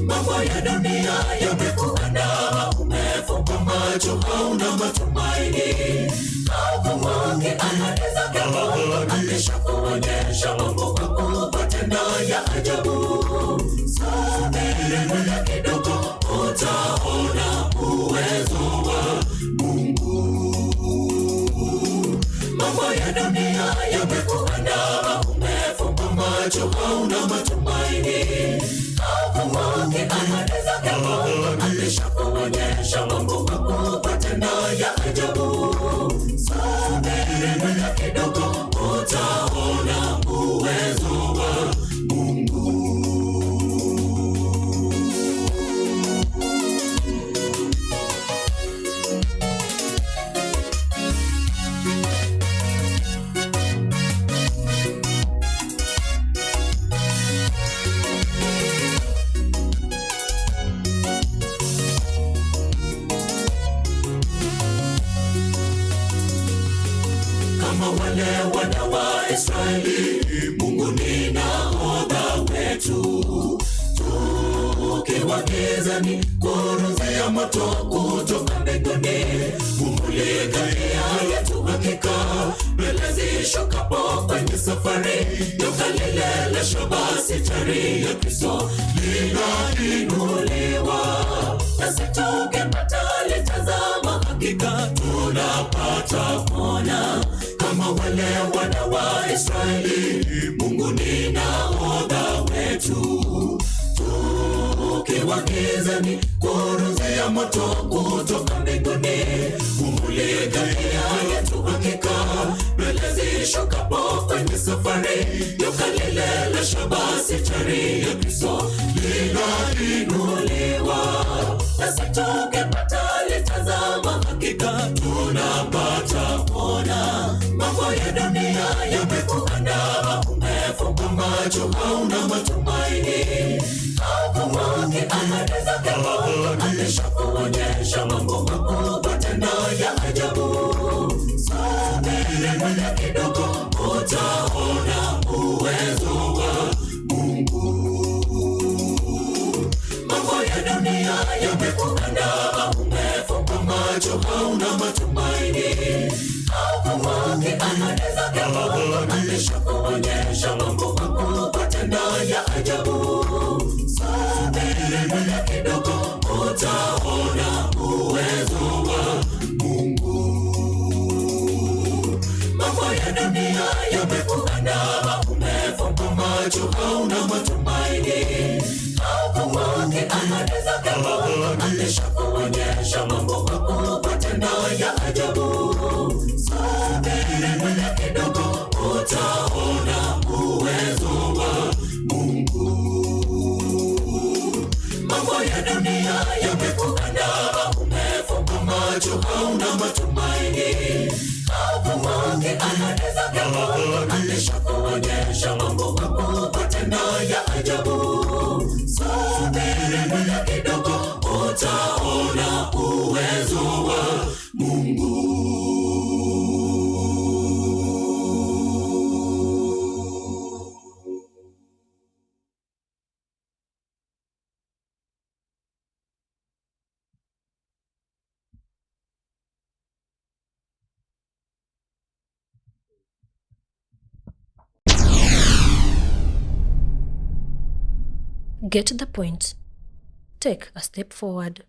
Mambo ya dunia yamekuandama, umefumba macho, hauna matumaini. Haukumbuki ahadi zake Mungu, alishakuonyesha mambo makubwa tena ya ajabu. Subiri muda kidogo, utaona uwezo wa Mungu. Mambo ya dunia yamekuandama, umefumba macho, hauna matumaini. Haukumbuki ahadi zake Mungu, alishakuonyesha mambo makubwa tena ya ajabu. Subiri muda kidogo, utaona uwezo wa Mungu. Kama wale wana wa Israeli, Mungu ni nahodha wetu. Tukiwa gizani, kurunzi ya moto kutoka mbinguni humulika njia yetu hakika. Mbele zishukapo kwenye safari, joka lile la shaba sitari ya Kristo linainuliwa. Nasi tukipata litazama, hakika tunapata kuona. Kama wale wana wa Israeli, Mungu ni nahodha wetu. Tukiwa gizani, kurunzi ya moto kutoka mbinguni humulika njia yetu hakika. Mbele zishukapo kwenye safari, joka lile la shaba sitari ya Kristo linainuliwa. Nasi tukipata litazama, hakika tunapata kuona. Mambo ya dunia yamekuandama, umefumba macho, hauna matumaini. Haukumbuki ahadi zake Mungu, alishakuonyesha mambo makubwa tena ya ajabu. Subiri muda kidogo, utaona uwezo wa Mungu. Mambo ya dunia yamekuandama, umefumba macho, hauna matumaini. Haukumbuki ahadi zake Mungu, alishakuonyesha mambo makubwa tena ya ajabu. Subiri muda kidogo, utaona uwezo wa Mungu. Mambo ya dunia yamekuandama, umefumba macho, hauna matumaini. Haukumbuki ahadi zake Mungu, alishakuonyesha mambo makubwa tena ya ajabu. Subiri muda kidogo, utaona uwezo wa Mungu. Mambo ya dunia yamekuandama, umefumba macho, hauna matumaini. Haukumbuki ahadi zake Mungu, alishakuonyesha mambo makubwa tena ya ajabu. Subiri muda kidogo, utaona uwezo wa Mungu. Get the point. Take a step forward.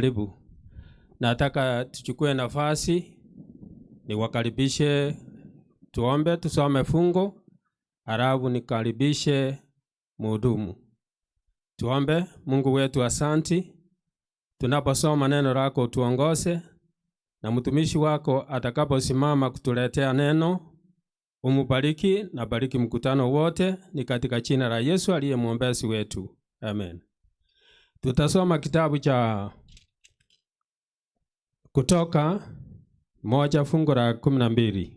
Karibu. Nataka tuchukue nafasi niwakaribishe, tuombe, tusome fungo, halafu nikaribishe mhudumu. Tuombe. Mungu wetu, asanti. Tunaposoma neno lako tuongoze, na mtumishi wako atakaposimama kutuletea neno, umubariki na bariki mkutano wote, ni katika jina la Yesu aliye mwombezi wetu. Amen. Tutasoma kitabu cha Kutoka 1 fungu la 12.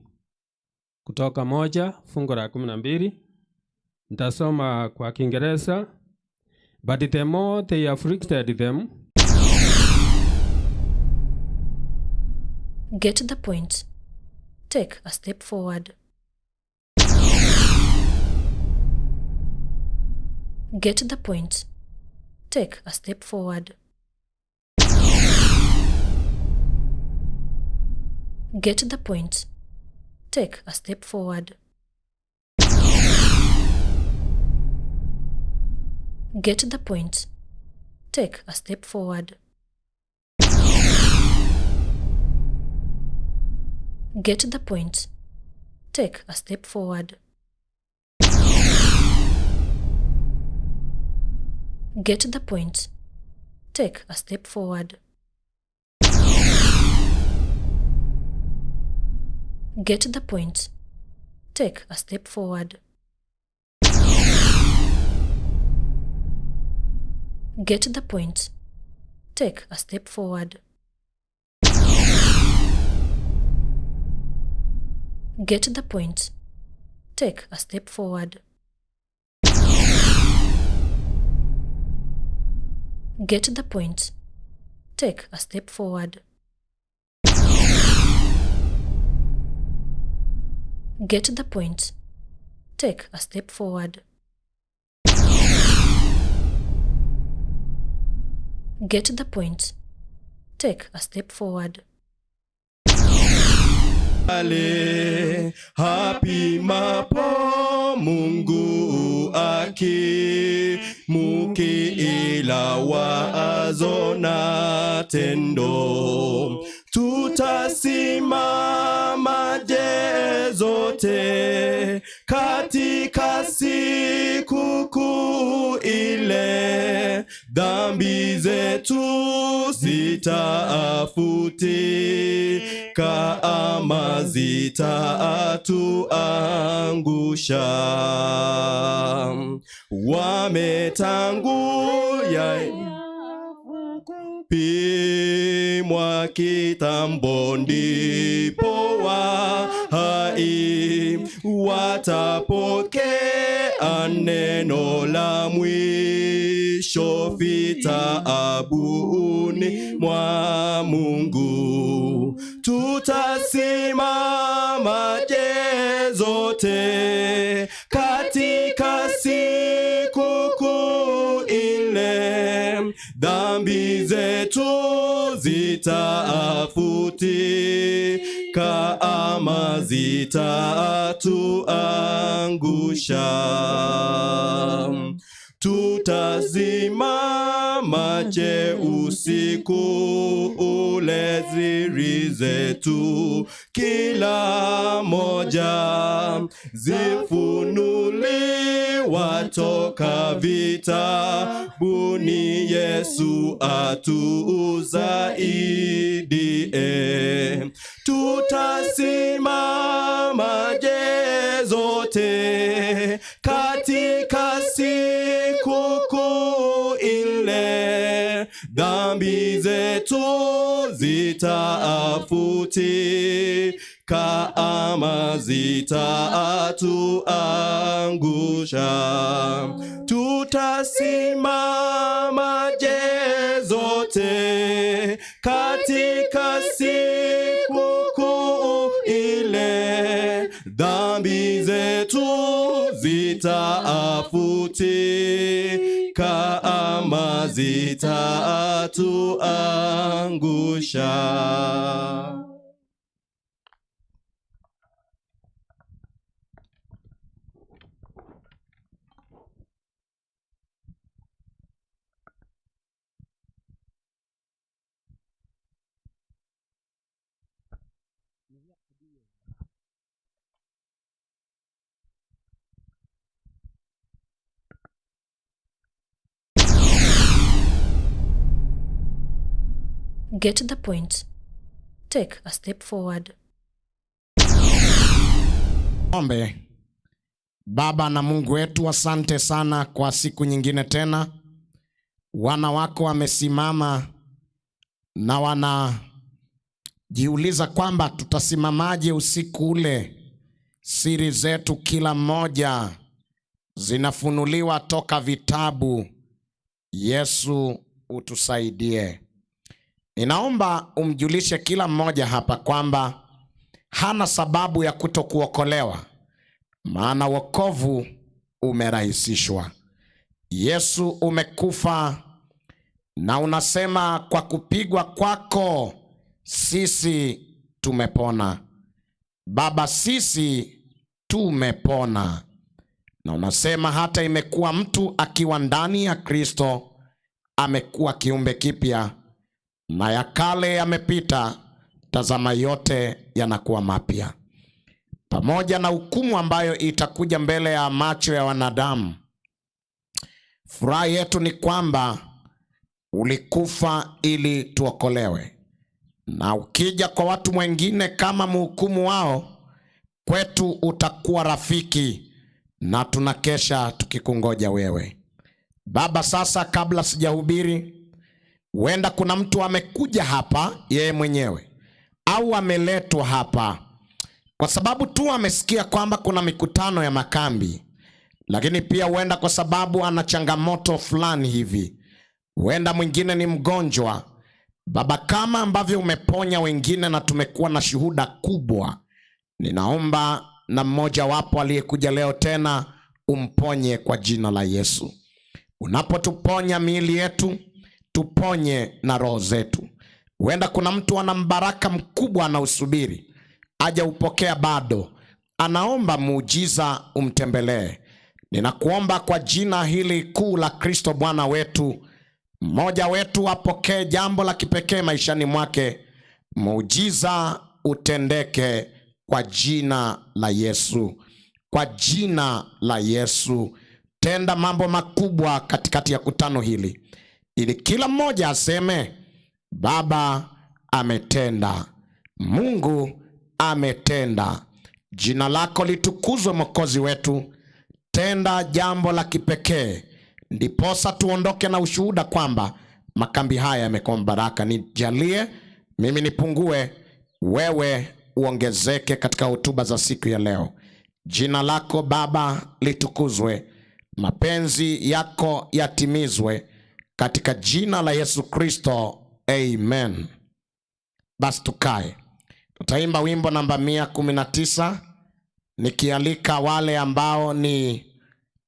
Kutoka 1 fungu la 12. Nitasoma kwa Kiingereza. But the more they afflicted them. Get the point. Take a step forward. Get the point. Take a step forward. Get the point. Take a step forward. Get the point. Take a step forward. Get the point. Take a step forward. Get the point. Take a step forward. Get the point. Take a step forward. Get the point. Take a step forward. Get the point. Take a step forward. Get the point. Take a step forward. Get the point. Take a step forward. Get the point. Take a step forward. Ale hapimapo Mungu aki mukiila wazo na tendo, tutasimama je zote katika siku kuu ile, dhambi zetu zitafutika ama zitatuangusha. Wametangulia pimwa kitambo, ndipo wa hai watapokea neno la mwisho vitabuni mwa Mungu. Tutasimama je zote katika siku kuu ile, dhambi zetu zitafutika ama zitatuangusha. Tutazimama je usiku ule siri zetu kila moja zifunuliwa toka vitabuni, Yesu atusaidie. Tutasimama je zote katika siku kuu ile, dhambi zetu zitafutika ama zitatuangusha. Tutasimama je zote katika siku kuu ile, dhambi zetu zitafutika ama zitatuangusha. Get the point. Take a step forward. Ombe. Baba na Mungu wetu, asante sana kwa siku nyingine tena. Wana wako wamesimama na wanajiuliza kwamba tutasimamaje usiku ule. Siri zetu kila mmoja zinafunuliwa toka vitabu. Yesu, utusaidie. Ninaomba umjulishe kila mmoja hapa kwamba hana sababu ya kutokuokolewa, maana wokovu umerahisishwa. Yesu, umekufa na unasema kwa kupigwa kwako sisi tumepona. Baba, sisi tumepona. Na unasema hata imekuwa mtu akiwa ndani ya Kristo amekuwa kiumbe kipya, na ya kale yamepita, tazama yote yanakuwa mapya. Pamoja na hukumu ambayo itakuja mbele ya macho ya wanadamu, furaha yetu ni kwamba ulikufa ili tuokolewe, na ukija kwa watu wengine kama mhukumu wao, kwetu utakuwa rafiki, na tunakesha tukikungoja wewe. Baba, sasa kabla sijahubiri, huenda kuna mtu amekuja hapa yeye mwenyewe au ameletwa hapa kwa sababu tu amesikia kwamba kuna mikutano ya makambi, lakini pia huenda kwa sababu ana changamoto fulani hivi, huenda mwingine ni mgonjwa. Baba, kama ambavyo umeponya wengine na tumekuwa na shuhuda kubwa, ninaomba na mmoja wapo aliyekuja leo tena umponye kwa jina la Yesu. Unapotuponya miili yetu, tuponye na roho zetu. Huenda kuna mtu ana mbaraka mkubwa anausubiri, hajaupokea bado, anaomba muujiza umtembelee. Ninakuomba kwa jina hili kuu la Kristo Bwana wetu, mmoja wetu apokee jambo la kipekee maishani mwake, muujiza utendeke kwa jina la Yesu, kwa jina la Yesu. Tenda mambo makubwa katikati ya kutano hili, ili kila mmoja aseme Baba ametenda, Mungu ametenda. Jina lako litukuzwe, Mwokozi wetu. Tenda jambo la kipekee, ndiposa tuondoke na ushuhuda kwamba makambi haya yamekuwa baraka. Nijalie mimi nipungue, wewe uongezeke katika hotuba za siku ya leo. Jina lako Baba litukuzwe, mapenzi yako yatimizwe, katika jina la Yesu Kristo, amen. Basi tukae, tutaimba wimbo namba 119, nikialika wale ambao ni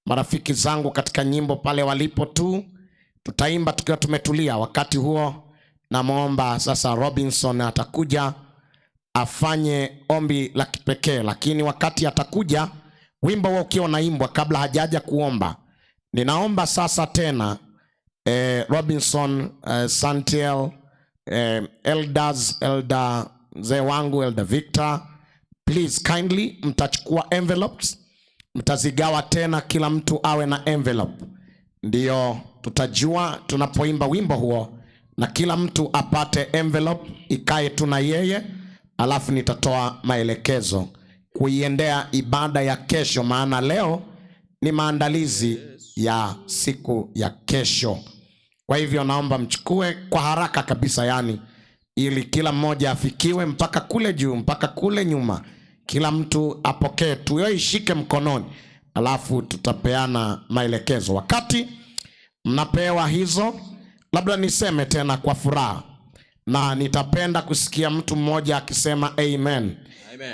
marafiki zangu katika nyimbo pale walipo tu, tutaimba tukiwa tumetulia. Wakati huo namwomba sasa Robinson atakuja afanye ombi la kipekee, lakini wakati atakuja wimbo huo ukiwa unaimbwa kabla hajaja kuomba, ninaomba sasa tena Robinson, Santiel, elders, elder mzee wangu Elder Victor, please kindly mtachukua envelopes, mtazigawa tena, kila mtu awe na envelope, ndio tutajua tunapoimba wimbo huo, na kila mtu apate envelope ikae tu na yeye, alafu nitatoa maelekezo kuiendea ibada ya kesho, maana leo ni maandalizi ya siku ya kesho. Kwa hivyo naomba mchukue kwa haraka kabisa, yani ili kila mmoja afikiwe mpaka kule juu, mpaka kule nyuma, kila mtu apokee tu, yeye ishike mkononi, alafu tutapeana maelekezo. Wakati mnapewa hizo, labda niseme tena kwa furaha, na nitapenda kusikia mtu mmoja akisema amen.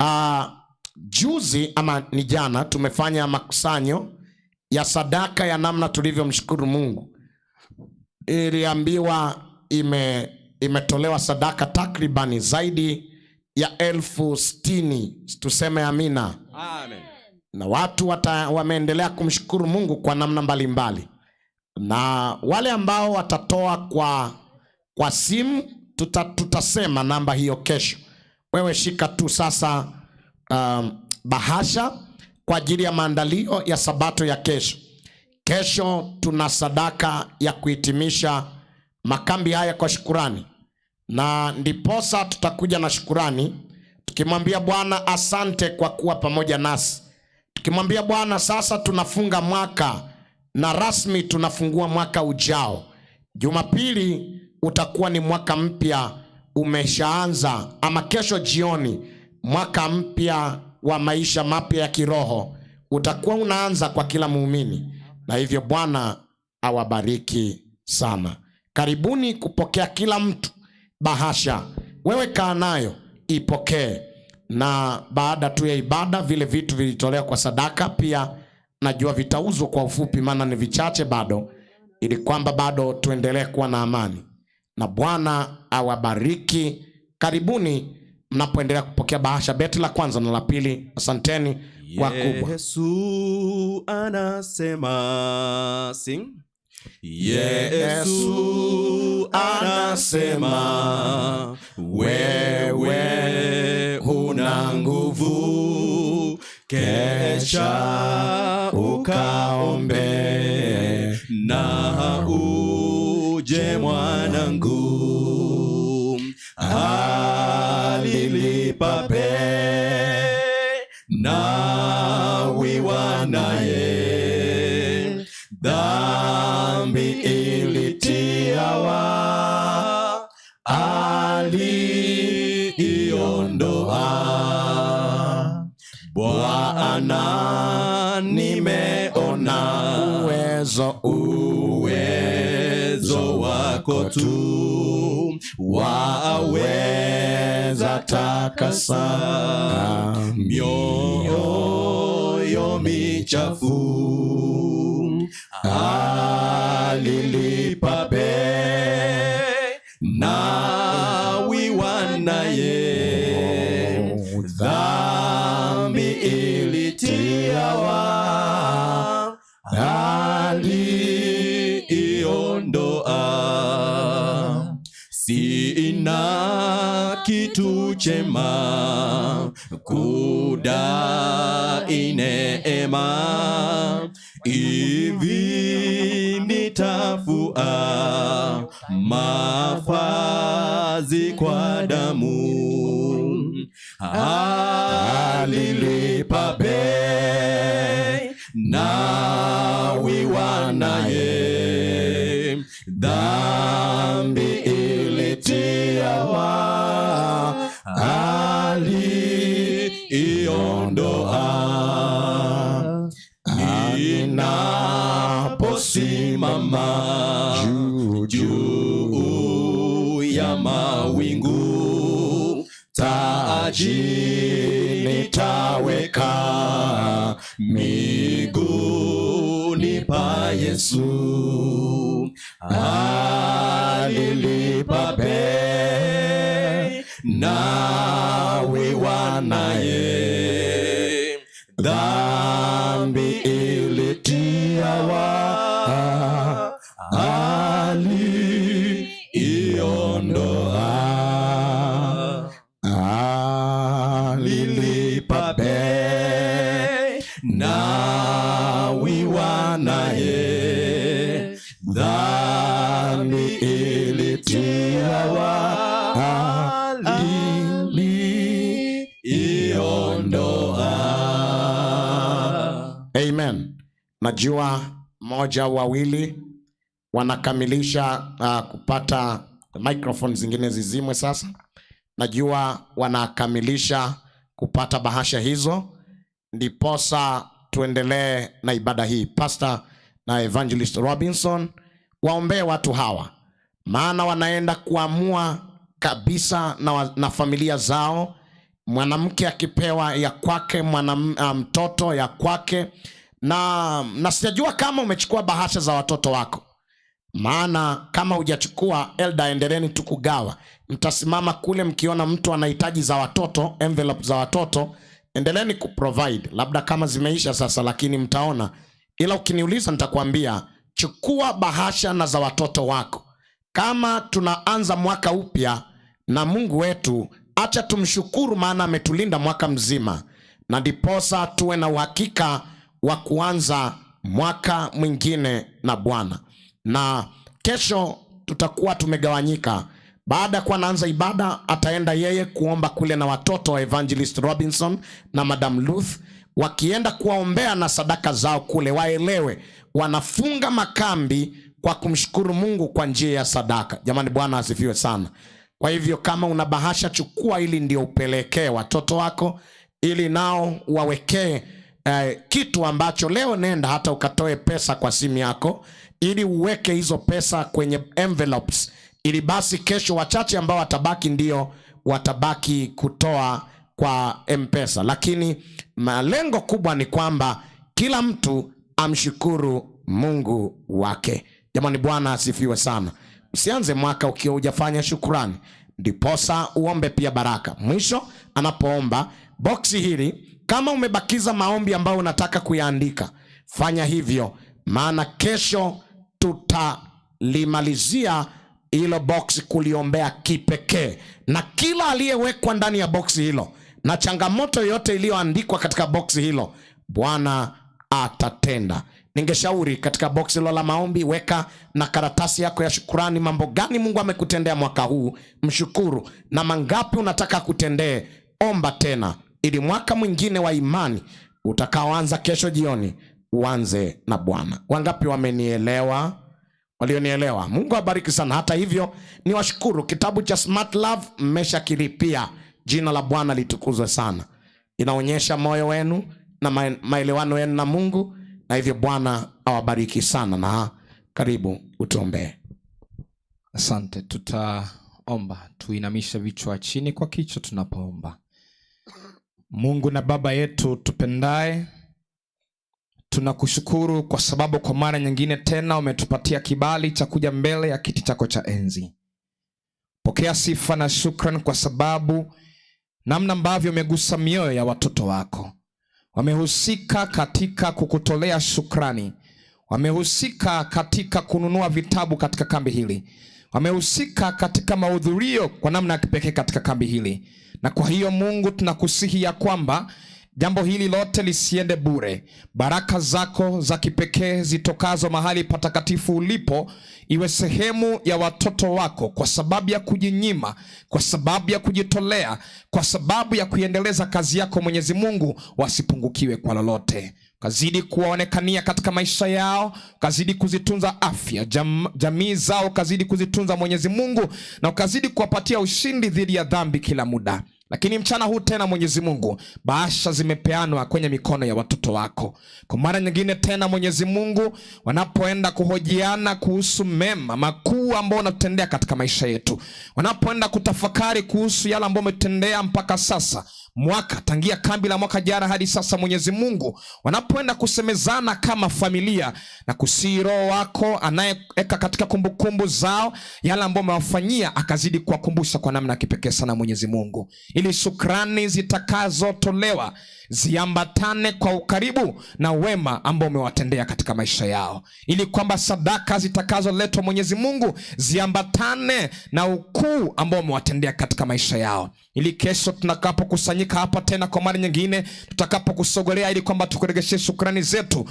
Amen. Juzi ama ni jana tumefanya makusanyo ya sadaka ya namna tulivyomshukuru Mungu. Iliambiwa imetolewa sadaka takribani zaidi ya 60,000, tuseme amina. Amen. Na watu wameendelea kumshukuru Mungu kwa namna mbalimbali. Na wale ambao watatoa kwa simu, tutasema namba hiyo kesho. Wewe shika tu sasa bahasha kwa ajili ya maandalio ya sabato ya kesho. Kesho tuna sadaka ya kuhitimisha makambi haya kwa shukurani. Na ndiposa tutakuja na shukurani tukimwambia Bwana asante kwa kuwa pamoja nasi, tukimwambia Bwana sasa tunafunga mwaka na rasmi tunafungua mwaka ujao. Jumapili utakuwa ni mwaka mpya umeshaanza, ama kesho jioni mwaka mpya wa maisha mapya ya kiroho utakuwa unaanza kwa kila muumini, na hivyo Bwana awabariki sana. Karibuni kupokea kila mtu bahasha. Wewe kaa nayo, ipokee. Na baada tu ya ibada, vile vitu vilitolewa kwa sadaka pia najua vitauzwa kwa ufupi, maana ni vichache bado, ili kwamba bado tuendelee kuwa na amani. Na Bwana awabariki. Karibuni mnapoendelea kupokea bahasha, beti la kwanza na la pili. Asanteni wakubwa. Yesu anasema, sing. Yesu anasema, wewe huna nguvu, kesha ukaombe na uje mwanangu. Alilipa bei na wiwa naye, dhambi ilitiawa, aliiondoa. Bwana, nimeona uwezo, uwezo wako tu waweza takasa mioyo michafu. Alilipa bei na wiwa naye, dhambi ilitiawa, aliiondoa. Sina kitu chema kudai neema, hivi nitafua mafazi kwa damu. Alilipa bei na wiwa naye, dhambi ilitiawa, aliiondoa. Ninaposimama juu ya mawingu, taji nitaweka miguuni pa Yesu. Alilipa bei na wiwa naye, dhambi ilitiawa, aliondoa. Alilipa bei na wiwa naye, dhambi ilitiawa, aliondoa. Amen. Najua moja wawili wanakamilisha kupata microphone zingine zizimwe sasa. Najua wanakamilisha kupata bahasha hizo, ndiposa tuendelee na ibada hii. Pastor na Evangelist Robinson waombee watu hawa, maana wanaenda kuamua kabisa na familia zao. Mwanamke akipewa ya kwake, mtoto ya kwake, na sijajua kama umechukua bahasha za watoto wako, maana kama hujachukua, elda, endeleeni tu kugawa. Mtasimama kule mkiona mtu anahitaji za watoto, envelope za watoto, endeleeni kuprovide, labda kama zimeisha sasa, lakini mtaona. Ila ukiniuliza nitakwambia chukua bahasha na za watoto wako. Kama tunaanza mwaka upya na Mungu wetu, acha tumshukuru, maana ametulinda mwaka mzima, na ndiposa tuwe na uhakika wa kuanza mwaka mwingine na Bwana. Na kesho tutakuwa tumegawanyika. Baada ya kuwa anaanza ibada, ataenda yeye kuomba kule na watoto wa Evangelist Robinson na Madam Luth, wakienda kuwaombea na sadaka zao kule, waelewe wanafunga makambi kwa kumshukuru Mungu kwa njia ya sadaka. Jamani, Bwana asifiwe sana. Kwa hivyo kama una bahasha, chukua ili ndio upelekee watoto wako, ili nao wawekee kitu ambacho leo nenda hata ukatoe pesa kwa simu yako, ili uweke hizo pesa kwenye envelopes, ili basi kesho wachache ambao watabaki ndio watabaki kutoa kwa M-Pesa. Lakini malengo kubwa ni kwamba kila mtu amshukuru Mungu wake. Jamani, Bwana asifiwe sana. Usianze mwaka ukiwa hujafanya shukrani, ndiposa uombe pia baraka. Mwisho anapoomba boksi hili, kama umebakiza maombi ambayo unataka kuyaandika, fanya hivyo, maana kesho tutalimalizia hilo boksi kuliombea kipekee, na kila aliyewekwa ndani ya boksi hilo na changamoto yote iliyoandikwa katika boksi hilo, Bwana atatenda. Ningeshauri katika boksi hilo la maombi, weka na karatasi yako ya shukurani. Mambo gani Mungu amekutendea mwaka huu, mshukuru, na mangapi unataka kutendee, omba tena, ili mwaka mwingine wa imani utakaoanza kesho jioni uanze na Bwana. Wangapi wamenielewa? Walionielewa, Mungu awabariki sana. Hata hivyo, niwashukuru, kitabu cha Smart Love mmeshakilipia. Jina la Bwana litukuzwe sana. Inaonyesha moyo wenu na maelewano yenu na Mungu, na hivyo Bwana awabariki sana, na karibu utuombee. Asante, tutaomba. Tuinamishe vichwa chini kwa kichwa tunapoomba. Mungu na Baba yetu tupendaye, tunakushukuru kwa sababu kwa mara nyingine tena umetupatia kibali cha kuja mbele ya kiti chako cha enzi. Pokea sifa na shukrani kwa sababu namna ambavyo umegusa mioyo ya watoto wako. Wamehusika katika kukutolea shukrani, wamehusika katika kununua vitabu katika kambi hili, wamehusika katika mahudhurio kwa namna ya kipekee katika kambi hili. Na kwa hiyo Mungu, tunakusihi ya kwamba jambo hili lote lisiende bure. Baraka zako za kipekee zitokazo mahali patakatifu ulipo iwe sehemu ya watoto wako, kwa sababu ya kujinyima, kwa sababu ya kujitolea, kwa sababu ya kuiendeleza kazi yako Mwenyezi Mungu, wasipungukiwe kwa lolote. Kazidi kuwaonekania katika maisha yao, kazidi kuzitunza afya jamii zao, kazidi kuzitunza Mwenyezi Mungu, na ukazidi kuwapatia ushindi dhidi ya dhambi kila muda. Lakini mchana huu tena Mwenyezi Mungu, bahasha zimepeanwa kwenye mikono ya watoto wako. Kwa mara nyingine tena Mwenyezi Mungu, wanapoenda kuhojiana kuhusu mema makuu ambao unatutendea katika maisha yetu, wanapoenda kutafakari kuhusu yale ambayo umetutendea mpaka sasa, mwaka tangia kambi la mwaka jana hadi sasa Mwenyezi Mungu, wanapoenda kusemezana kama familia na kusihi Roho wako anayeweka katika kumbukumbu zao yale ambayo umewafanyia, akazidi kuwakumbusha kwa namna ya kipekee sana Mwenyezi Mungu, ili shukrani zitakazotolewa ziambatane kwa ukaribu na wema ambao umewatendea katika maisha yao, ili kwamba sadaka zitakazoletwa Mwenyezi Mungu ziambatane na ukuu ambao umewatendea katika maisha yao, ili kesho tutakapokusanyika hapa tena kwa mara nyingine, tutakapokusogelea ili kwamba tukuregeshe shukrani zetu,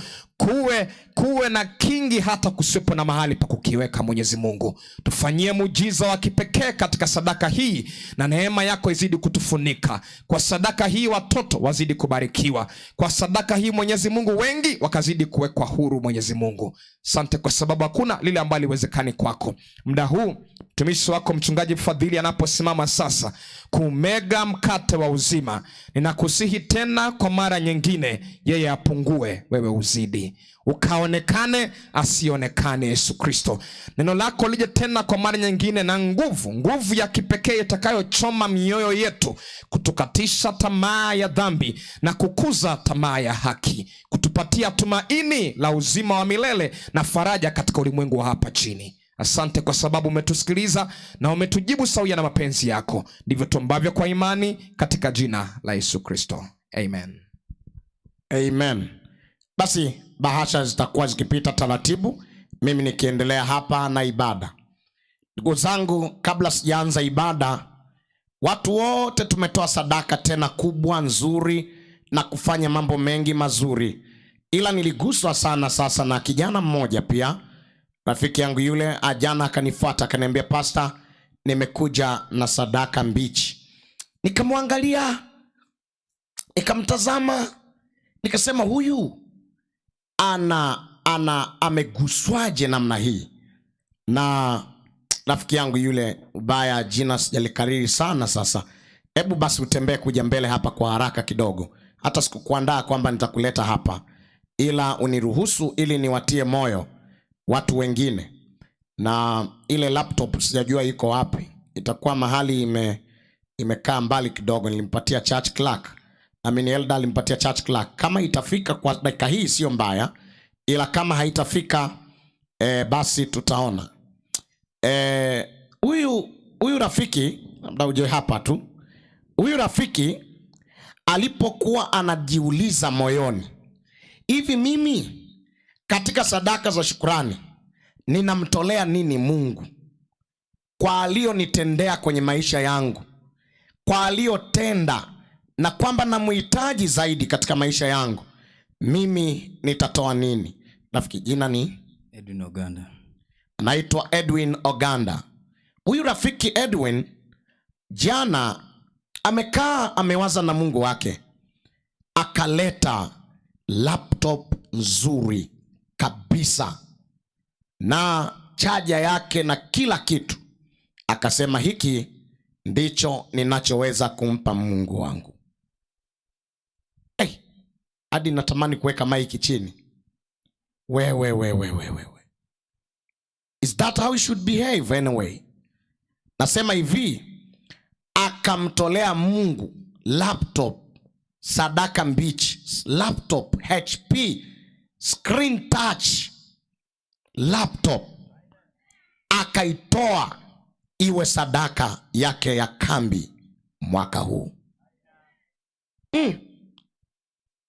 kuwe na kingi hata kusipo na mahali pa kukiweka. Mwenyezi Mungu, tufanyie muujiza wa kipekee katika sadaka hii, na neema yako izidi kutufunika kwa sadaka hii, watoto wazidi kubarikiwa kwa sadaka hii Mwenyezi Mungu, wengi wakazidi kuwekwa huru Mwenyezi Mungu. Asante kwa sababu hakuna lile ambalo haliwezekani kwako. Muda huu mtumishi wako Mchungaji Fadhili anaposimama sasa kumega mkate wa uzima, ninakusihi tena kwa mara nyingine, yeye apungue, wewe uzidi, ukaonekane asionekane Yesu Kristo. Neno lako lije tena kwa mara nyingine na nguvu, nguvu ya kipekee itakayochoma mioyo yetu, kutukatisha tamaa ya dhambi na kukuza tamaa ya haki, kutupatia tumaini la uzima wa milele na faraja katika ulimwengu wa hapa chini. Asante kwa sababu umetusikiliza na umetujibu sawia na mapenzi yako. Ndivyo tuombavyo kwa imani katika jina la Yesu Kristo. Amen. Amen. Basi bahasha zitakuwa zikipita taratibu, mimi nikiendelea hapa na ibada. Ndugu zangu, kabla sijaanza ibada, watu wote tumetoa sadaka tena kubwa nzuri na kufanya mambo mengi mazuri, ila niliguswa sana sasa na kijana mmoja pia, rafiki yangu yule, jana akanifuata akaniambia, Pastor, Nimekuja na sadaka mbichi. Nikamwangalia, nikamtazama, nikasema huyu ana ameguswaje namna hii? Na rafiki yangu yule, ubaya jina sijalikariri sana sasa. Hebu basi utembee kuja mbele hapa kwa haraka kidogo. Hata sikukuandaa kwamba nitakuleta hapa, ila uniruhusu ili niwatie moyo watu wengine. Na ile laptop sijajua iko wapi, itakuwa mahali imekaa mbali kidogo. Nilimpatia church clerk, I mean elder alimpatia church clerk. Kama itafika kwa dakika hii sio mbaya, ila kama haitafika basi tutaona. Huyu rafiki, labda uje hapa tu. Huyu rafiki alipokuwa anajiuliza moyoni, hivi mimi katika sadaka za shukrani ninamtolea nini Mungu kwa aliyonitendea kwenye maisha yangu, kwa aliyotenda, na kwamba namuhitaji zaidi katika maisha yangu, mimi nitatoa nini? Rafiki, jina ni? Edwin Oganda. Anaitwa Edwin Oganda. Huyu rafiki Edwin jana amekaa amewaza na Mungu wake, akaleta laptop nzuri kabisa na chaja yake na kila kitu. Akasema hiki ndicho ninachoweza kumpa Mungu wangu. Hey, hadi natamani kuweka maiki chini. We, we, we, we, we, we. Is that how you should behave anyway? Nasema hivi, akamtolea Mungu laptop, sadaka mbichi, laptop HP, screen touch laptop, akaitoa iwe sadaka yake ya kambi mwaka huu.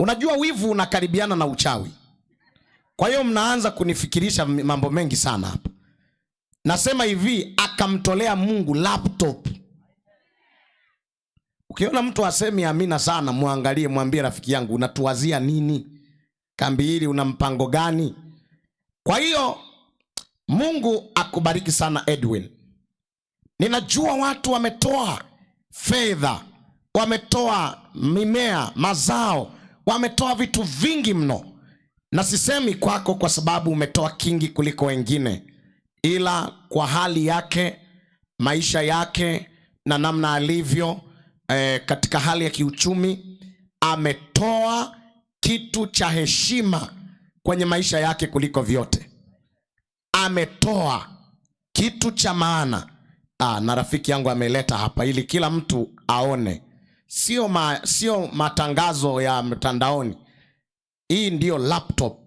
Unajua wivu unakaribiana na uchawi. Kwa hiyo mnaanza kunifikirisha mambo mengi sana hapa. Nasema hivi, akamtolea Mungu laptop. Ukiona mtu asemi amina sana, muangalie, mwambie rafiki yangu, unatuwazia nini? Kambi hili una mpango gani? Kwa hiyo Mungu akubariki sana Edwin. Ninajua watu wametoa fedha, wametoa mimea, mazao, wametoa vitu vingi mno. Na sisemi kwako kwa sababu umetoa kingi kuliko wengine, ila kwa hali yake, maisha yake na namna alivyo katika hali ya kiuchumi, ametoa kitu cha heshima kwenye maisha yake kuliko vyote. Ametoa kitu cha maana. Na rafiki yangu ameleta hapa ili kila mtu aone. Sio matangazo ya mtandaoni. Hii ndiyo laptop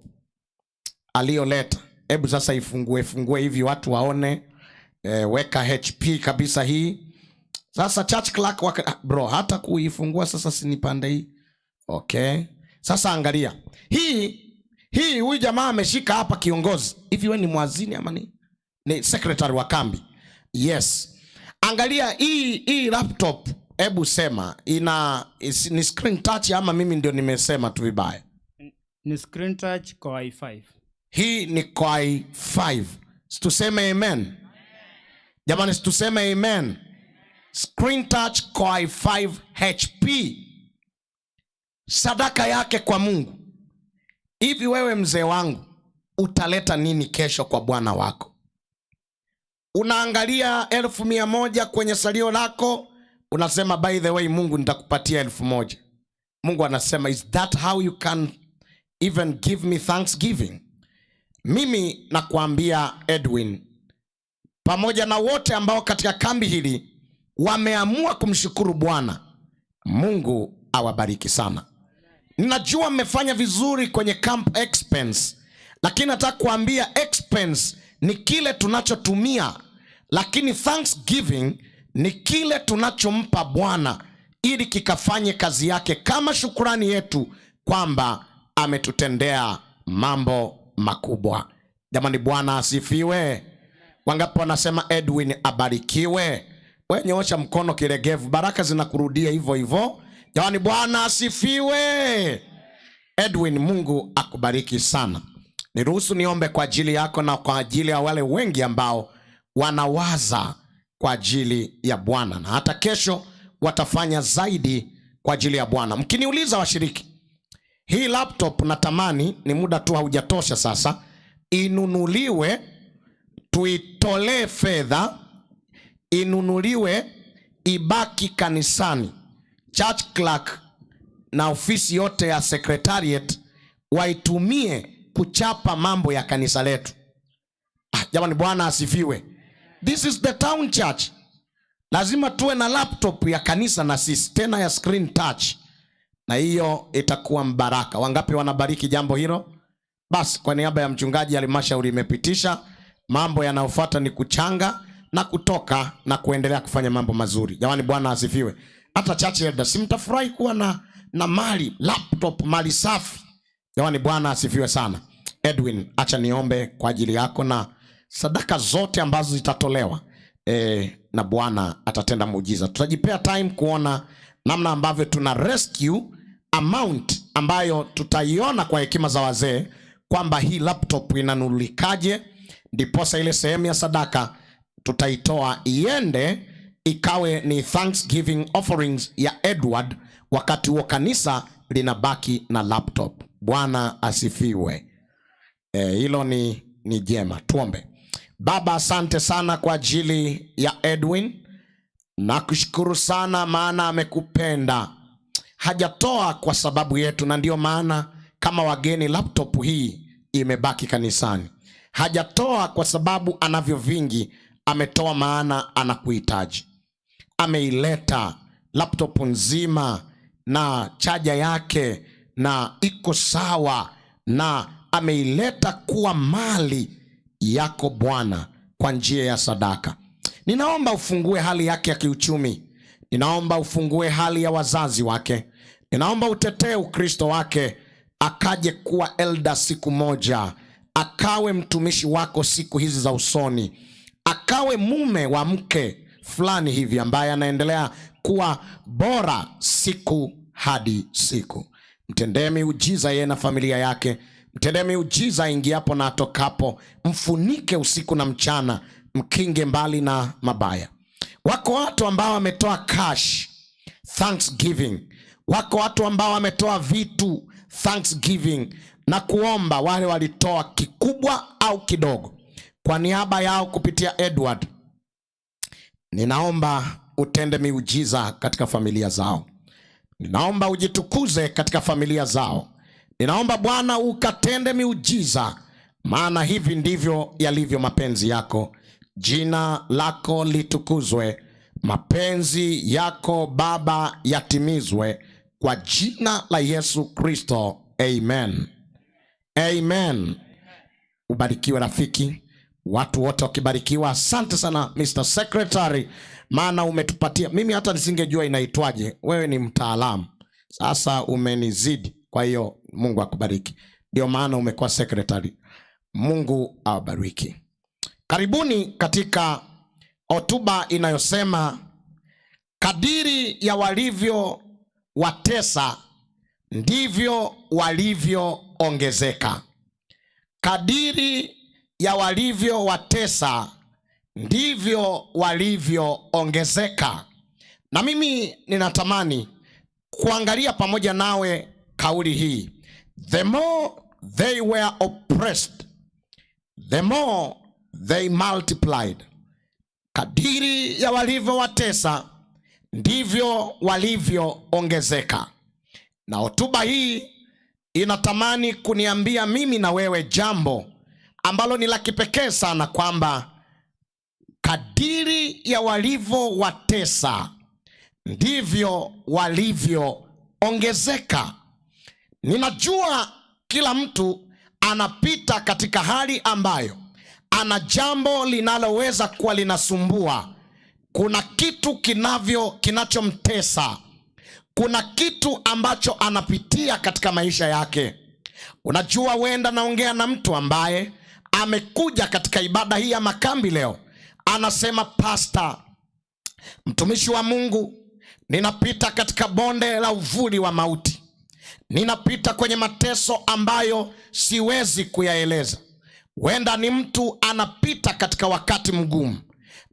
aliyoleta. Hebu sasa ifungue fungue hivi watu waone. Weka HP kabisa hii. Sasa church clerk bro, hata kuifungua sasa sinipande hii. Okay. Sasa angalia. Hii huyu jamaa ameshika hapa kiongozi. Hivi wewe ni mwazini ama ni? Ni secretary wa kambi. Yes. Angalia hii laptop, hebu sema ni screen touch ama mimi ndio nimesema tu vibaya? Ni screen touch Core i5. Hii ni Core i5. Tuseme amen. Jamani, tuseme amen. Screen touch Core i5 HP. Sadaka yake kwa Mungu. Hivi wewe mzee wangu utaleta nini kesho kwa Bwana wako? Unaangalia 1,100 kwenye salio lako, unasema by the way Mungu nitakupatia 1,000. Mungu anasema is that how you can even give me thanksgiving? Mimi nakuambia Edwin, pamoja na wote ambao katika kambi hili wameamua kumshukuru Bwana, Mungu awabariki sana. Ninajua mmefanya vizuri kwenye camp expense, lakini nataka kuambia expense ni kile tunachotumia, lakini thanksgiving ni kile tunachompa Bwana ili kikafanye kazi yake kama shukrani yetu kwamba ametutendea mambo makubwa. Jamani, Bwana asifiwe. Wangapi wanasema Edwin abarikiwe? Wewe nyoosha mkono kiregevu, baraka zinakurudia hivyo hivyo. Jamani, Bwana asifiwe. Edwin, Mungu akubariki sana. Niruhusu niombe kwa ajili yako na kwa ajili ya wale wengi ambao wanawaza kwa ajili ya Bwana, na hata kesho watafanya zaidi kwa ajili ya Bwana. Mkiniuliza washiriki, hii laptop natamani, ni muda tu haujatosha sasa, inunuliwe, tuitolee fedha, inunuliwe, ibaki kanisani. Church clerk na ofisi yote ya secretariat waitumie kuchapa mambo ya kanisa letu. Ah, jamani, Bwana asifiwe. This is the town church. Lazima tuwe na laptop ya kanisa na sisi tena ya screen touch, na hiyo itakuwa mbaraka. Wangapi wanabariki jambo hilo? Basi kwa niaba ya mchungaji, halmashauri imepitisha. Mambo yanayofuata ni kuchanga na kutoka na kuendelea kufanya mambo mazuri. Jamani, Bwana asifiwe. Hata church elder, si mtafurahi kuwa na mali laptop, mali safi? Jamani, Bwana asifiwe sana. Edwin, acha niombe kwa ajili yako na sadaka zote ambazo zitatolewa na Bwana atatenda muujiza. Tutajipea time kuona namna ambavyo tuna rescue amount ambayo tutaiona kwa hekima za wazee kwamba hii laptop inanunulikaje, ndiposa ile sehemu ya sadaka tutaitoa iende ikawe ni thanksgiving offerings ya Edward. Wakati huo kanisa linabaki na laptop. Bwana asifiwe. Hilo ni jema. Tuombe. Baba, asante sana kwa ajili ya Edwin. Nakushukuru sana maana amekupenda, hajatoa kwa sababu yetu, na ndiyo maana kama wageni laptop hii imebaki kanisani. Hajatoa kwa sababu anavyo vingi, ametoa maana anakuhitaji. Ameileta laptop nzima na chaja yake na iko sawa, na ameileta kuwa mali yako Bwana kwa njia ya sadaka. Ninaomba ufungue hali yake ya kiuchumi, ninaomba ufungue hali ya wazazi wake, ninaomba utetee Ukristo wake, akaje kuwa elder siku moja, akawe mtumishi wako siku hizi za usoni, akawe mume wa mke fulani hivi ambaye anaendelea kuwa bora siku hadi siku. Mtendee miujiza yeye na familia yake, mtendee miujiza ingiapo na atokapo, mfunike usiku na mchana, mkinge mbali na mabaya. Wako watu ambao wametoa cash thanksgiving, wako watu ambao wametoa vitu thanksgiving, na kuomba wale walitoa kikubwa au kidogo, kwa niaba yao kupitia Edward, ninaomba utende miujiza katika familia zao. Ninaomba ujitukuze katika familia zao. Ninaomba Bwana ukatende miujiza, maana hivi ndivyo yalivyo mapenzi yako. Jina lako litukuzwe, mapenzi yako Baba yatimizwe, kwa jina la Yesu Kristo, amen. Amen. Ubarikiwe rafiki, watu wote wakibarikiwa. Asante sana Mr. Secretary, maana umetupatia. Mimi hata nisingejua inaitwaje, wewe ni mtaalamu, sasa umenizidi. Kwa hiyo Mungu akubariki, ndio maana umekuwa secretary. Mungu awabariki. Karibuni katika hotuba inayosema kadiri ya walivyo watesa ndivyo walivyoongezeka. Kadiri ya walivyowatesa ndivyo walivyoongezeka. Na mimi ninatamani kuangalia pamoja nawe kauli hii, the more they were oppressed, the more they multiplied. Kadiri ya walivyowatesa ndivyo walivyoongezeka. Na hotuba hii inatamani kuniambia mimi na wewe jambo ambalo ni la kipekee sana, kwamba kadiri ya walivyowatesa ndivyo walivyoongezeka. Ninajua kila mtu anapita katika hali ambayo ana jambo linaloweza kuwa linasumbua. Kuna kitu kinachomtesa, kuna kitu ambacho anapitia katika maisha yake. Unajua, huenda naongea na mtu ambaye amekuja katika ibada hii ya makambi leo, anasema, Pastor, mtumishi wa Mungu, ninapita katika bonde la uvuli wa mauti, ninapita kwenye mateso ambayo siwezi kuyaeleza. Huenda ni mtu anapita katika wakati mgumu,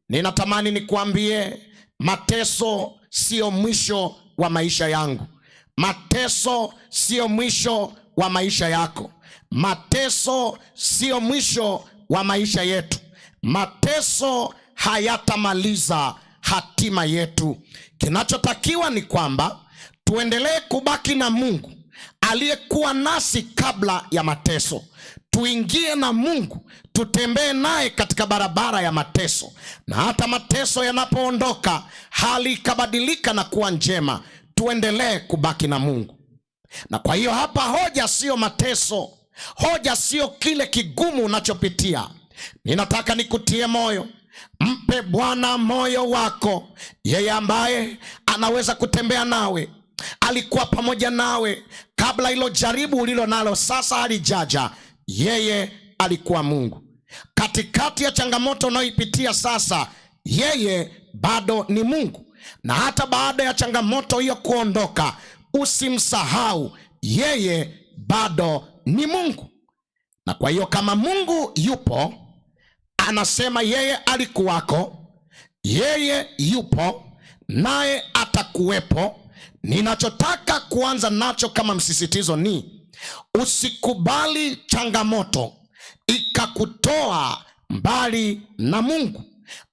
Ninatamani nikuambie, mateso siyo mwisho wa maisha yangu. Mateso siyo mwisho wa maisha yako. Mateso siyo mwisho wa maisha yetu. Mateso hayatamaliza hatima yetu. Kinachotakiwa ni kwamba tuendelee kubaki na Mungu aliyekuwa nasi kabla ya mateso. Tuingie na Mungu, tutembee naye katika barabara ya mateso, na hata mateso yanapoondoka, hali ikabadilika na kuwa njema, tuendelee kubaki na Mungu. Na kwa hiyo hapa hoja siyo mateso, hoja siyo kile kigumu unachopitia. Ninataka nikutie moyo, mpe Bwana moyo wako, yeye ambaye anaweza kutembea nawe, alikuwa pamoja nawe kabla hilo jaribu ulilo nalo sasa halijaja. Yeye alikuwa Mungu. Katikati ya changamoto unayoipitia sasa, yeye bado ni Mungu. Na hata baada ya changamoto hiyo kuondoka, usimsahau, yeye bado ni Mungu. Na kwa hiyo kama Mungu yupo, anasema yeye alikuwako, yeye yupo, naye atakuwepo. Ninachotaka kuanza nacho kama msisitizo ni usikubali changamoto ikakutoa mbali na Mungu,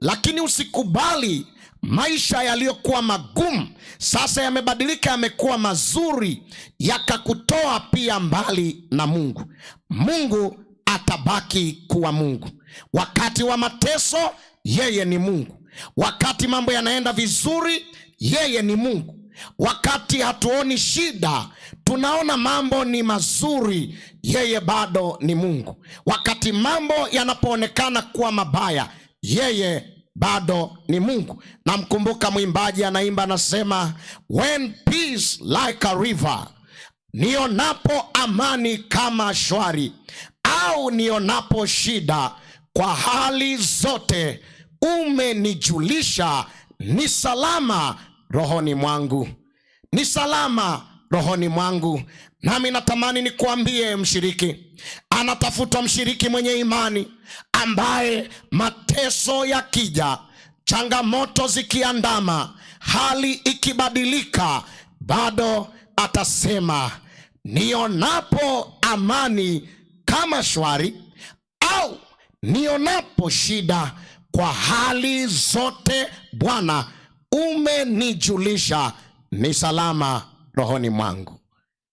lakini usikubali maisha yaliyokuwa magumu sasa yamebadilika, yamekuwa mazuri, yakakutoa pia mbali na Mungu. Mungu atabaki kuwa Mungu. Wakati wa mateso, yeye ni Mungu. Wakati mambo yanaenda vizuri, yeye ni Mungu. Wakati hatuoni shida, tunaona mambo ni mazuri, yeye bado ni Mungu. Wakati mambo yanapoonekana kuwa mabaya, yeye bado ni Mungu. Namkumbuka mwimbaji anaimba, anasema, when peace like a river, nionapo amani kama shwari, au nionapo shida, kwa hali zote umenijulisha ni salama rohoni mwangu, ni salama rohoni mwangu. Nami natamani nikuambie mshiriki, anatafutwa mshiriki mwenye imani ambaye mateso yakija, changamoto zikiandama, hali ikibadilika, bado atasema nionapo amani kama shwari, au nionapo shida, kwa hali zote Bwana umenijulisha ni salama rohoni mwangu.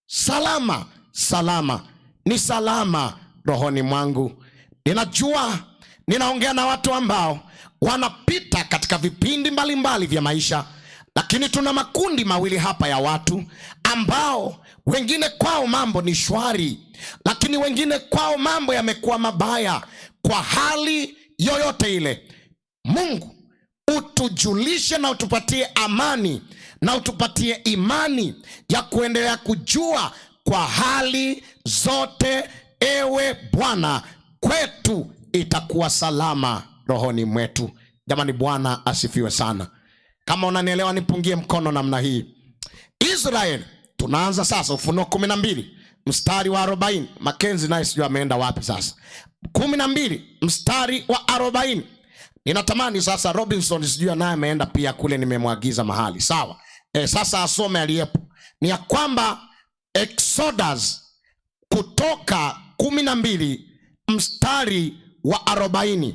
Salama, salama, ni salama rohoni mwangu. Ninajua ninaongea na watu ambao wanapita katika vipindi mbalimbali vya maisha, lakini tuna makundi mawili hapa ya watu ambao wengine kwao mambo ni shwari, lakini wengine kwao mambo yamekuwa mabaya. Kwa hali yoyote ile, Mungu utujulishe na utupatie amani na utupatie imani ya kuendelea kujua kwa hali zote, ewe Bwana, kwetu itakuwa salama rohoni mwetu. Jamani, Bwana asifiwe sana. Kama unanielewa nipungie mkono namna hii. Israel, tunaanza sasa Ufunuo 12 mstari wa 40. Makenzi naye sijui ameenda wapi sasa. 12 mstari wa 40. Ninatamani sasa Robinson sijui naye ameenda pia kule, nimemwagiza mahali. Sawa. Sasa asome aliyepo. Ni ya kwamba Exodus kutoka 12 mstari wa 40.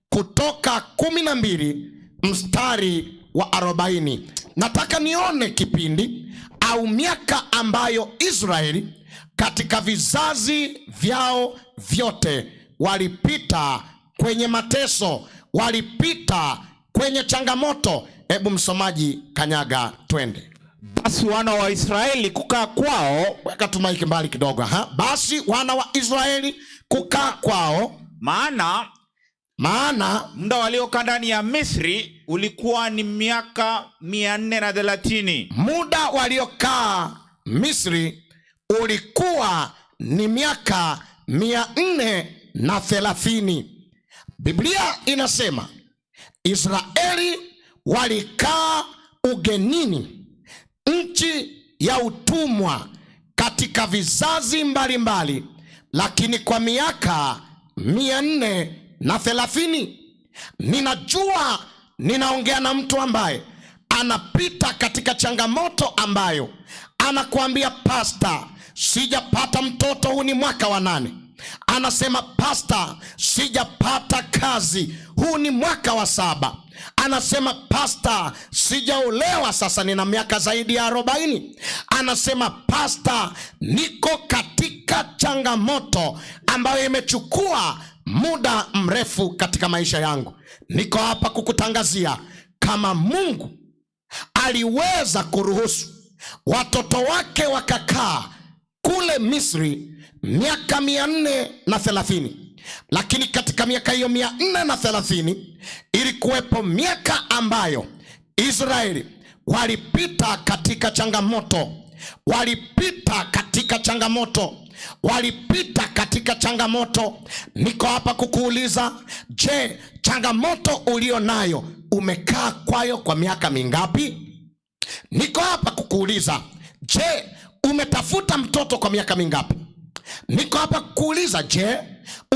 Kutoka 12 mstari wa 40. Nataka nione kipindi au miaka ambayo Israeli katika vizazi vyao vyote walipita kwenye mateso, walipita kwenye changamoto. Hebu msomaji kanyaga, twende. Basi wana wa Israeli kukaa kwao, weka tu mic mbali kidogo, ha? Basi wana wa Israeli kukaa kwao, maana muda waliokaa ndani ya Misri ulikuwa ni miaka 430. Muda waliokaa Misri ulikuwa ni miaka 430. Biblia inasema Israeli walikaa ugenini, nchi ya utumwa, katika vizazi mbalimbali, lakini kwa miaka 430. Ninajua Ninaongea na mtu ambaye anapita katika changamoto ambayo anakuambia, pasta, sijapata mtoto, huu ni mwaka wa 8. Anasema, pasta, sijapata kazi, huu ni mwaka wa 7. Anasema, pasta, sijaolewa, sasa nina miaka zaidi ya 40. Anasema, pasta, niko katika changamoto ambayo imechukua muda mrefu katika maisha yangu. Niko hapa kukutangazia, kama Mungu aliweza kuruhusu watoto wake wakakaa kule Misri miaka 430, lakini katika miaka hiyo 430 ilikuwepo miaka ambayo Israeli walipita katika changamoto, walipita katika changamoto, walipita katika changamoto. Niko hapa kukuuliza, je, changamoto ulio nayo umekaa kwayo kwa miaka mingapi? Niko hapa kukuuliza, je, umetafuta mtoto kwa miaka mingapi? Niko hapa kukuuliza, je,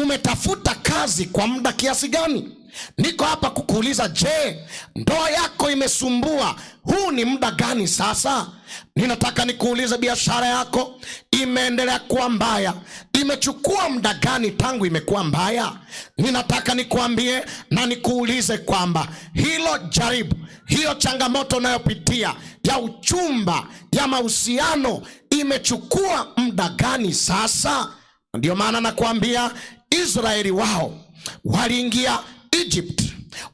umetafuta kazi kwa muda kiasi gani? Niko hapa kukuuliza, je, ndoa yako imesumbua, huu ni muda gani sasa? Ninataka nikuulize, biashara yako imeendelea kuwa mbaya, imechukua muda gani tangu imekuwa mbaya? Ninataka nikuambie na nikuulize kwamba hilo jaribu, hiyo changamoto unayopitia ya uchumba, ya mahusiano, imechukua muda gani sasa? Ndio maana nakuambia, Israeli wao waliingia Egypt,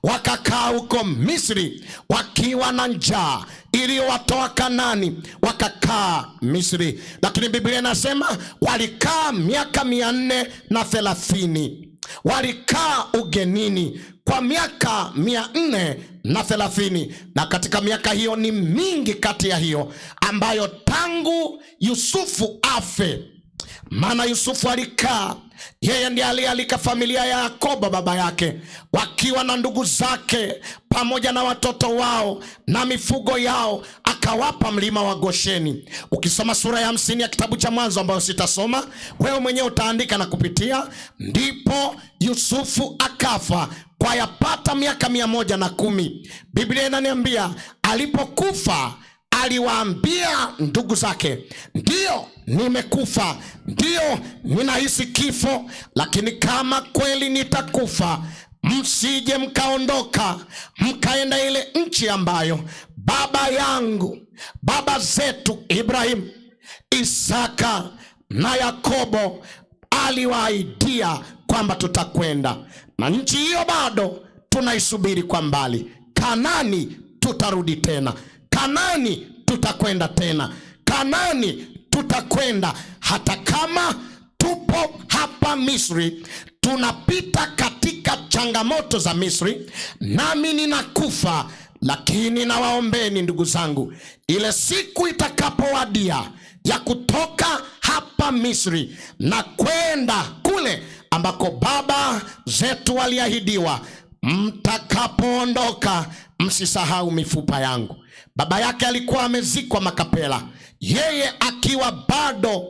wakakaa huko Misri wakiwa na njaa iliyowatoa Kanani, wakakaa Misri. Lakini Biblia inasema walikaa miaka 430. Walikaa ugenini kwa miaka 430, na katika miaka hiyo ni mingi kati ya hiyo ambayo tangu Yusufu afe. Maana Yusufu alikaa, yeye ndiye alialika familia ya Yakobo baba yake, wakiwa na ndugu zake pamoja na watoto wao na mifugo yao, akawapa mlima wa Gosheni. Ukisoma sura ya 50 ya kitabu cha Mwanzo, ambayo sitasoma, wewe mwenyewe utaandika na kupitia. Ndipo Yusufu akafa kwa yapata miaka 110. Biblia inaniambia alipokufa aliwaambia ndugu zake, ndio nimekufa, ndio ninahisi kifo, lakini kama kweli nitakufa, msije mkaondoka mkaenda ile nchi ambayo baba yangu, baba zetu Ibrahim, Isaka na Yakobo aliwaahidia kwamba tutakwenda, na nchi hiyo bado tunaisubiri kwa mbali. Kanani tutarudi tena, Kanani tutakwenda tena, Kanani tutakwenda. Hata kama tupo hapa Misri, tunapita katika changamoto za Misri, nami ninakufa, lakini nawaombeni ndugu zangu, ile siku itakapowadia ya kutoka hapa Misri na kwenda kule ambako baba zetu waliahidiwa, mtakapoondoka msisahau mifupa yangu. Baba yake alikuwa amezikwa Makapela, yeye akiwa bado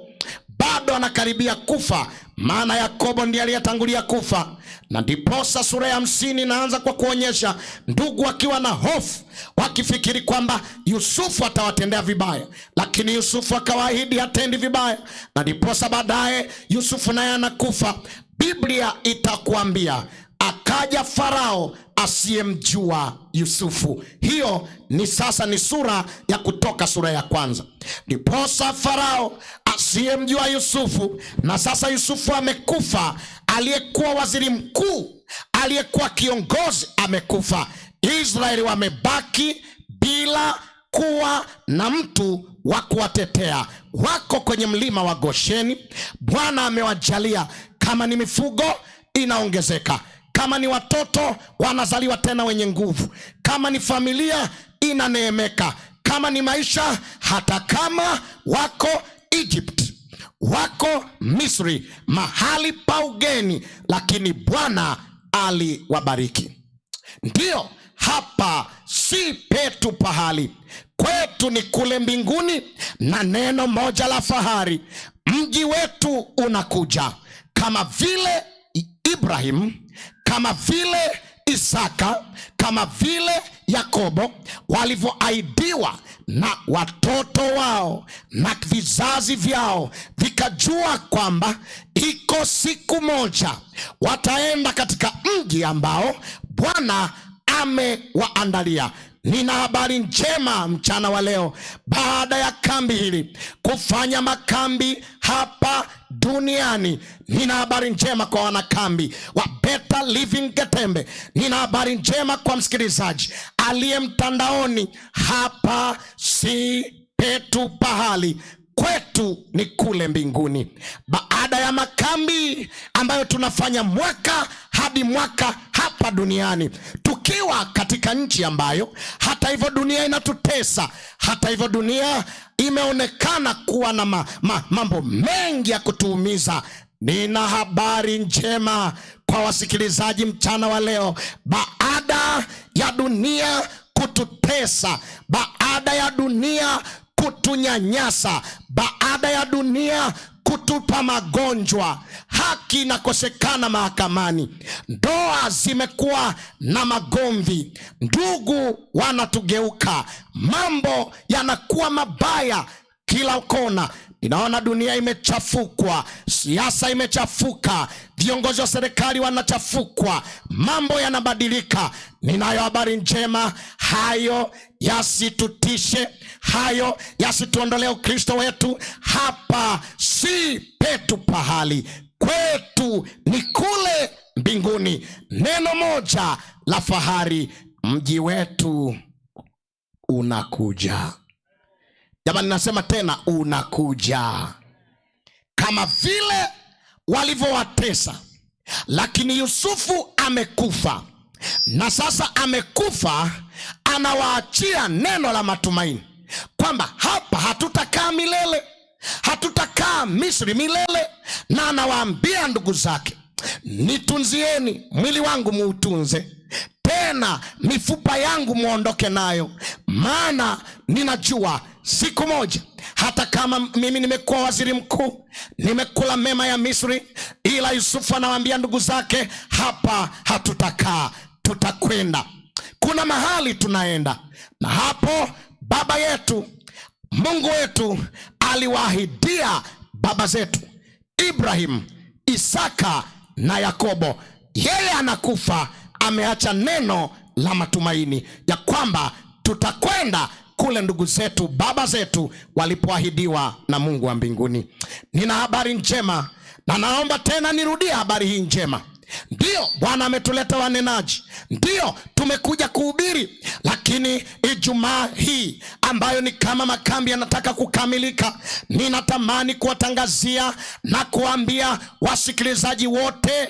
anakaribia kufa, maana Yakobo ndiye aliyetangulia kufa. Na ndiposa sura ya 50 inaanza kwa kuonyesha ndugu wakiwa na hofu, wakifikiri kwamba Yusufu atawatendea vibaya, lakini Yusufu akawaahidi hatendi vibaya. Na ndiposa baadaye Yusufu naye anakufa. Biblia itakuambia akaja Farao asiyemjua Yusufu. Hiyo ni sasa ni sura ya Kutoka sura ya 1. Ndiposa Farao asiyemjua Yusufu, na sasa Yusufu amekufa, aliyekuwa waziri mkuu, aliyekuwa kiongozi amekufa. Israeli wamebaki bila kuwa na mtu wa kuwatetea. Wako kwenye mlima wa Gosheni. Bwana amewajalia, kama ni mifugo inaongezeka, kama ni watoto wanazaliwa tena wenye nguvu, kama ni familia inaneemeka, kama ni maisha, hata kama wako Egypt, wako Misri, mahali pa ugeni, lakini Bwana aliwabariki. Ndio hapa si petu pahali, kwetu ni kule mbinguni, na neno moja la fahari, mji wetu unakuja. Kama vile Ibrahim, kama vile Isaka, kama vile Yakobo walivyoahidiwa na watoto wao na vizazi vyao vikajua kwamba iko siku moja wataenda katika mji ambao Bwana amewaandalia. Nina habari njema mchana wa leo, baada ya kambi hili kufanya makambi hapa duniani. Nina habari njema kwa wanakambi wa Better Living Getembe. Nina habari njema kwa msikilizaji aliye mtandaoni. Hapa si petu pahali, kwetu ni kule mbinguni. Baada ya makambi ambayo tunafanya mwaka hadi mwaka hapa duniani, tukiwa katika nchi ambayo hata hivyo dunia inatutesa, hata hivyo dunia imeonekana kuwa na mambo mengi ya kutuumiza. Nina habari njema kwa wasikilizaji mchana wa leo. Baada ya dunia kututesa, baada ya dunia kutunyanyasa, baada ya dunia kutupa magonjwa, haki inakosekana mahakamani, ndoa zimekuwa na magomvi, ndugu wanatugeuka, mambo yanakuwa mabaya kila kona. Ninaona dunia imechafukwa, siasa imechafuka, viongozi wa serikali wanachafukwa, mambo yanabadilika. Ninayo habari njema, hayo yasitutishe, hayo yasituondolee Ukristo wetu. Hapa si petu pahali, kwetu ni kule mbinguni. Neno moja la fahari, mji wetu unakuja. Jamani, nasema tena, unakuja. Kama vile walivyowatesa, lakini Yusufu amekufa, na sasa amekufa, anawaachia neno la matumaini kwamba hapa hatutakaa milele, hatutakaa Misri milele. Na anawaambia ndugu zake, nitunzieni mwili wangu, muutunze tena mifupa yangu muondoke nayo, maana ninajua siku moja, hata kama mimi nimekuwa waziri mkuu, nimekula mema ya Misri, ila Yusufu anawaambia ndugu zake, hapa hatutakaa, tutakwenda. Kuna mahali tunaenda, na hapo baba yetu Mungu wetu aliwaahidia baba zetu Ibrahim, Isaka na Yakobo. Yeye anakufa, ameacha neno la matumaini ya kwamba tutakwenda kule ndugu zetu baba zetu walipoahidiwa na Mungu wa mbinguni. Nina habari njema, na naomba tena nirudie habari hii njema. Ndiyo, Bwana ametuleta wanenaji, ndiyo tumekuja kuhubiri, lakini Ijumaa hii ambayo ni kama makambi yanataka kukamilika, ninatamani kuwatangazia na kuambia wasikilizaji wote,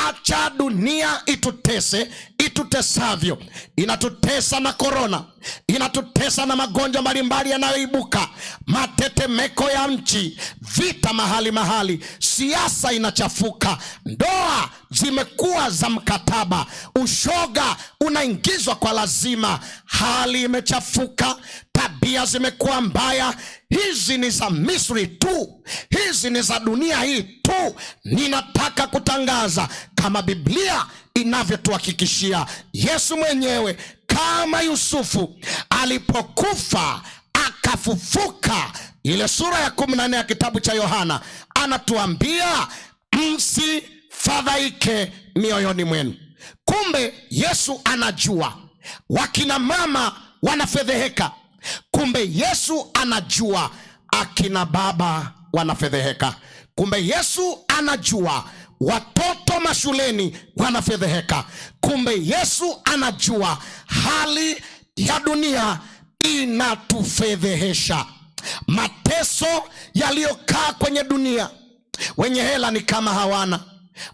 acha dunia itutese itutesavyo. Inatutesa na korona, inatutesa na magonjwa mbalimbali yanayoibuka, matetemeko ya nchi, vita mahali mahali, siasa inachafuka, ndoa zimekuwa za mkataba, ushoga unaingizwa kwa lazima, hali imechafuka, tabia zimekuwa mbaya. Hizi ni za Misri tu, hizi ni za dunia hii tu. Ninataka kutangaza kama Biblia inavyotuhakikishia, Yesu mwenyewe kama Yusufu alipokufa akafufuka, ile sura ya 14 ya kitabu cha Yohana anatuambia msifadhaike mioyoni mwenu. Kumbe Yesu anajua wakina mama wanafedheheka. Kumbe Yesu anajua akina baba wanafedheheka. Kumbe Yesu anajua watoto mashuleni wanafedheheka. Kumbe Yesu anajua hali ya dunia inatufedhehesha. Mateso yaliyokaa kwenye dunia, wenye hela ni kama hawana,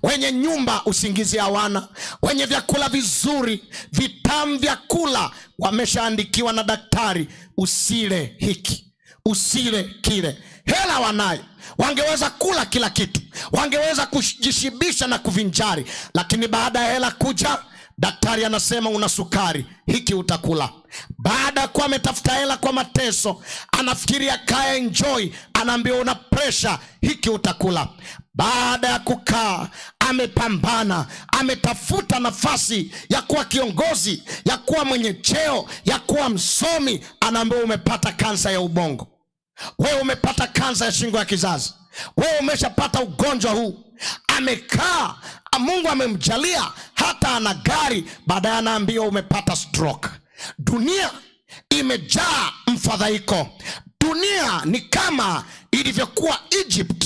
wenye nyumba usingizi hawana, wenye vyakula vizuri vitamu vyakula wameshaandikiwa na daktari, usile hiki usile kile. Hela wanayo, wangeweza kula kila kitu, wangeweza kujishibisha na kuvinjari, lakini baada ya hela kuja, daktari anasema una sukari, hiki utakula. Baada ya kuwa ametafuta hela kwa mateso, anafikiri akae enjoy, anaambiwa una pressure, hiki utakula. Baada ya kukaa Amepambana, ametafuta nafasi ya kuwa kiongozi, ya kuwa mwenye cheo, ya kuwa msomi, anaambiwa umepata kansa ya ubongo, wewe umepata kansa ya shingo ya kizazi, wewe umeshapata ugonjwa huu. Amekaa, Mungu amemjalia hata ana gari, baadaye anaambiwa umepata stroke. Dunia imejaa mfadhaiko. Dunia ni kama ilivyokuwa Egypt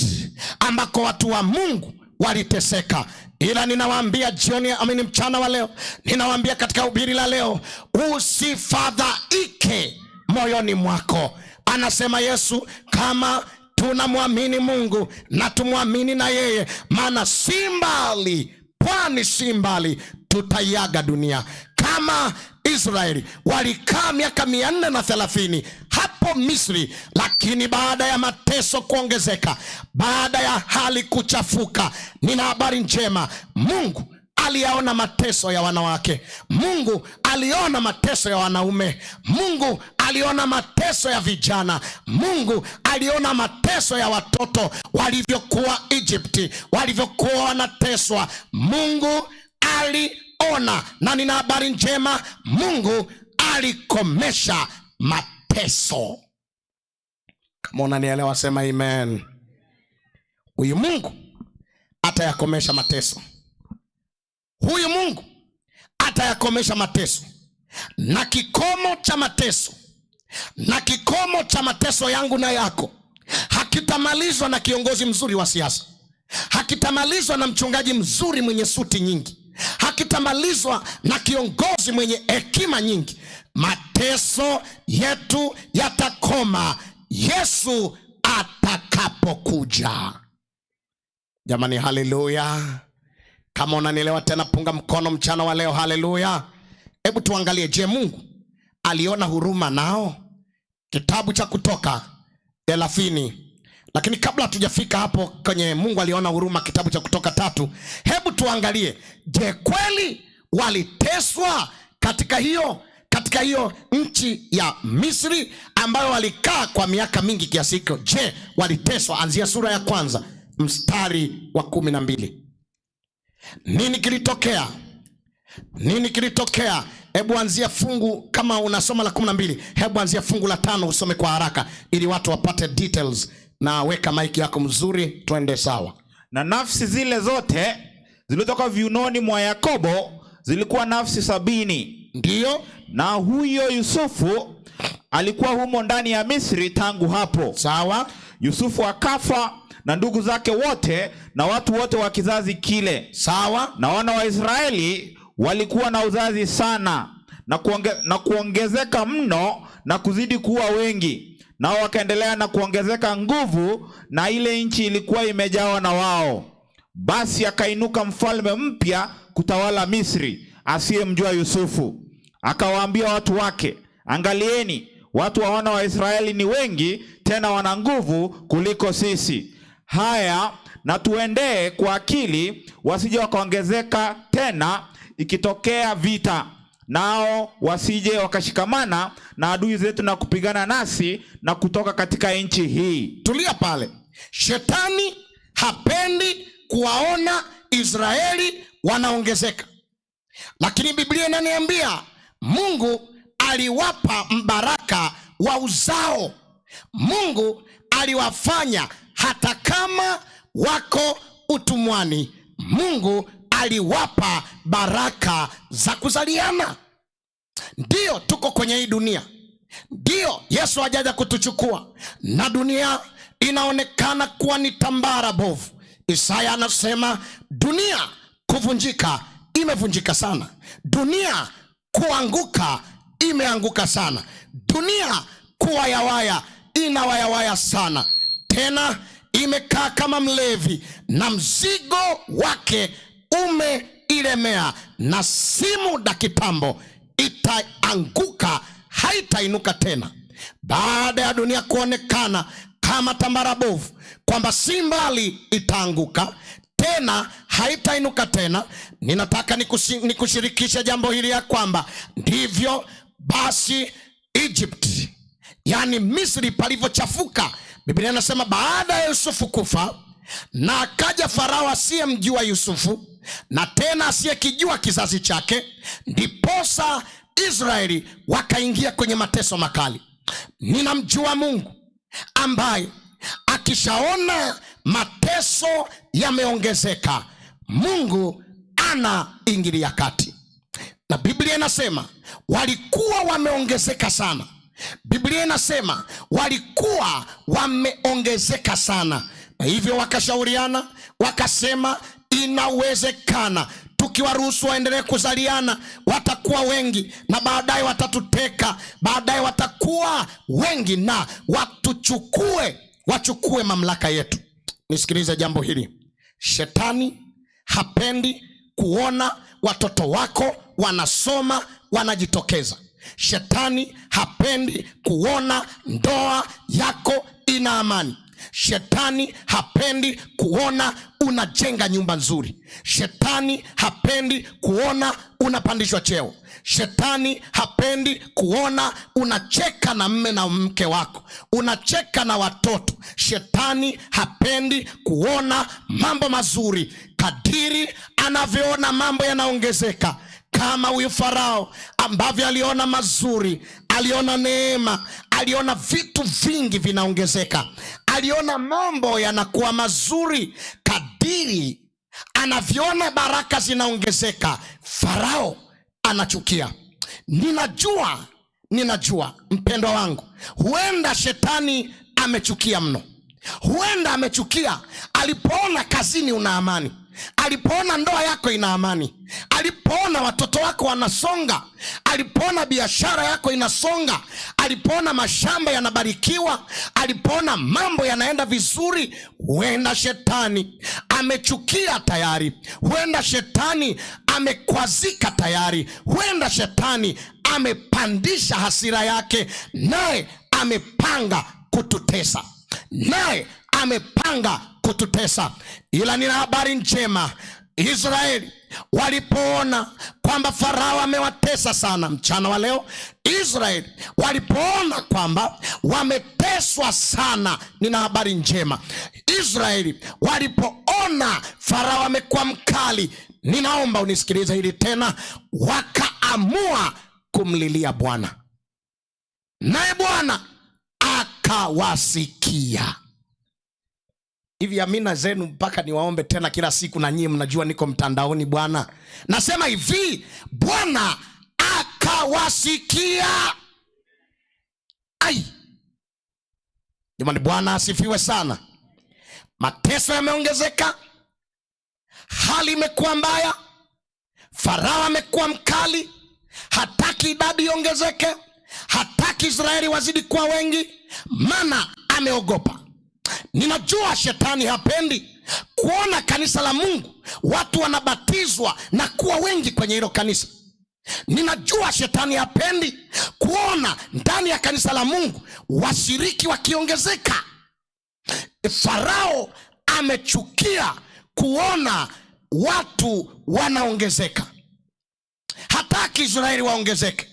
ambako watu wa Mungu waliteseka. Ila ninawaambia jioni, amini, mchana wa leo, ninawaambia katika hubiri la leo, usifadhaike moyoni mwako. Anasema Yesu, kama tunamwamini Mungu na tumwamini na yeye, maana si mbali, pwani si mbali, tutaiaga dunia. Kama Israeli walikaa miaka 430 hapo Misri, lakini baada ya mateso kuongezeka, baada ya hali kuchafuka, nina habari njema, Mungu aliyaona mateso ya wanawake, Mungu aliona mateso ya wanaume, Mungu aliona mateso ya vijana, Mungu aliona mateso ya watoto walivyokuwa Egypti, walivyokuwa wanateswa. Mungu aliona, na nina habari njema, Mungu alikomesha mateso. Kama unanielewa sema amen. Huyu Mungu atayakomesha mateso. Huyu Mungu atayakomesha mateso. Na kikomo cha mateso, na kikomo cha mateso yangu na yako hakitamalizwa na kiongozi mzuri wa siasa, hakitamalizwa na mchungaji mzuri mwenye suti nyingi, hakitamalizwa na kiongozi mwenye hekima nyingi. Mateso yetu yatakoma Yesu atakapokuja. Jamani, haleluya! Kama unanielewa tena, punga mkono mchana wa leo. Haleluya! Hebu tuangalie, je, Mungu aliona huruma nao? Kitabu cha Kutoka 30. Lakini kabla hatujafika hapo kwenye Mungu aliona huruma, kitabu cha Kutoka 3, hebu tuangalie, je, kweli waliteswa katika hiyo nchi ya Misri ambayo walikaa kwa miaka mingi kiasi hicho? Je, waliteswa? Anzia sura ya 1 mstari wa 12. Nini kilitokea? Nini kilitokea? Hebu anzia fungu, kama unasoma la 12, hebu anzia fungu la 5 usome kwa haraka ili watu wapate details. Na weka mic yako mzuri, twende sawa. Na nafsi zile zote zilizotoka viunoni mwa Yakobo zilikuwa nafsi 70. Ndiyo. Na huyo Yusufu alikuwa humo ndani ya Misri tangu hapo. Sawa. Yusufu akafa na ndugu zake wote na watu wote wa kizazi kile. Sawa. Na wana wa Israeli walikuwa na uzazi sana na kuongezeka mno na kuzidi kuwa wengi. Nao wakaendelea na kuongezeka nguvu, na ile nchi ilikuwa imejawa na wao. Basi akainuka mfalme mpya kutawala Misri, asiyemjua Yusufu. Akawaambia watu wake, angalieni, watu wa wana wa Israeli ni wengi, tena wana nguvu kuliko sisi. Haya, na tuendee kwa akili, wasije wakaongezeka tena ikitokea vita, nao wasije wakashikamana na adui zetu na kupigana nasi na kutoka katika nchi hii. Tulia pale. Shetani hapendi kuwaona Israeli wanaongezeka. Lakini Biblia inaniambia Mungu aliwapa mbaraka wa uzao. Mungu aliwafanya hata kama wako utumwani, Mungu aliwapa baraka za kuzaliana. Ndiyo tuko kwenye hii dunia, ndiyo Yesu hajaja kutuchukua, na dunia inaonekana kuwa ni tambara bovu. Isaya anasema dunia kuvunjika imevunjika sana, dunia kuanguka imeanguka sana, dunia kuwayawaya inawayawaya sana, tena imekaa kama mlevi na mzigo wake umeilemea, na si muda kitambo itaanguka, haitainuka tena. Baada ya dunia kuonekana kama tambara bovu, kwamba si mbali itaanguka tena, haitainuka tena, ninataka nikushirikishe jambo hili ya kwamba ndivyo basi Egypt, yani Misri palivyochafuka. Biblia inasema baada ya Yusufu kufa, Na akaja Farao asiyemjua Yusufu, na tena asiyekijua kizazi chake, ndiposa Israeli wakaingia kwenye mateso makali. Ninamjua Mungu ambaye akishaona mateso yameongezeka, Mungu anaingilia kati. Na Biblia inasema walikuwa wameongezeka sana. Biblia inasema walikuwa wameongezeka sana, na hivyo wakashauriana, wakasema inawezekana tukiwaruhusu waendelee kuzaliana watakuwa wengi, na baadaye watatuteka, baadaye watakuwa wengi na watuchukue, wachukue mamlaka yetu. Nisikilize jambo hili, shetani hapendi kuona watoto wako wanasoma wanajitokeza. Shetani hapendi kuona ndoa yako ina amani. Shetani hapendi kuona unajenga nyumba nzuri. Shetani hapendi kuona unapandishwa cheo. Shetani hapendi kuona unacheka na mme na mke wako, unacheka na watoto. Shetani hapendi kuona mambo mazuri. Kadiri anavyoona mambo yanaongezeka, kama huyu Farao ambavyo aliona mazuri, aliona neema, aliona vitu vingi vinaongezeka, aliona mambo yanakuwa mazuri. Kadiri anavyoona baraka zinaongezeka, Farao anachukia. Ninajua mpendwa wangu, huenda shetani amechukia mno. Huenda amechukia alipoona kazini una amani, alipoona ndoa yako ina amani, alipoona watoto wako wanasonga, alipoona biashara yako inasonga, alipoona mashamba yanabarikiwa, alipoona mambo yanaenda vizuri. Huenda shetani amechukia tayari, huenda shetani amekwazika tayari, huenda shetani amepandisha hasira yake, naye amepanga kututesa, naye amepanga kututesa. Ila nina habari njema. Israeli walipoona kwamba Farao amewatesa sana, mchana wa leo, Israeli walipoona kwamba wameteswa sana, nina habari njema. Israeli walipoona Farao amekuwa mkali, ninaomba unisikilize hili tena, wakaamua kumlilia Bwana, naye Bwana akawasikia. Hivi amina zenu mpaka niwaombe tena kila siku, na nyie mnajua niko mtandaoni. Bwana nasema hivi, Bwana akawasikia. Ai jamani, Bwana asifiwe sana. Mateso yameongezeka, hali imekuwa mbaya, Farao amekuwa mkali, hataki idadi iongezeke, hataki Israeli wazidi kuwa wengi, maana ameogopa. Ninajua shetani hapendi kuona kanisa la Mungu watu wanabatizwa na kuwa wengi kwenye hilo kanisa. Ninajua shetani hapendi kuona ndani ya kanisa la Mungu washiriki wakiongezeka. Farao amechukia kuona watu wanaongezeka, hataki Israeli waongezeke.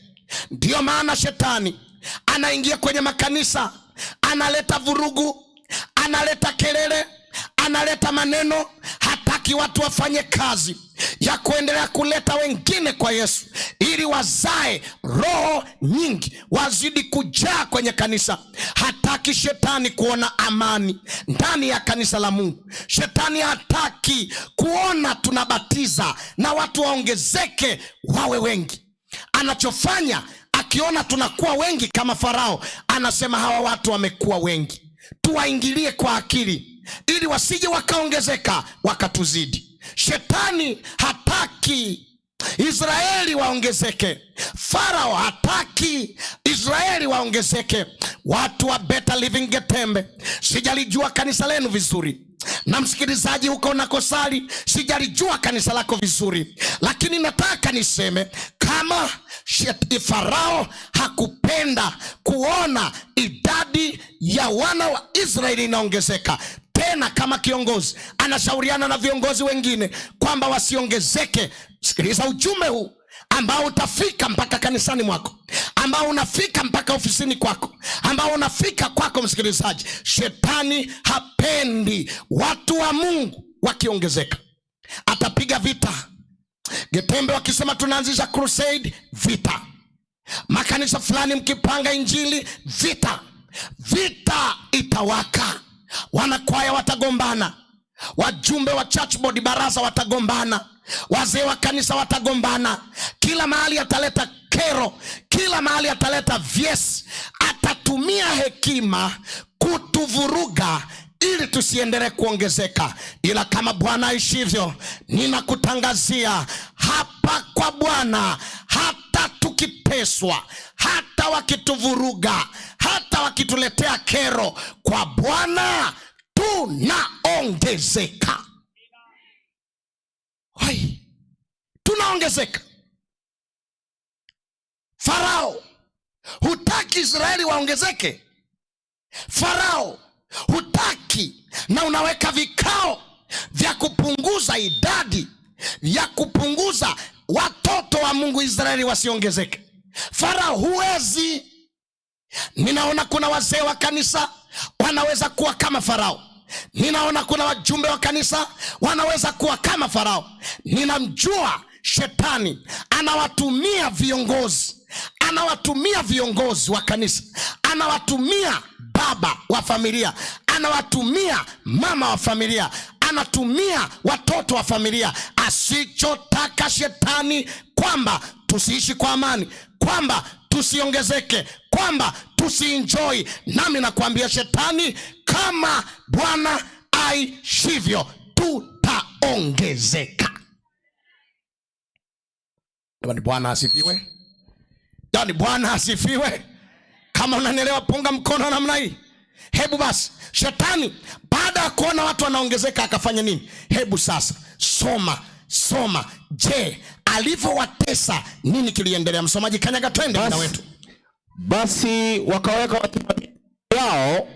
Ndiyo maana shetani anaingia kwenye makanisa, analeta vurugu, analeta kelele, analeta maneno. Hataki watu wafanye kazi ya kuendelea kuleta wengine kwa Yesu, ili wazae roho nyingi, wazidi kujaa kwenye kanisa. Hataki shetani kuona amani ndani ya kanisa la Mungu. Shetani hataki kuona tunabatiza na watu waongezeke wawe wengi. Anachofanya, akiona tunakuwa wengi kama Farao, anasema hawa watu wamekuwa wengi, tuwaingilie kwa akili ili wasije wakaongezeka wakatuzidi. Shetani hataki Israeli waongezeke. Farao hataki Israeli waongezeke. Watu wa Better Living Getembe, sijalijua kanisa lenu vizuri, na msikilizaji huko unakosali, sijalijua kanisa lako vizuri, lakini nataka niseme kama Farao hakupenda kuona idadi ya wana wa Israeli inaongezeka, tena kama kiongozi anashauriana na viongozi wengine kwamba wasiongezeke. Sikiliza ujumbe huu ambao utafika mpaka kanisani mwako. ambao unafika mpaka ofisini kwako, ambao unafika kwako msikilizaji. Shetani hapendi watu wa Mungu wakiongezeka, atapiga vita. Getembe wakisema tunaanzisha crusade, vita. Makanisa fulani mkipanga injili, vita. Vita itawaka, wanakwaya watagombana, wajumbe wa church board baraza watagombana, wazee wa kanisa watagombana. Kila mahali ataleta kero, kila mahali ataleta vyesi, atatumia hekima kutuvuruga ili tusiendelee kuongezeka. Ila kama Bwana aishivyo, ninakutangazia hapa kwa Bwana, hata tukiteswa, hata wakituvuruga, hata wakituletea kero, kwa Bwana tunaongezeka. Wai, tunaongezeka. Farao hutaki Israeli waongezeke. Farao hutaki, na unaweka vikao vya kupunguza idadi, ya kupunguza watoto wa Mungu Israeli wasiongezeke. Farao huwezi. Ninaona kuna wazee wa kanisa wanaweza kuwa kama Farao. Ninaona kuna wajumbe wa kanisa wanaweza kuwa kama Farao. Ninamjua shetani anawatumia viongozi, anawatumia viongozi wa kanisa, anawatumia baba wa familia, anawatumia mama wa familia, anatumia watoto wa familia. Asichotaka shetani kwamba tusiishi kwa amani, kwamba tusiongezeke, kwamba tusienjoy. Nami nakwambia shetani, kama Bwana aishivyo, tutaongezeka. Jamani, Bwana asifiwe. Jamani, Bwana asifiwe. Kama unanielewa, punga mkono namna hii. Hebu basi, shetani baada ya kuona watu wanaongezeka akafanya nini? Hebu sasa soma, soma. Je, alivyowatesa nini kiliendelea? Msomaji kanyaga, twende muda wetu. Basi wakaweka wasimamizi yao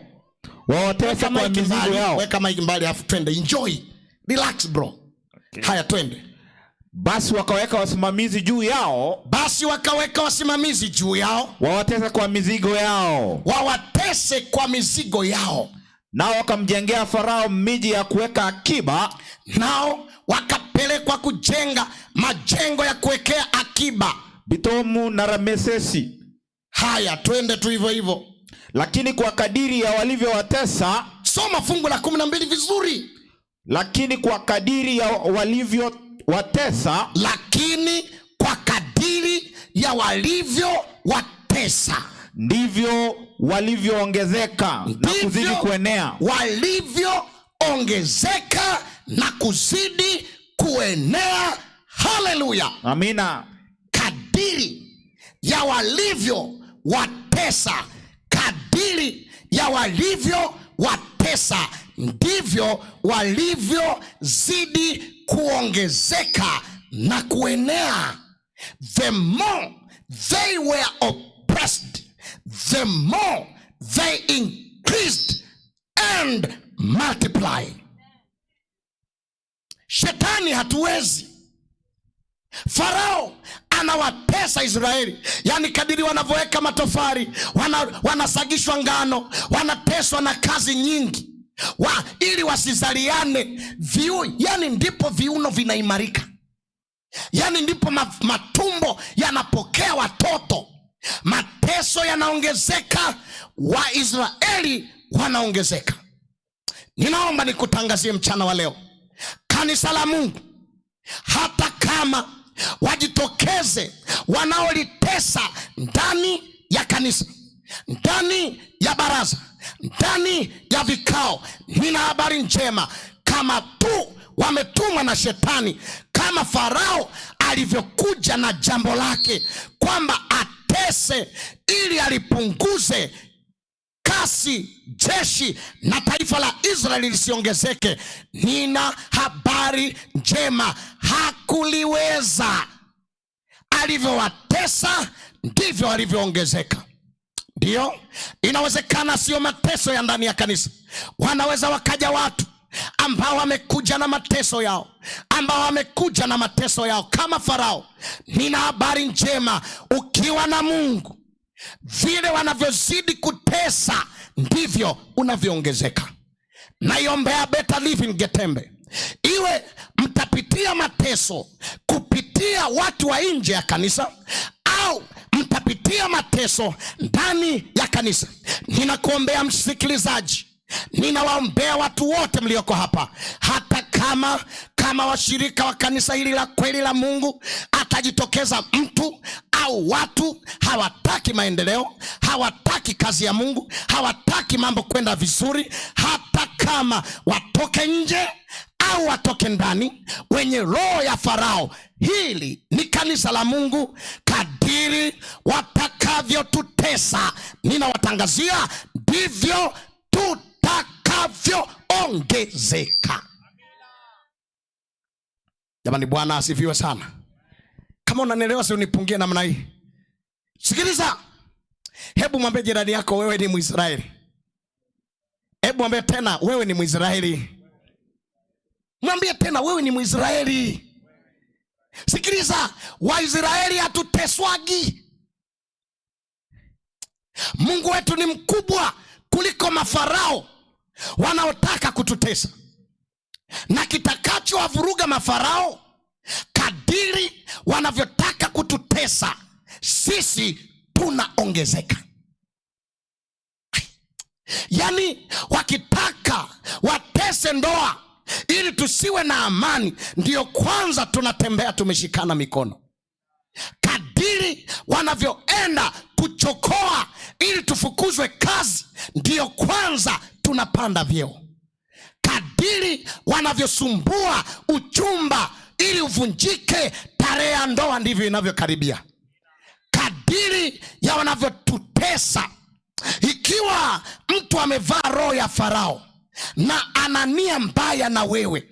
wawatese kwa mizigo yao. Weka mic mbali, afu twende, enjoy, relax bro. Okay. Haya, twende. Basi wakaweka wasimamizi juu yao. Basi wakaweka wasimamizi juu yao, wawatese kwa mizigo yao, wawatese kwa mizigo yao. Nao wakamjengea Farao miji ya kuweka akiba, nao wakapelekwa kujenga majengo ya kuwekea akiba, Bitomu na Ramesesi. Haya, twende tu hivyo hivyo. Lakini kwa kadiri ya walivyowatesa. Soma fungu la 12 vizuri. Lakini kwa kadiri ya walivyowatesa, lakini kwa kadiri ya walivyowatesa, ndivyo walivyoongezeka na kuzidi kuenea, walivyoongezeka na kuzidi kuenea. Haleluya, amina. Kadiri ya walivyowatesa, kadiri ya walivyowatesa, ndivyo walivyozidi kuongezeka na kuenea. The more they were oppressed, the more they increased and multiply. Shetani hatuwezi. Farao anawatesa Israeli, yani kadiri wanavyoweka matofali, wanasagishwa ngano, wanateswa na kazi nyingi ili wasizaliane yani ndipo viuno vinaimarika, yani ndipo matumbo yanapokea watoto. Mateso yanaongezeka, Waisraeli wanaongezeka. Ninaomba nikutangazie mchana wa leo, kanisa la Mungu, hata kama wajitokeze wanaolitesa ndani ya kanisa, ndani ya baraza, ndani ya vikao, nina habari njema. Kama tu wametumwa na shetani, kama Farao alivyokuja na jambo lake kwamba atese ili alipunguze kasi jeshi na taifa la Israeli lisiongezeke, nina habari njema, hakuliweza. Alivyowatesa ndivyo alivyoongezeka. Ndio, inawezekana sio mateso ya ndani ya kanisa. Wanaweza wakaja watu ambao wamekuja na mateso yao, ambao wamekuja na mateso yao kama Farao. Nina habari njema, ukiwa na Mungu Vile wanavyozidi kutesa ndivyo unavyoongezeka. Naiombea Better Living Getembe, iwe mtapitia mateso kupitia watu wa nje ya kanisa au mtapitia mateso ndani ya kanisa. Ninakuombea msikilizaji, ninawaombea watu wote mlioko hapa, hata kama washirika wa kanisa hili la kweli la Mungu, atajitokeza mtu au watu hawataki maendeleo, hawataki kazi ya Mungu, hawataki mambo kwenda vizuri, hata kama watoke nje au watoke ndani, wenye roho ya Farao, hili ni kanisa la Mungu. Kadiri watakavyotutesa, ninawatangazia ndivyo tutakavyoongezeka. Jamani, Bwana asifiwe sana. Kama unanielewa, si unipungie namna hii. Sikiliza, hebu mwambie jirani yako, wewe ni Mwisraeli. Hebu mwambie tena, wewe ni Mwisraeli. Mwambie tena, wewe ni Mwisraeli. Sikiliza, Waisraeli hatuteswagi. Mungu wetu ni mkubwa kuliko mafarao wanaotaka kututesa, na kitakachowavuruga mafarao kadiri wanavyotaka kututesa, sisi tunaongezeka. Yaani wakitaka watese ndoa ili tusiwe na amani, ndiyo kwanza tunatembea tumeshikana mikono. Kadiri wanavyoenda kuchokoa ili tufukuzwe kazi, ndiyo kwanza tunapanda vyeo. Kadiri wanavyosumbua uchumba ili uvunjike, tarehe ya ndoa ndivyo inavyokaribia. Kadiri ya wanavyotutesa, ikiwa mtu amevaa roho ya Farao na ana nia mbaya na wewe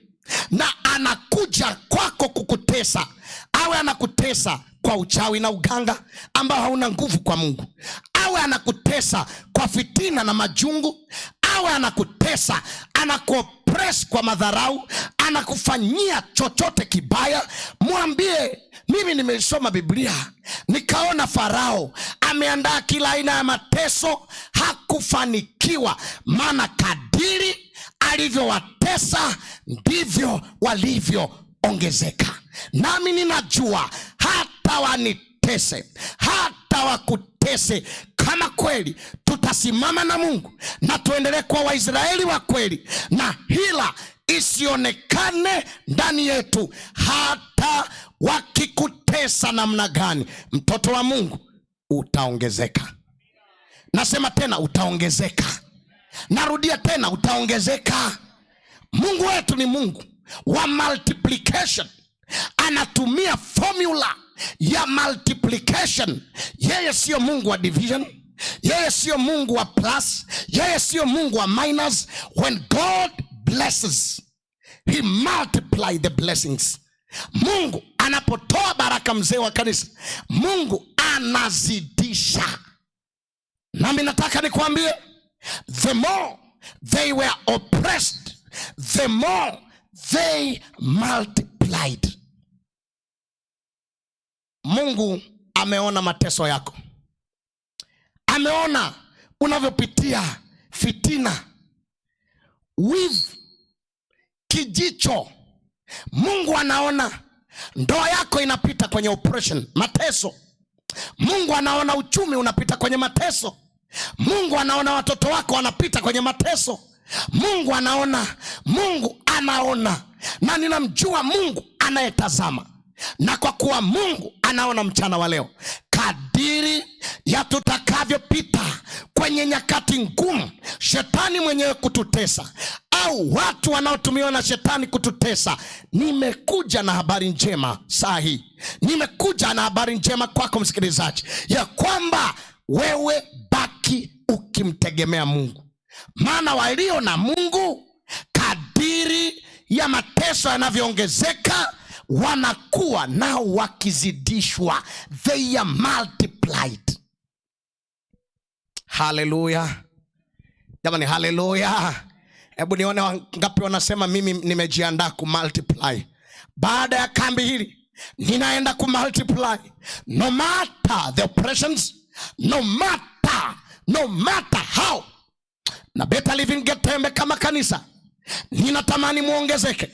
na anakuja kwako kukutesa, awe anakutesa kwa uchawi na uganga ambao hauna nguvu kwa Mungu, awe anakutesa kwa fitina na majungu, awe anakutesa, anakuoppress kwa madharau, anakufanyia chochote kibaya, mwambie mimi nimeisoma Biblia nikaona Farao ameandaa kila aina ya mateso, hakufanikiwa, maana kadiri alivyowatesa ndivyo walivyoongezeka. Nami ninajua hata wanitese, hata wakutese, kama kweli tutasimama na Mungu na tuendelee kuwa Waisraeli wa kweli na hila isionekane ndani yetu, hata wakikutesa namna gani, mtoto wa Mungu utaongezeka. Nasema tena, utaongezeka. Narudia tena, utaongezeka. Mungu wetu ni Mungu wa multiplication. Anatumia formula ya multiplication. Yeye sio Mungu wa division, yeye sio Mungu wa plus, yeye sio Mungu wa minus. When God blesses, he multiply the blessings. Mungu anapotoa baraka, mzee wa kanisa, Mungu anazidisha. Nami nataka nikwambie, the more they were oppressed, the more they multiplied. Mungu ameona mateso yako, ameona unavyopitia fitina, wivu, kijicho. Mungu anaona ndoa yako inapita kwenye oppression, mateso. Mungu anaona uchumi unapita kwenye mateso. Mungu anaona watoto wako wanapita kwenye mateso. Mungu anaona, Mungu anaona, na ninamjua Mungu anayetazama. Na kwa kuwa Mungu anaona mchana wa leo, kadiri ya tutakavyopita kwenye nyakati ngumu, shetani mwenyewe kututesa au watu wanaotumiwa na shetani kututesa, nimekuja na habari njema saa hii. Nimekuja na habari njema kwako msikilizaji, ya kwamba wewe baki ukimtegemea Mungu, maana walio na Mungu kadiri ya mateso yanavyoongezeka wanakuwa nao wakizidishwa, they are multiplied. Haleluya jamani, haleluya. Hebu nione wangapi wanasema mimi nimejiandaa kumultiply. Baada ya kambi hili ninaenda kumultiply. No matter the oppressions, No matter, no matter how. Na Better Living Getembe kama kanisa, ninatamani muongezeke,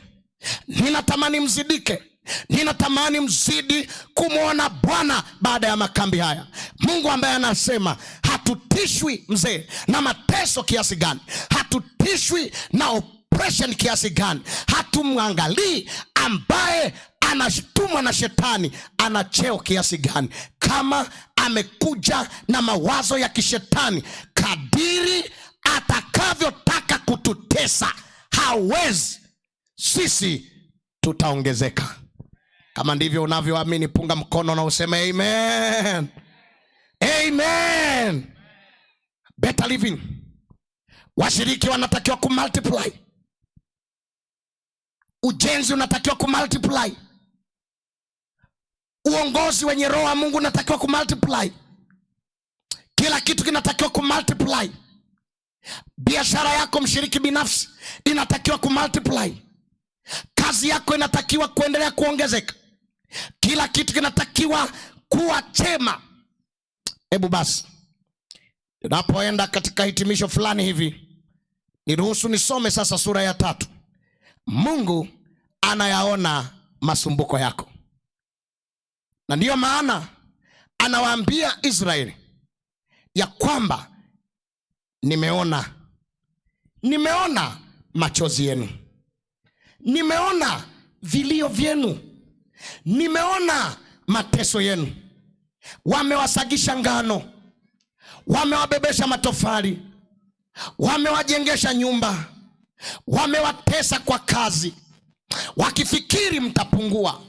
ninatamani mzidike, ninatamani mzidi kumwona Bwana baada ya makambi haya. Mungu ambaye anasema hatutishwi mzee na mateso kiasi gani, hatutishwi na oppression kiasi gani, hatumwangalii ambaye anashtumwa na shetani ana cheo kiasi gani, kama amekuja na mawazo ya kishetani, kadiri atakavyotaka kututesa hawezi, sisi tutaongezeka. Kama ndivyo unavyoamini, punga mkono na useme amen, amen. Better Living, washiriki wanatakiwa kumultiply, ujenzi unatakiwa kumultiply, uongozi wenye roho wa Mungu unatakiwa kumultiply, kila kitu kinatakiwa kumultiply. Biashara yako mshiriki binafsi inatakiwa kumultiply, kazi yako inatakiwa kuendelea kuongezeka, kila kitu kinatakiwa kuwa chema. Hebu basi, tunapoenda katika hitimisho fulani hivi, niruhusu nisome sasa sura ya 3. Mungu anayaona masumbuko yako, na ndiyo maana anawaambia Israeli ya kwamba nimeona machozi yenu, nimeona vilio vyenu, nimeona mateso yenu. Wamewasagisha ngano, wamewabebesha matofali, wamewajengesha nyumba, wamewatesa kwa kazi, wakifikiri mtapungua.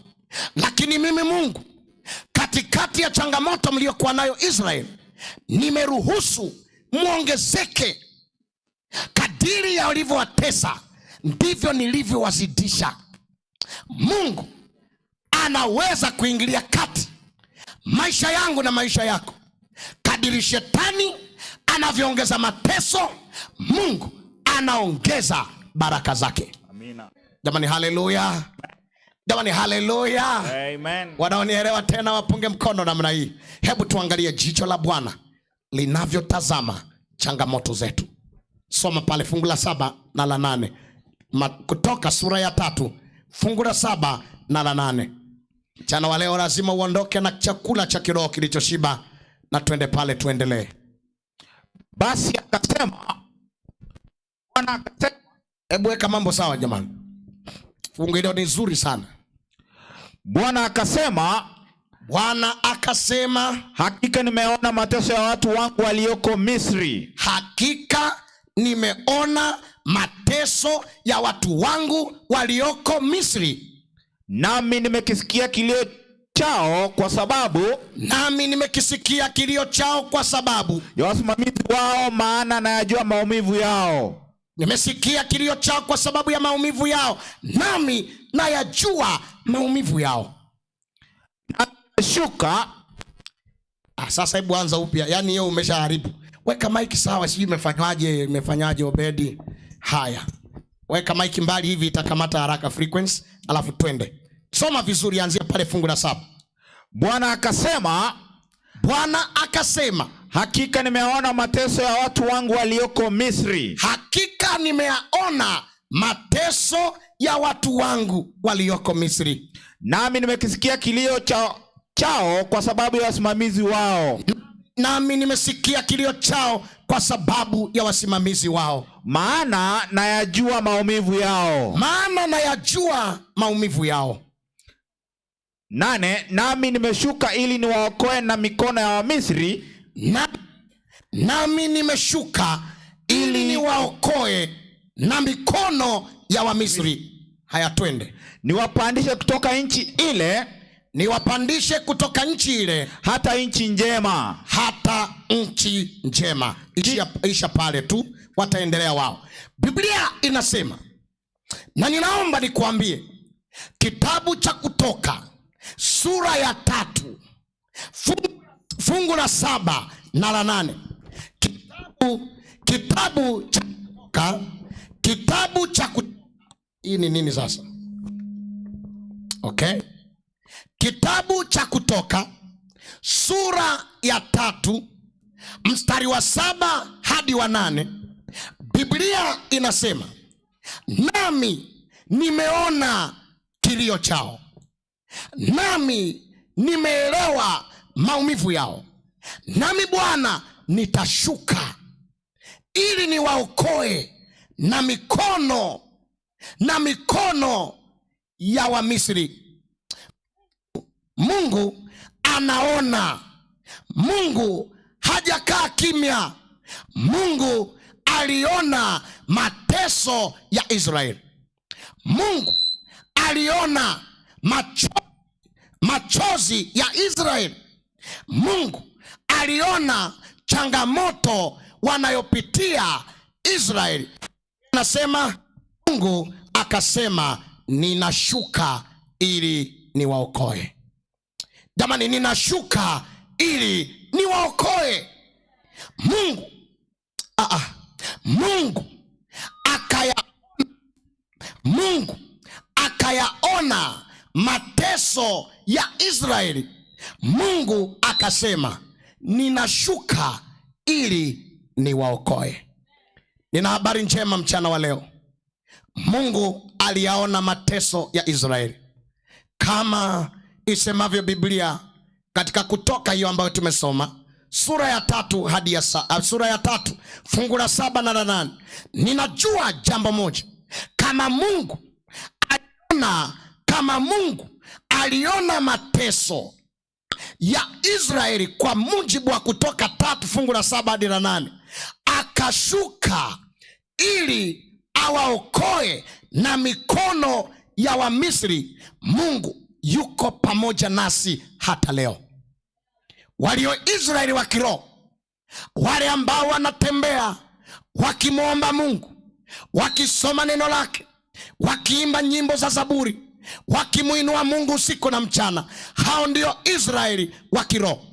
Lakini mimi Mungu, katikati ya changamoto mliokuwa nayo Israeli, nimeruhusu muongezeke. Kadiri ya walivyowatesa ndivyo nilivyowazidisha. Mungu anaweza kuingilia kati maisha yangu na maisha yako. Kadiri shetani anavyoongeza mateso, Mungu anaongeza baraka zake. Amina. Jamani, haleluya. Jamani, haleluya. Amen. Wanaonielewa tena wapunge mkono namna hii. Hebu tuangalie jicho la Bwana linavyotazama changamoto zetu. Soma pale fungu la 7 na la 8. Kutoka sura ya 3 fungu la 7 na la 8. Mchana wa leo lazima uondoke na chakula cha kiroho kilichoshiba, na twende pale tuendelee. Basi akasema, Bwana akasema, hebu weka mambo sawa jamani. Fungu hilo ni zuri sana. Bwana akasema, Bwana akasema, hakika nimeona mateso ya watu wangu walioko Misri. Hakika nimeona mateso ya watu wangu walioko Misri. Nami nimekisikia kilio chao kwa sababu, nami nimekisikia kilio chao kwa sababu ya wasimamizi wao, maana nayajua maumivu yao. Nimesikia kilio chao kwa sababu ya maumivu yao, nami nayajua maumivu yao. Shuka. Sasa hebu anza upya. Yaani hiyo umeshaharibu. Weka mic sawa, sijui imefanywaje, imefanywaje Obedi. Haya. Weka mic mbali hivi itakamata haraka frequency, alafu twende. Soma vizuri, anzia pale fungu la 7. Bwana akasema, Bwana akasema, hakika nimeona mateso ya watu wangu walioko Misri. Hakika nimeyaona mateso ya watu wangu walioko Misri. Nami nimekisikia kilio chao kwa sababu ya wasimamizi wao. Nami nimesikia kilio chao kwa sababu ya wasimamizi wao. Maana nayajua maumivu yao. Maana nayajua maumivu yao. 8, nami nimeshuka ili niwaokoe na mikono ya Wamisri. Nami nimeshuka ili niwaokoe na mikono ya Wamisri. Haya, twende. Niwapandishe kutoka nchi ile, niwapandishe kutoka nchi ile hata nchi njema, hata nchi njema. Isha pale tu, wataendelea wao. Biblia inasema, na ninaomba nikuambie, kitabu cha Kutoka sura ya 3 fungu la 7 na la 8. Kitabu cha Kutoka, kitabu cha hii ni nini sasa? Okay. Kitabu cha Kutoka sura ya 3 mstari wa 7 hadi wa 8, Biblia inasema, nami nimeona kilio chao, nami nimeelewa maumivu yao, nami Bwana nitashuka ili niwaokoe na mikono ya Wamisri. Mungu anaona. Mungu hajakaa kimya. Mungu aliona mateso ya Israeli. Mungu aliona machozi ya Israeli. Mungu aliona changamoto wanayopitia Israeli. Anasema Mungu akasema, ninashuka ili niwaokoe. Jamani, ninashuka ili niwaokoe. Mungu Mungu akayaona mateso ya Israeli. Mungu akasema, ninashuka ili niwaokoe. Nina habari njema mchana wa leo. Mungu aliyaona mateso ya Israeli, kama isemavyo Biblia katika Kutoka hiyo ambayo tumesoma, sura ya 3 hadi ya sura ya 3 fungu la 7 na la 8. Ninajua jambo moja, kama Mungu aliona, kama Mungu aliona mateso ya Israeli kwa mujibu wa Kutoka 3 fungu la 7 hadi la 8, akashuka ili awaokoe na mikono ya Wamisri, Mungu yuko pamoja nasi hata leo. Walio Israeli wa kiroho, wale ambao wanatembea wakimuomba Mungu, wakisoma neno lake, wakiimba nyimbo za Zaburi, wakimuinua Mungu usiku na mchana, hao ndio Israeli wa kiroho.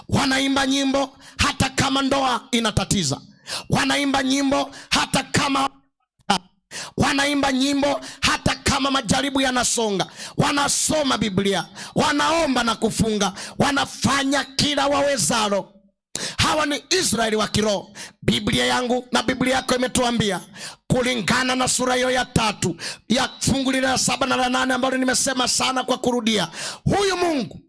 Wanaimba nyimbo hata kama ndoa inatatiza, wanaimba nyimbo hata kama wanaimba nyimbo hata kama majaribu yanasonga, wanasoma Biblia, wanaomba na kufunga, wanafanya kila wawezalo. Hawa ni Israeli wa kiroho. Biblia yangu na Biblia yako imetuambia kulingana na sura hiyo ya 3 ya fungu lile la 7 na la 8 ambalo nimesema sana kwa kurudia, huyu Mungu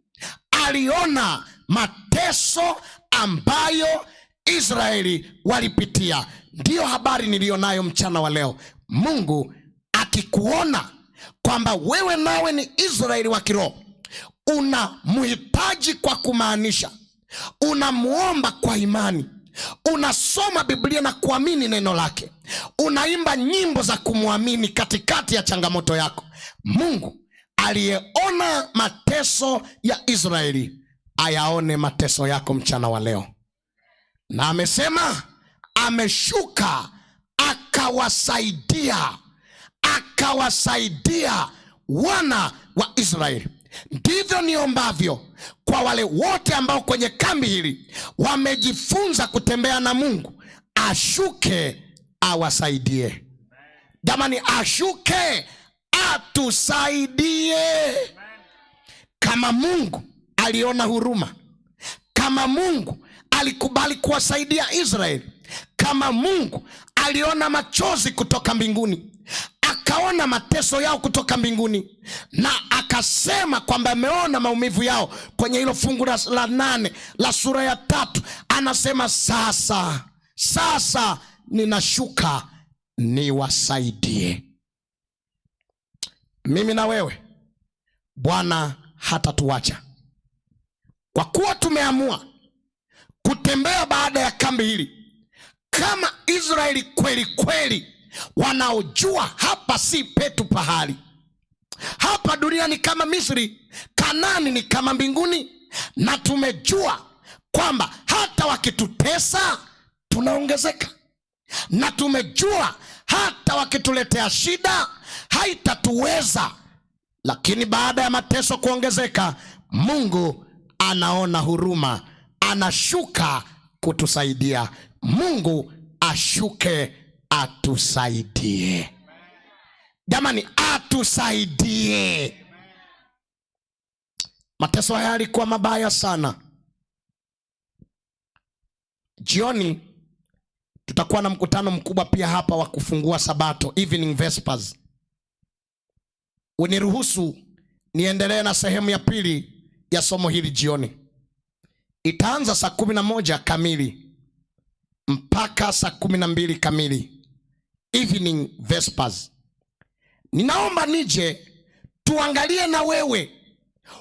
aliona mateso ambayo Israeli walipitia. Ndiyo habari nilionayo mchana wa leo. Mungu akikuona kwamba wewe nawe ni Israeli wa kiroho, unamhitaji kwa kumaanisha, unamuomba kwa imani, unasoma Biblia na kuamini neno lake, unaimba nyimbo za kumwamini katikati ya changamoto yako, Mungu aliyeona mateso ya Israeli ayaone mateso yako mchana wa leo. Na amesema ameshuka akawasaidia, akawasaidia wana wa Israeli. Ndivyo niombavyo kwa wale wote ambao kwenye kambi hili wamejifunza kutembea na Mungu, ashuke awasaidie. Jamani, ashuke atusaidie. Kama Mungu aliona huruma, kama Mungu alikubali kuwasaidia Israeli, kama Mungu aliona machozi kutoka mbinguni, akaona mateso yao kutoka mbinguni, na akasema kwamba ameona maumivu yao kwenye hilo fungu la 8 la sura ya 3, anasema sasa ninashuka niwasaidie. Mimi na wewe Bwana hatatuacha. Kwa kuwa tumeamua kutembea baada ya kambi hili kama Israeli kweli kweli, wanaojua hapa si petu pahali, hapa dunia ni kama Misri, Kanani ni kama mbinguni, na tumejua kwamba hata wakitutesa tunaongezeka, na tumejua hata wakituletea shida haitatuweza. Lakini baada ya mateso kuongezeka, Mungu anaona huruma, anashuka kutusaidia. Mungu ashuke atusaidie. Jamani, atusaidie. Mateso haya yalikuwa mabaya sana. Jioni tutakuwa na mkutano mkubwa pia hapa wa kufungua Sabato, evening vespers. Uniruhusu niendelee na sehemu ya pili ya somo hili jioni. Itaanza saa 11 kamili mpaka saa 12 kamili, evening vespers. Ninaomba nije tuangalie na wewe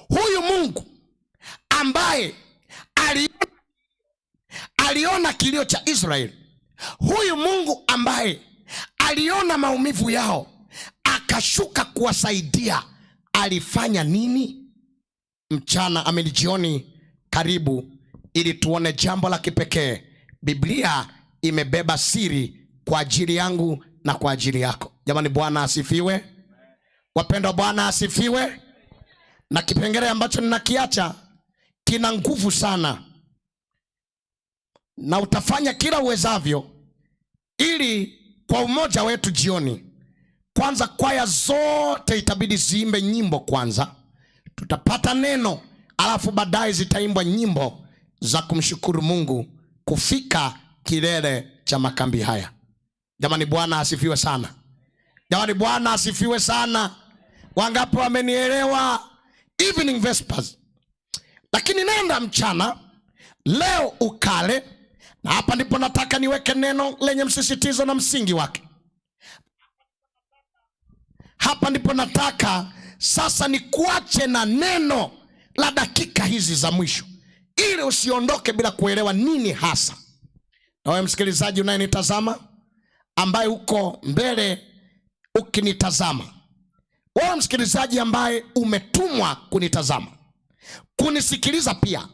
huyu Mungu ambaye aliona kilio cha Israeli, huyu Mungu ambaye aliona maumivu yao akashuka kuwasaidia, alifanya nini? Mchana amini jioni, karibu ili tuone jambo la kipekee. Biblia imebeba siri kwa ajili yangu na kwa ajili yako. Jamani, Bwana asifiwe. Wapendwa, Bwana asifiwe. Na kipengele ambacho ninakiacha kina nguvu sana, na utafanya kila uwezavyo ili kwa umoja wetu jioni. Kwanza kwaya zote itabidi ziimbe nyimbo kwanza, tutapata neno, alafu baadaye zitaimbwa nyimbo za kumshukuru Mungu kufika kilele cha makambi haya. Jamani, Bwana asifiwe sana. Jamani, Bwana asifiwe sana. Wangapi wamenielewa? Evening vespers. Lakini nenda mchana leo ukale, na hapa ndipo nataka niweke neno lenye msisitizo na msingi wake. Hapa ndipo nataka sasa nikuache na neno la dakika hizi za mwisho, ili usiondoke bila kuelewa nini hasa. Na wewe msikilizaji unayenitazama, ambaye uko mbele ukinitazama, wewe msikilizaji ambaye umetumwa kunitazama, kunisikiliza pia,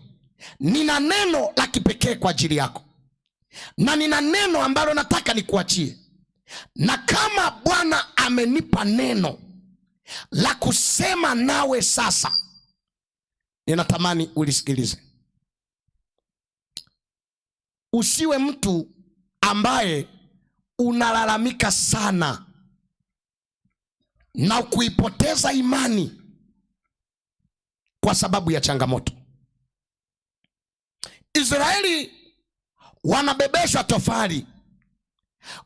nina neno la kipekee kwa ajili yako, na nina neno ambalo nataka nikuachie. Na kama Bwana amenipa neno la kusema nawe sasa, ninatamani ulisikilize. Usiwe mtu ambaye unalalamika sana na kuipoteza imani kwa sababu ya changamoto. Israeli wanabebeshwa tofali,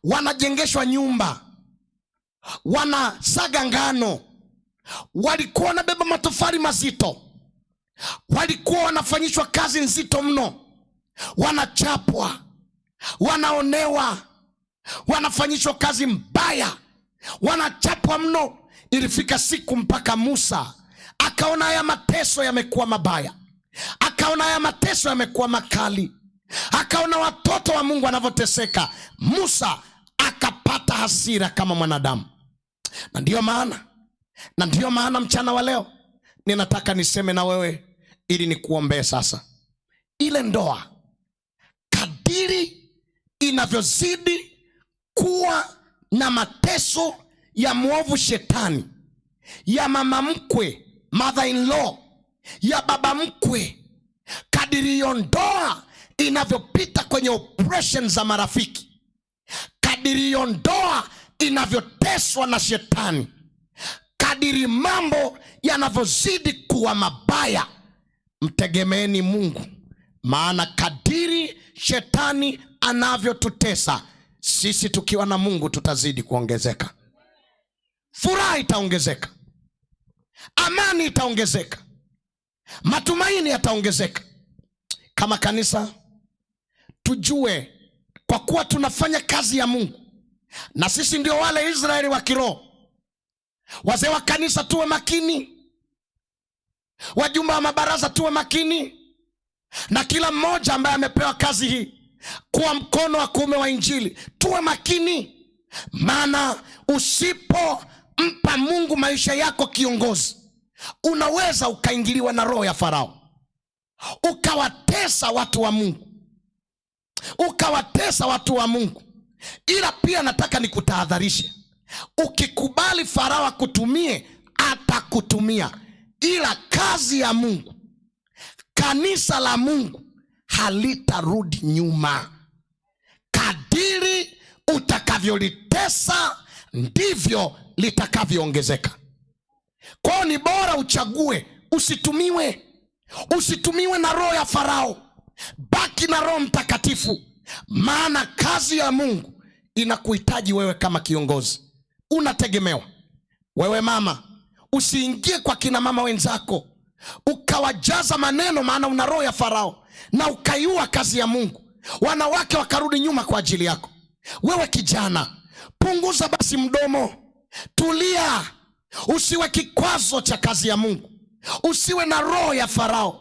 wanajengeshwa nyumba, wanasaga ngano, walikuwa wanabeba matofali mazito, walikuwa wanafanyishwa kazi nzito mno, wanachapwa, wanaonewa, wanafanyishwa kazi mbaya, wanachapwa mno. Ilifika siku mpaka Musa akaona haya mateso yamekuwa mabaya, akaona haya mateso yamekuwa makali, akaona watoto wa Mungu wanavyoteseka. Musa akapata hasira kama mwanadamu. Na ndiyo maana mchana wa leo ninataka niseme na wewe ili nikuombee sasa. Ile ndoa kadiri inavyozidi kuwa na mateso ya mwovu shetani, ya mama mkwe, mother in law, ya baba mkwe, kadiri hiyo ndoa inavyopita kwenye oppression za marafiki, kadiri hiyo ndoa inavyoteswa na shetani, kadiri mambo yanavyozidi kuwa mabaya, mtegemeeni Mungu. Maana kadiri shetani anavyotutesa, sisi tukiwa na Mungu tutazidi kuongezeka. Furaha itaongezeka, amani itaongezeka, matumaini yataongezeka. Kama kanisa tujue, kwa kuwa tunafanya kazi ya Mungu, na sisi ndio wale Israeli wa kiroho. Wazee wa kanisa tuwe makini, wajumbe wa mabaraza tuwe makini, na kila mmoja ambaye amepewa kazi hii kuwa mkono wa kuume wa Injili tuwe makini. Maana usipompa Mungu maisha yako kiongozi, unaweza ukaingiliwa na roho ya Farao, ukawatesa watu wa Mungu, ukawatesa watu wa Mungu. Ila pia nataka nikutahadharishe, ukikubali Farao akutumie, atakutumia. Ila kazi ya Mungu, kanisa la Mungu halitarudi nyuma. Kadiri utakavyolitesa ndivyo litakavyoongezeka. Kwao ni bora uchague, usitumiwe na roho ya Farao. Baki na Roho Mtakatifu. Maana kazi ya Mungu inakuhitaji wewe kama kiongozi, unategemewa. Wewe mama, usiingie kwa kina mama wenzako ukawajaza maneno, maana una roho ya Farao na ukaiua kazi ya Mungu, wanawake wakarudi nyuma kwa ajili yako. Wewe kijana, punguza basi mdomo, tulia, usiwe kikwazo cha kazi ya Mungu, usiwe na roho ya Farao.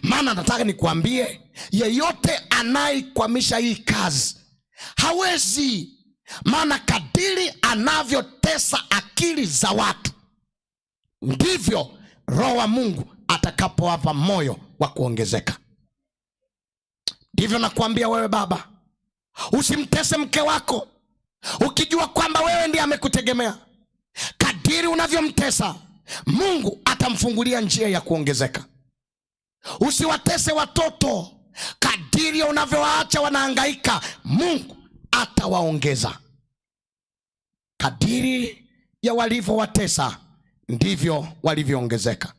Maana nataka nikuambie, yeyote anaikwamisha hii kazi hawezi. Maana kadiri anavyotesa akili za watu, ndivyo roho wa Mungu atakapowapa moyo wa kuongezeka. Ndivyo nakuambia wewe baba, usimtese mke wako ukijua kwamba wewe ndiye amekutegemea. Kadiri unavyomtesa, Mungu atamfungulia njia ya kuongezeka. Usiwatese watoto, kadiri unavyowaacha wanahangaika, Mungu atawaongeza. Kadiri ya walivyowatesa ndivyo walivyoongezeka.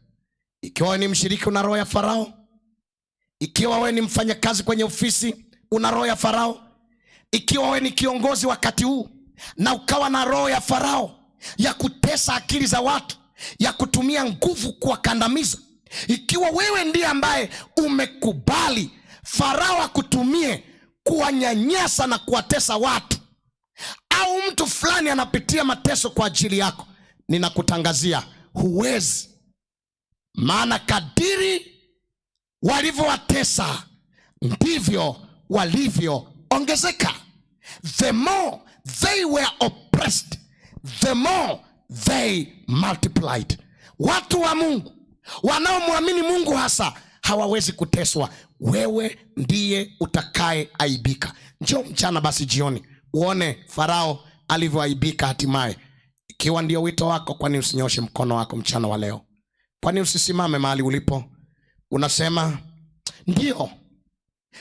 Ikiwa wewe ni mshiriki una roho ya Farao, ikiwa wewe ni mfanyakazi kwenye ofisi una roho ya Farao, ikiwa wewe ni kiongozi wakati huu na ukawa na roho ya Farao ya kutesa akili za watu, ya kutumia nguvu kuwakandamiza, ikiwa wewe ndiye ambaye umekubali Farao akutumie kuwanyanyasa na kuwatesa watu, au mtu fulani anapitia mateso kwa ajili yako, ninakutangazia huwezi. Maana kadiri walivyowatesa ndivyo walivyoongezeka. The more they were oppressed, the more they multiplied. Watu wa Mungu wanaomwamini Mungu hasa hawawezi kuteswa. Wewe ndiye utakaye aibika. Njoo mchana basi jioni uone Farao alivyoaibika hatimaye. Ikiwa ndio wito wako, kwani usinyoshe mkono wako mchana wa leo? Kwani usisimame mahali ulipo? Unasema, ndio,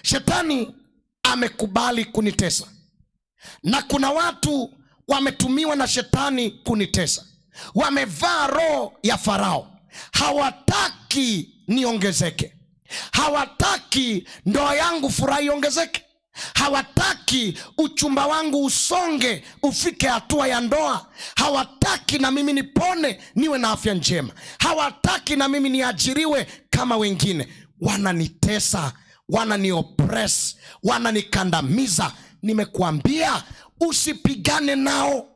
shetani amekubali kunitesa, na kuna watu wametumiwa na shetani kunitesa, wamevaa roho ya Farao, hawataki niongezeke, hawataki ndoa yangu furaha iongezeke, hawataki uchumba wangu usonge ufike hatua ya ndoa, hawataki na mimi nipone niwe na afya njema, hawataki na mimi niajiriwe kama wengine. Wananitesa, wananioppress, wananikandamiza. Nimekuambia usipigane nao.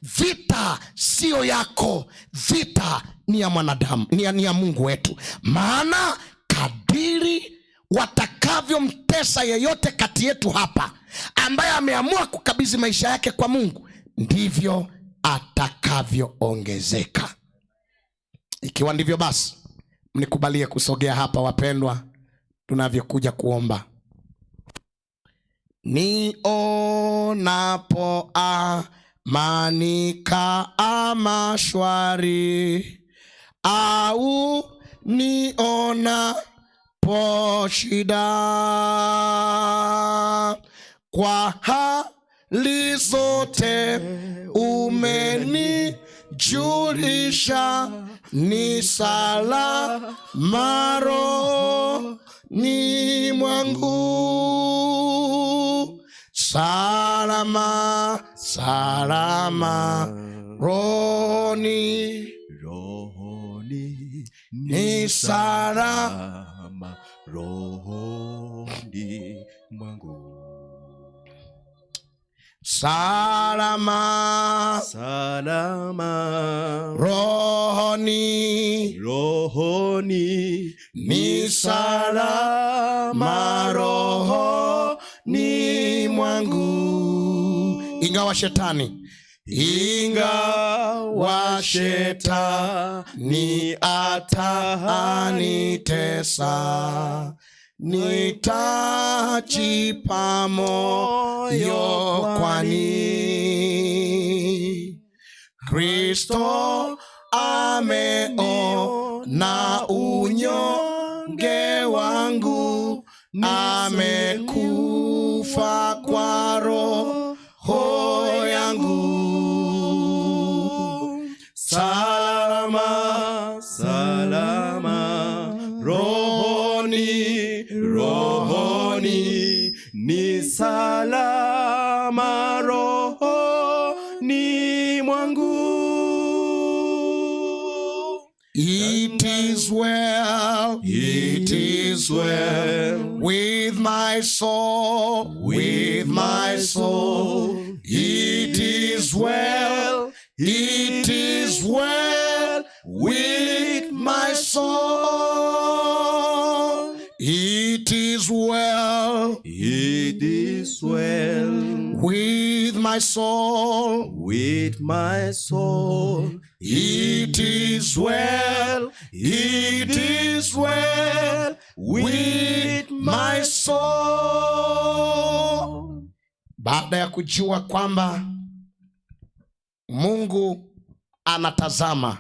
Vita sio yako, vita ni ya mwanadamu, ni ya Mungu wetu. Maana kadiri watakavyomtesa yeyote kati yetu hapa ambaye ameamua kukabidhi maisha yake kwa Mungu, ndivyo atakavyoongezeka. Ikiwa ndivyo basi, mnikubalie kusogea hapa wapendwa, tunavyokuja kuomba. Nionapo amani kama shwari, au nionapo shida, kwa hali zote umenijulisha, ni salama rohoni mwangu. Salama, salama rohoni, rohoni ni salama rohoni mwangu. Salama, salama rohoni, rohoni ni salama rohoni mwangu. Ingawa shetani, ingawa shetani atanitesa, nitajipa moyo, kwani Kristo ameona unyonge wangu, amekufa kwa roho yangu. Salama, salama rohoni, rohoni. Rohoni ni salama rohoni mwangu. It is well, it is well with my soul, with my soul. It is well, it is well with my soul. It is well, it is well with my soul, with my soul. It is well, it is well with my soul. Baada ya kujua kwamba Mungu anatazama,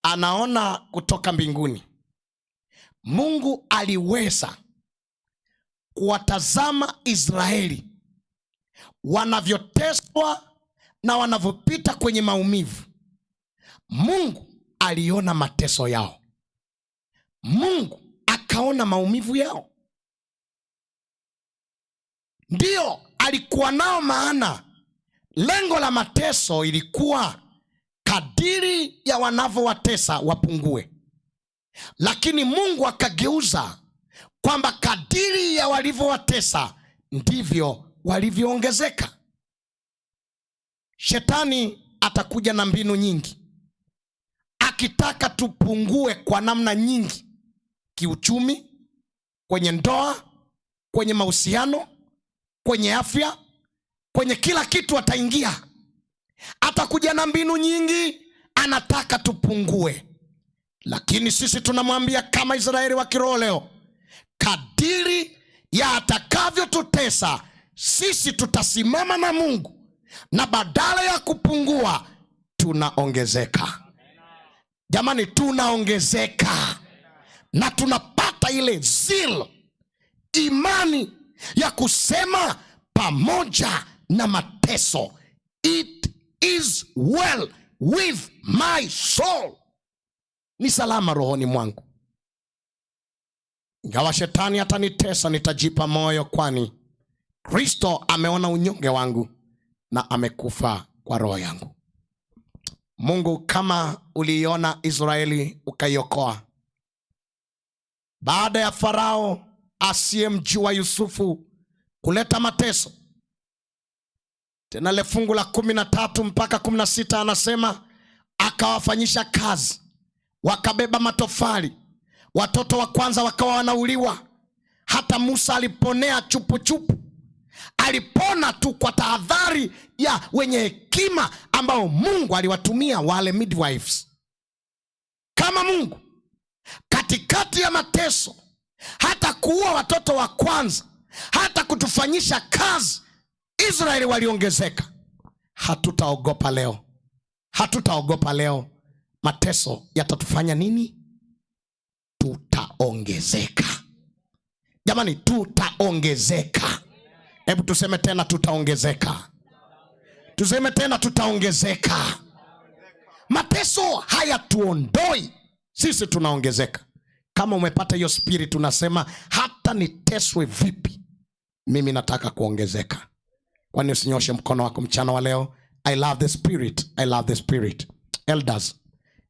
anaona kutoka mbinguni, Mungu aliweza kuwatazama Israeli wanavyoteswa na wanavyopita kwenye maumivu. Mungu aliona mateso yao, Mungu akaona maumivu yao. Ndiyo alikuwa nao, maana lengo la mateso ilikuwa kadiri ya wanavyowatesa wapungue, lakini Mungu akageuza kwamba kadiri ya walivyowatesa ndivyo walivyoongezeka. Shetani atakuja na mbinu nyingi akitaka tupungue kwa namna nyingi, kiuchumi, kwenye ndoa, kwenye mahusiano, kwenye afya, kwenye kila kitu ataingia. Atakuja na mbinu nyingi, anataka tupungue. Lakini sisi tunamwambia kama Israeli wa kiroho leo, kadiri ya atakavyotutesa sisi tutasimama na Mungu, na badala ya kupungua tunaongezeka. Jamani, tunaongezeka na tunapata ile zeal, imani ya kusema pamoja na mateso, it is well with my soul, ni salama rohoni mwangu. Ingawa shetani atanitesa, nitajipa moyo, kwani Kristo ameona unyonge wangu na amekufa kwa roho yangu. Mungu, kama uliiona Israeli ukaiokoa baada ya Farao asiyemjua Yusufu kuleta mateso, tena le fungu la 13 mpaka 16 anasema akawafanyisha kazi, wakabeba matofali, watoto wa kwanza wakawa wanauliwa. Hata Musa aliponea chupuchupu, alipona tu kwa tahadhari ya wenye hekima ambao Mungu aliwatumia wale midwives. Kama Mungu katikati ya mateso, hata kuua watoto wa kwanza, hata kutufanyisha kazi, Israeli waliongezeka. Hatutaogopa leo, hatutaogopa leo. Mateso yatatufanya nini? Tutaongezeka. Jamani, tutaongezeka. Hebu tuseme tena, tutaongezeka. Tuseme tena, tutaongezeka. Mateso hayatuondoi sisi, tunaongezeka. Kama umepata hiyo spirit, unasema hata niteswe vipi, mimi nataka kuongezeka. Kwani usinyoshe mkono wako mchana wa leo? I love the spirit, I love the spirit. Elders,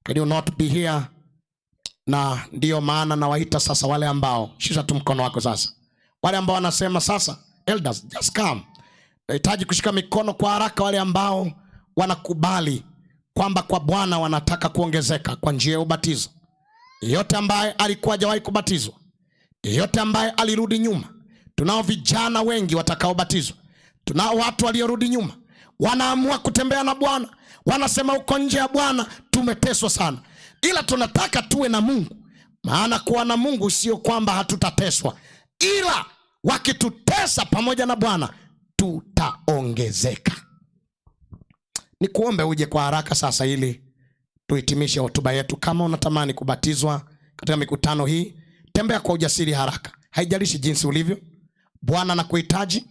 can you not be here? Na ndiyo maana nawaita sasa wale ambao, shusha tu mkono wako sasa, wale ambao wanasema sasa, elders just come. Nahitaji kushika mikono kwa haraka wale ambao wanakubali kwamba kwa Bwana wanataka kuongezeka kwa njia ya ubatizo. Yeyote ambaye alikuwa hajawahi kubatizwa, yeyote ambaye alirudi nyuma, tunao vijana wengi watakaobatizwa, tunao watu waliorudi nyuma, wanaamua kutembea na Bwana, wanasema uko nje ya Bwana tumeteswa sana, ila tunataka tuwe na Mungu. Maana kuwa na Mungu sio kwamba hatutateswa, ila wakitutesa pamoja na Bwana tutaongezeka. Nikuombe uje kwa haraka sasa ili tuhitimishe hotuba yetu. Kama unatamani kubatizwa katika mikutano hii, tembea kwa ujasiri haraka. Haijalishi jinsi ulivyo, Bwana anakuhitaji,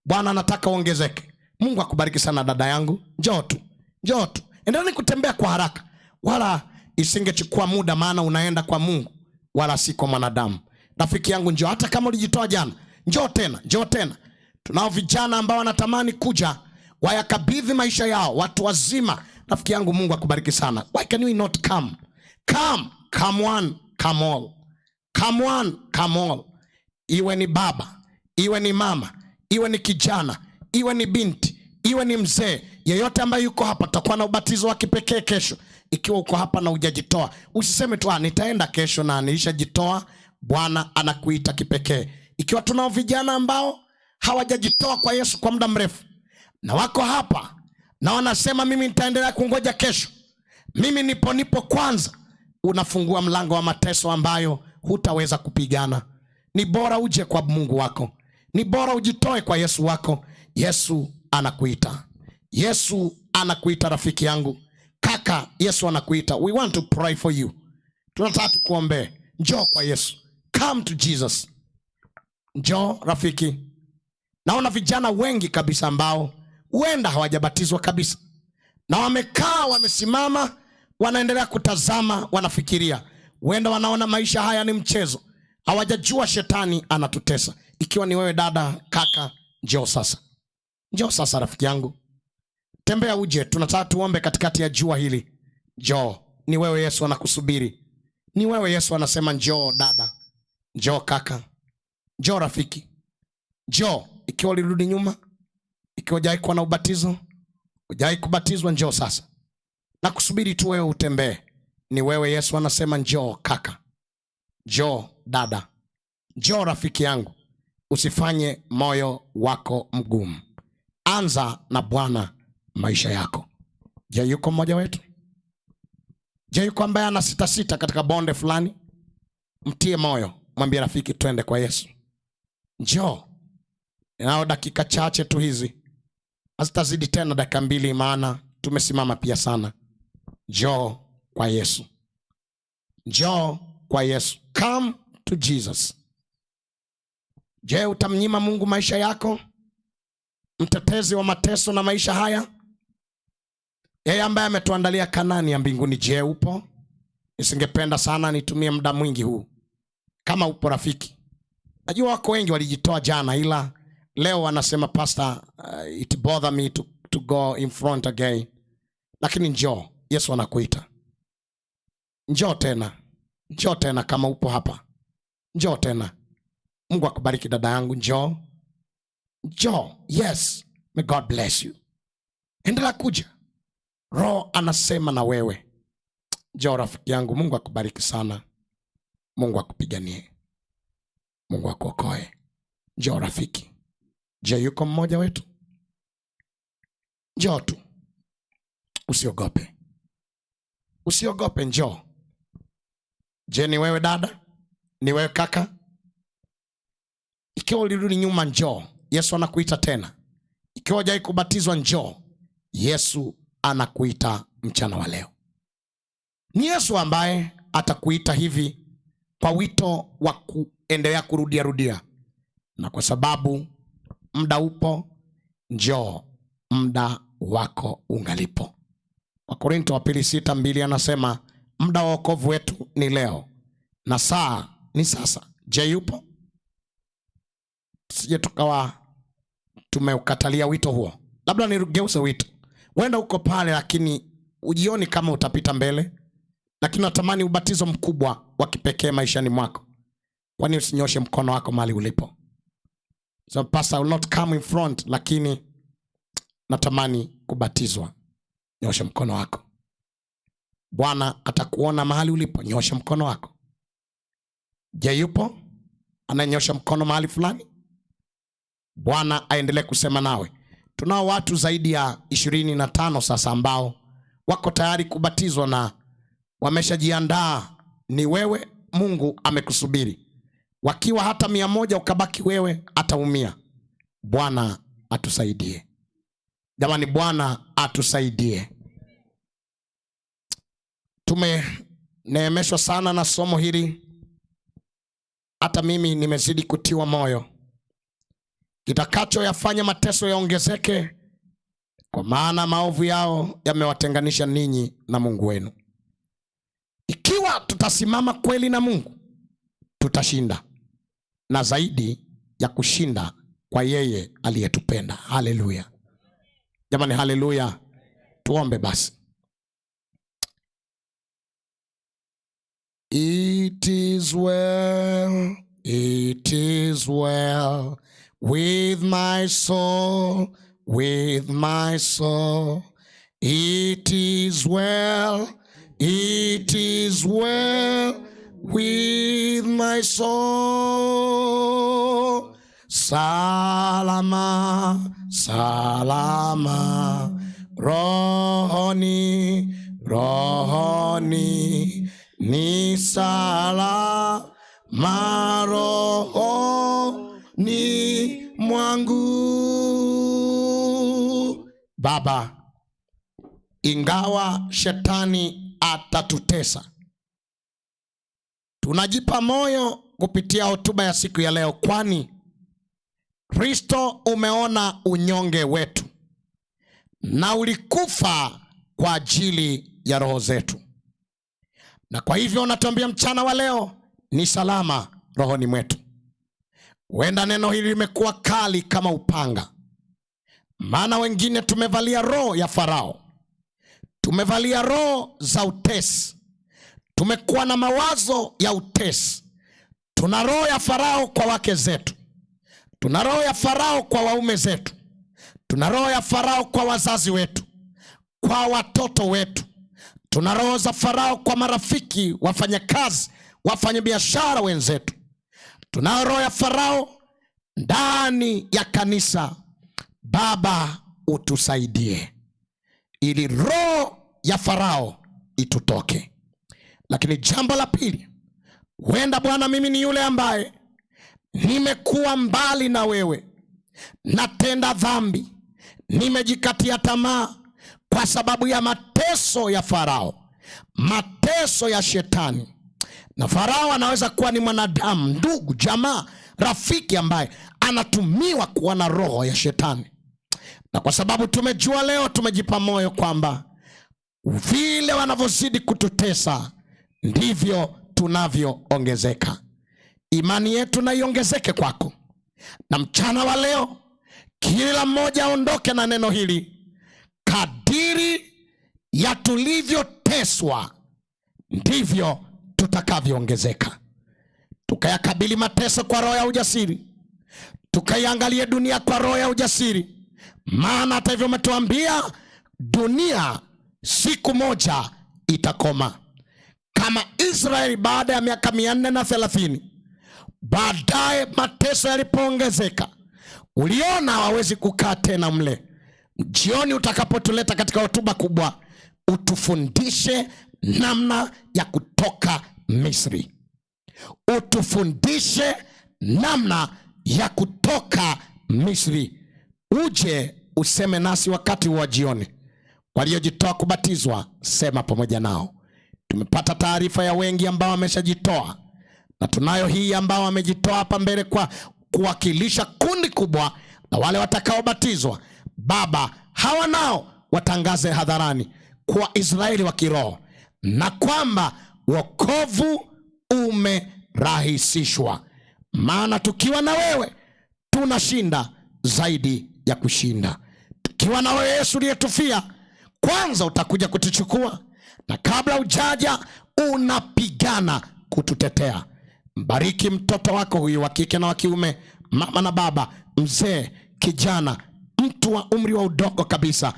Bwana anataka uongezeke. Mungu akubariki sana dada yangu. Njoo tu, njoo tu, endelea kutembea kwa haraka, wala isingechukua muda, maana unaenda kwa Mungu wala si kwa mwanadamu. Rafiki yangu njoo, hata kama ulijitoa jana, njoo tena, njoo tena. Tunao vijana ambao wanatamani kuja wayakabidhi maisha yao, watu wazima. Rafiki yangu, Mungu akubariki sana. Why can we not come? Come, come one, come all. Come one, come all. Iwe ni baba, iwe ni mama, iwe ni kijana, iwe ni binti, iwe ni mzee, yeyote ambaye yuko hapa, tutakuwa na ubatizo wa kipekee kesho. Ikiwa uko hapa na hujajitoa, usiseme tu, "Ah, nitaenda kesho na nilishajitoa." Bwana anakuita kipekee. Ikiwa tunao vijana ambao hawajajitoa kwa Yesu kwa muda mrefu na wako hapa na wanasema, "Mimi nitaendelea kungoja kesho, mimi nipo kwanza," unafungua mlango wa mateso ambayo hutaweza kupigana. Ni bora uje kwa Mungu wako, ni bora ujitoe kwa Yesu wako. Yesu anakuita, Yesu anakuita rafiki yangu, kaka, Yesu anakuita. We want to pray for you, tunataka tukuombee. Njoo kwa Yesu, come to Jesus. Njoo rafiki. Naona vijana wengi kabisa ambao huenda hawajabatizwa kabisa na wamekaa, wamesimama, wanaendelea kutazama, wanafikiria, huenda wanaona maisha haya ni mchezo, hawajajua shetani anatutesa. Ikiwa ni wewe dada, kaka, njoo sasa, njoo sasa rafiki yangu, tembea uje, tunataka tuombe katikati ya jua hili. Njoo, ni wewe Yesu anakusubiri, ni wewe Yesu anasema njoo dada, njoo kaka, njoo rafiki, njoo. Ikiwa ulirudi nyuma, ikiwa hujawahi kuwa na ubatizo, hujawahi kubatizwa, njoo sasa, na kusubiri tu wewe utembee. Ni wewe Yesu anasema njoo kaka, njoo dada, njoo rafiki yangu, usifanye moyo wako mgumu, anza na Bwana maisha yako. Je, yuko mmoja wetu? Je, yuko ambaye ana sita sita katika bonde fulani? Mtie moyo, mwambie rafiki, twende kwa Yesu, njoo. Ninao dakika chache tu hizi, hazitazidi tena dakika 2, maana tumesimama pia sana. Njoo kwa Yesu, njoo kwa Yesu, come to Jesus. Je, utamnyima Mungu maisha yako, mtetezi wa mateso na maisha haya, yeye ambaye ametuandalia Kanani ya mbinguni? Je, upo? Nisingependa sana nitumie muda mwingi huu. Kama upo rafiki, najua wako wengi walijitoa jana, ila leo wanasema, "Pastor, it bother me to go in front again." Lakini njoo, Yesu anakuita. Njoo tena, njoo tena kama upo hapa, njoo tena. Mungu akubariki dada yangu, njoo, njoo. Yes, may God bless you. Endelea kuja, Roho anasema na wewe. Njoo rafiki yangu, Mungu akubariki sana, Mungu akupiganie, Mungu akuokoe. Njoo rafiki. Je, yuko mmoja wetu? Njoo tu, usiogope, usiogope, njoo. Je, ni wewe dada? Ni wewe kaka? Ikiwa ulirudi nyuma, njoo. Yesu anakuita tena. Ikiwa hujawahi kubatizwa, njoo. Yesu anakuita mchana wa leo. Ni Yesu ambaye atakuita hivi kwa wito wa kuendelea kurudia rudia, na kwa sababu muda upo, njoo, muda wako ungalipo. Wakorinto wa pili 6:2 anasema muda wa wokovu wetu ni leo na saa ni sasa. Je, yupo? Tusije tukawa tumeukatalia wito huo. Labda nigeuze wito. Wenda uko pale lakini ujioni kama utapita mbele, lakini unatamani ubatizo mkubwa wa kipekee maishani mwako. Kwani usinyoshe mkono wako mahali ulipo? So pastor, I will not come in front, lakini natamani kubatizwa. Nyosha mkono wako. Bwana atakuona mahali ulipo. Nyosha mkono wako. Je, yupo anayenyosha mkono mahali fulani? Bwana aendelee kusema nawe. Tunao watu zaidi ya 25 sasa ambao wako tayari kubatizwa na wameshajiandaa. Ni wewe, Mungu amekusubiri. Wakiwa hata 100 ukabaki wewe, ataumia. Bwana atusaidie. Jamani, Bwana atusaidie. Tumeneemeshwa sana na somo hili. Hata mimi nimezidi kutiwa moyo. Kitakacho yafanya mateso yaongezeke, kwa maana maovu yao yamewatenganisha ninyi na Mungu wenu. Ikiwa tutasimama kweli na Mungu, tutashinda. na zaidi ya kushinda kwa yeye aliyetupenda. Haleluya jamani, haleluya. Tuombe basi. It is well, it is well with my soul, with my soul. It is well, it is well with my soul. Salama, salama, rohoni, rohoni, ni salama rohoni mwangu. Baba, ingawa shetani atatutesa, tunajipa moyo kupitia hotuba ya siku ya leo, kwani Kristo umeona unyonge wetu na ulikufa kwa ajili ya roho zetu, na kwa hivyo unatuambia mchana wa leo ni salama rohoni mwetu. Huenda neno hili limekuwa kali kama upanga, maana wengine tumevalia roho ya Farao, tumevalia roho za utesi, tumekuwa na mawazo ya utesi. Tuna roho ya Farao kwa wake zetu, tuna roho ya Farao kwa waume zetu, tuna roho ya Farao kwa wazazi wetu, kwa watoto wetu, tuna roho za Farao kwa marafiki, wafanyakazi, wafanyabiashara wenzetu. Tuna roho ya Farao ndani ya kanisa. Baba, utusaidie ili roho ya Farao itutoke. Lakini jambo la pili, huenda Bwana, mimi ni yule ambaye nimekuwa mbali na wewe, natenda dhambi, nimejikatia tamaa kwa sababu ya mateso ya Farao, mateso ya shetani. Na Farao anaweza kuwa ni mwanadamu, ndugu, jamaa, rafiki ambaye anatumiwa kuwa na roho ya shetani. Na kwa sababu tumejua leo, tumejipa moyo kwamba vile wanavyozidi kututesa ndivyo tunavyoongezeka. Imani yetu na iongezeke kwako. Na mchana wa leo kila mmoja aondoke na neno hili: kadiri ya tulivyoteswa ndivyo tutakavyoongezeka. Tukayakabili mateso kwa roho ya ujasiri, tukaiangalie dunia kwa roho ya ujasiri, maana hata hivyo umetuambia dunia siku moja itakoma. Kama Israeli baada ya miaka 430, baadaye mateso yalipoongezeka, uliona hawawezi kukaa tena mle. Jioni utakapotuleta katika hotuba kubwa, utufundishe namna ya kutoka Misri, utufundishe namna ya kutoka Misri. Uje useme nasi wakati wa jioni. Waliojitoa kubatizwa, sema pamoja nao. Tumepata taarifa ya wengi ambao wameshajitoa, na tunayo hii ambao wamejitoa hapa mbele kwa kuwakilisha kundi kubwa, na wale watakaobatizwa, Baba, hawa nao watangaze hadharani kwa Israeli wa kiroho, na kwamba wokovu umerahisishwa. Maana tukiwa na wewe tunashinda zaidi ya kushinda. Tukiwa na wewe Yesu uliyetufia, kwanza utakuja kutuchukua, na kabla ujaja unapigana kututetea. Mbariki mtoto wako huyu wa kike na wa kiume, mama na baba, mzee, kijana, mtu wa umri wa udogo kabisa.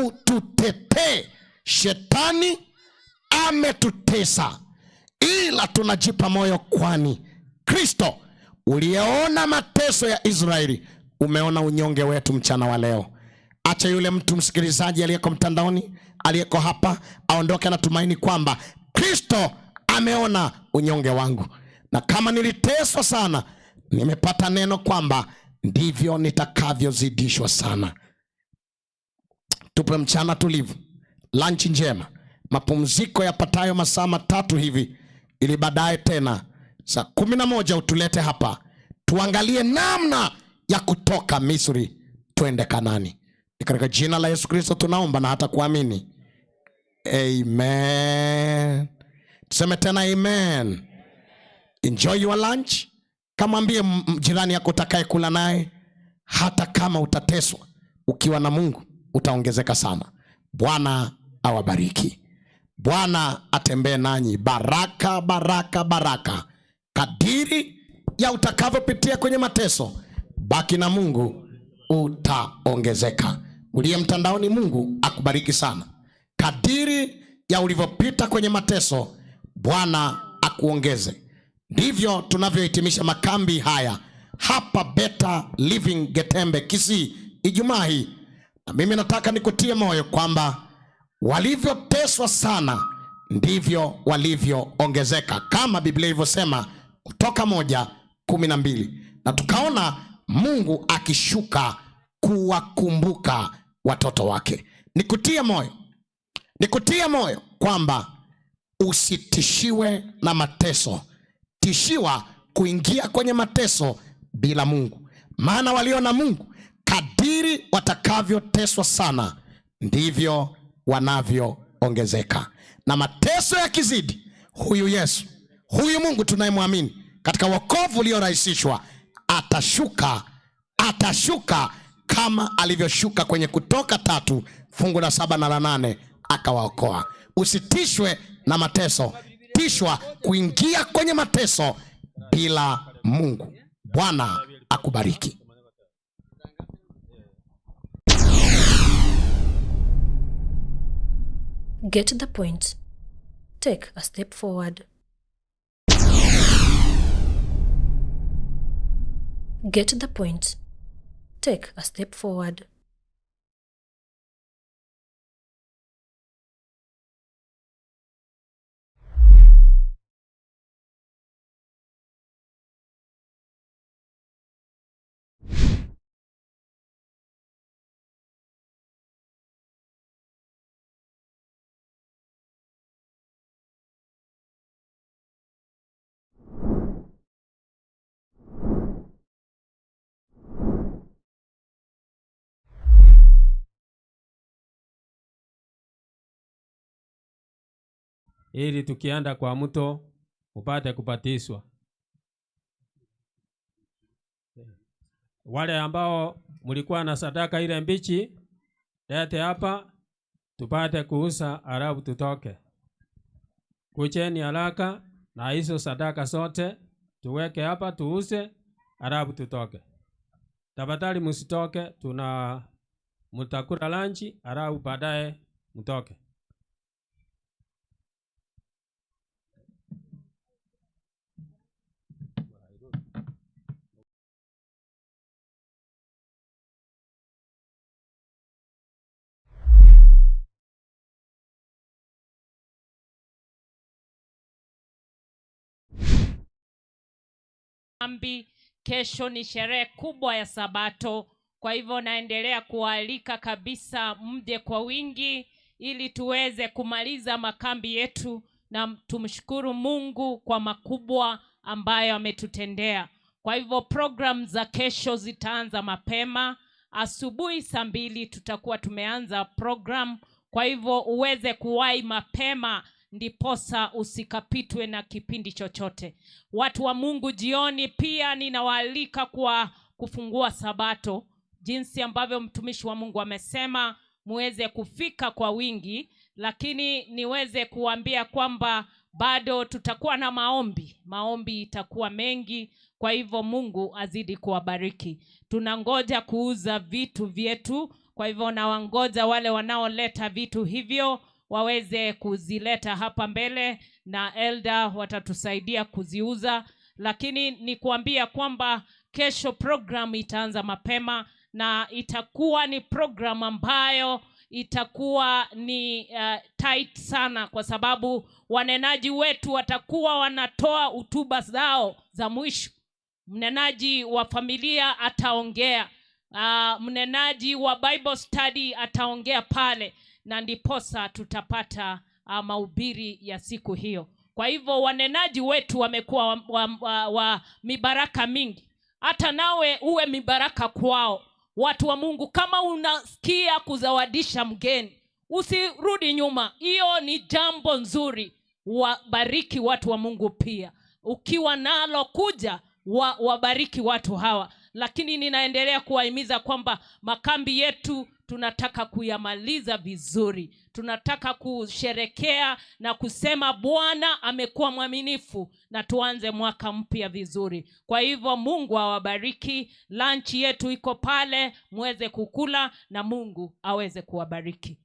Ututetee. Shetani ametutesa, ila tunajipa moyo, kwani Kristo uliyeona mateso ya Israeli umeona unyonge wetu mchana wa leo. Acha yule mtu msikilizaji aliyeko mtandaoni, aliyeko hapa, aondoke na tumaini kwamba Kristo ameona unyonge wangu, na kama niliteswa sana, nimepata neno kwamba ndivyo nitakavyozidishwa sana. Tupe mchana tulivu, lunch njema, mapumziko yapatayo masaa 3 hivi, ili baadaye tena saa 11 utulete hapa tuangalie namna ya kutoka Misri twende Kanani. Ni katika jina la Yesu Kristo tunaomba na hata kuamini, amen. Tuseme tena amen. Enjoy your lunch. Kamwambie jirani yako utakaye kula naye, hata kama utateswa, ukiwa na Mungu utaongezeka sana. Bwana awabariki. Bwana atembee nanyi. Baraka, baraka, baraka. Kadiri ya utakavyopitia kwenye mateso, baki na Mungu, utaongezeka. Uliye mtandaoni, Mungu akubariki sana. Kadiri ya ulivyopita kwenye mateso, Bwana akuongeze. Ndivyo tunavyohitimisha makambi haya hapa Better Living Getembe Kisii Ijumaa hii. Na mimi nataka nikutie moyo kwamba walivyoteswa sana ndivyo walivyoongezeka, kama Biblia ilivyosema Kutoka 1:12. Na tukaona Mungu akishuka kuwakumbuka watoto wake. Nikutie moyo, nikutie moyo kwamba usitishiwe na mateso. Tishiwa kuingia kwenye mateso bila Mungu. Maana walio na Mungu kadiri watakavyoteswa sana ndivyo wanavyoongezeka. Na mateso yakizidi, huyu Yesu, huyu Mungu tunayemwamini katika wokovu uliorahisishwa, atashuka, atashuka kama alivyoshuka kwenye Kutoka 3:7 na 8 akawaokoa. Usitishwe na mateso, tishwa kuingia kwenye mateso bila Mungu. Bwana akubariki. Get the point. Take a step forward. Get the point. Take a step forward. Ili tukienda kwa mto upate kubatizwa. Wale ambao mlikuwa na sadaka ile mbichi, lete hapa tupate kuuza, alafu tutoke. Kucheni haraka na hizo sadaka zote tuweke hapa tuuze, alafu tutoke. Tafadhali msitoke, tuna mtakula lunch alafu baadaye mtoke. Kesho ni sherehe kubwa ya Sabato. Kwa hivyo naendelea kualika kabisa mje kwa wingi ili tuweze kumaliza makambi yetu na tumshukuru Mungu kwa makubwa ambayo ametutendea. Kwa hivyo program za kesho zitaanza mapema. Asubuhi 2:00 tutakuwa tumeanza program. Kwa hivyo uweze kuwahi mapema ndiposa usikapitwe na kipindi chochote. Watu wa Mungu, jioni pia ninawaalika kwa kufungua Sabato. Jinsi ambavyo mtumishi wa Mungu amesema muweze kufika kwa wingi, lakini niweze kuambia kwamba bado tutakuwa na maombi. Maombi itakuwa mengi, kwa hivyo Mungu azidi kuwabariki. Tunangoja kuuza vitu vyetu, kwa hivyo nawangoja wale wanaoleta vitu hivyo waweze kuzileta hapa mbele na elder watatusaidia kuziuza. Lakini ni kuambia kwamba kesho program itaanza mapema na itakuwa ni program ambayo itakuwa ni tight sana, kwa sababu wanenaji wetu watakuwa wanatoa hotuba zao za mwisho. Mnenaji wa familia ataongea, mnenaji wa Bible study ataongea pale, na ndiposa tutapata mahubiri ya siku hiyo. Kwa hivyo wanenaji wetu wamekuwa wa mibaraka mingi. Hata nawe uwe mibaraka kwao. Watu wa Mungu, kama unasikia kuzawadisha mgeni, usirudi nyuma. Hiyo ni jambo nzuri. Wabariki watu wa Mungu pia. Ukiwa nalo kuja Wabariki watu hawa. Lakini ninaendelea kuwahimiza kwamba makambi yetu tunataka kuyamaliza vizuri. Tunataka kusherekea na kusema Bwana amekuwa mwaminifu, na tuanze mwaka mpya vizuri. Kwa hivyo Mungu awabariki. Lunch yetu iko pale, muweze kukula na Mungu aweze kuwabariki.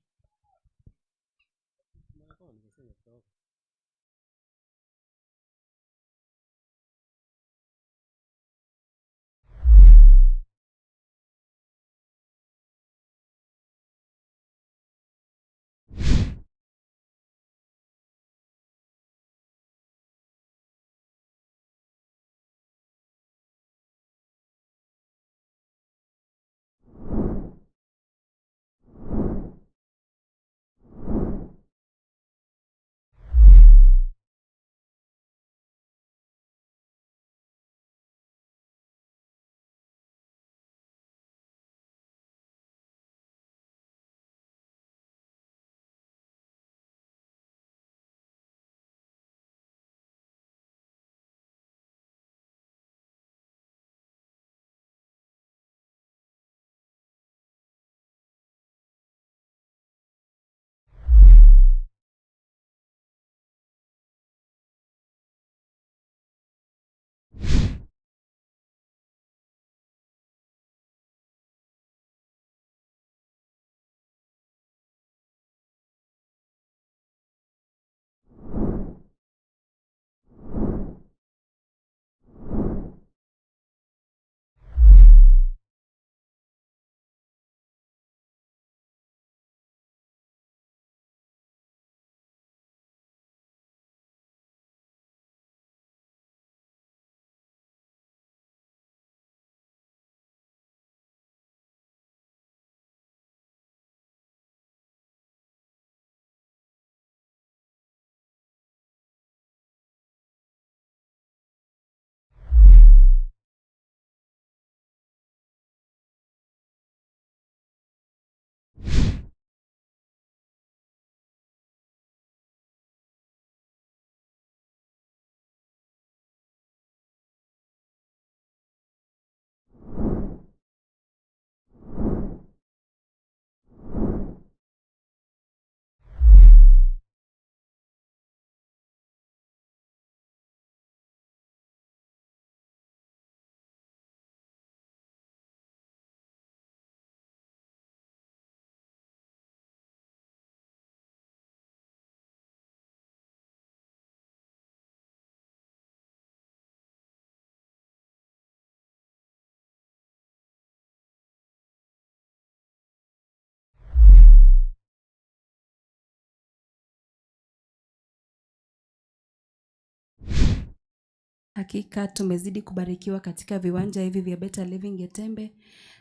Hakika tumezidi kubarikiwa katika viwanja hivi vya Better Living Getembe,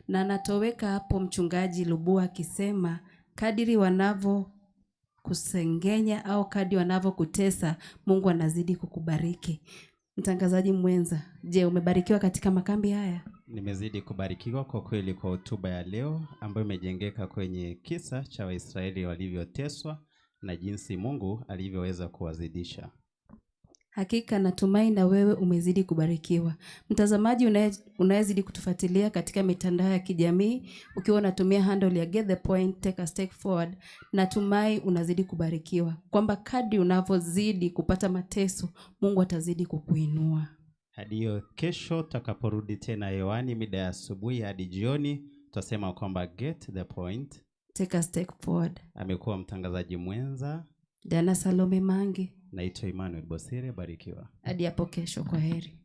na natoweka hapo mchungaji Lubua akisema kadiri wanavyo kusengenya au kadri wanavyokutesa, Mungu anazidi kukubariki. Mtangazaji mwenza, je, umebarikiwa katika makambi haya? Nimezidi kubarikiwa kwa kweli kwa hotuba ya leo ambayo imejengeka kwenye kisa cha Waisraeli walivyoteswa na jinsi Mungu alivyoweza kuwazidisha. Hakika natumai na wewe umezidi kubarikiwa. Mtazamaji unayezidi kutufuatilia katika mitandao ya kijamii ukiwa unatumia handle ya Get the Point, Take a Step Forward, natumai unazidi kubarikiwa kwamba kadri unavyozidi kupata mateso, Mungu atazidi kukuinua. Hadi hiyo kesho tutakaporudi tena hewani mida ya asubuhi hadi jioni, tutasema kwamba Get the Point, Take a Step Forward. Amekuwa mtangazaji mwenza Dana Salome Mangi. Naitwa Emmanuel Bosire, barikiwa. Hadi hapo kesho, kwa heri.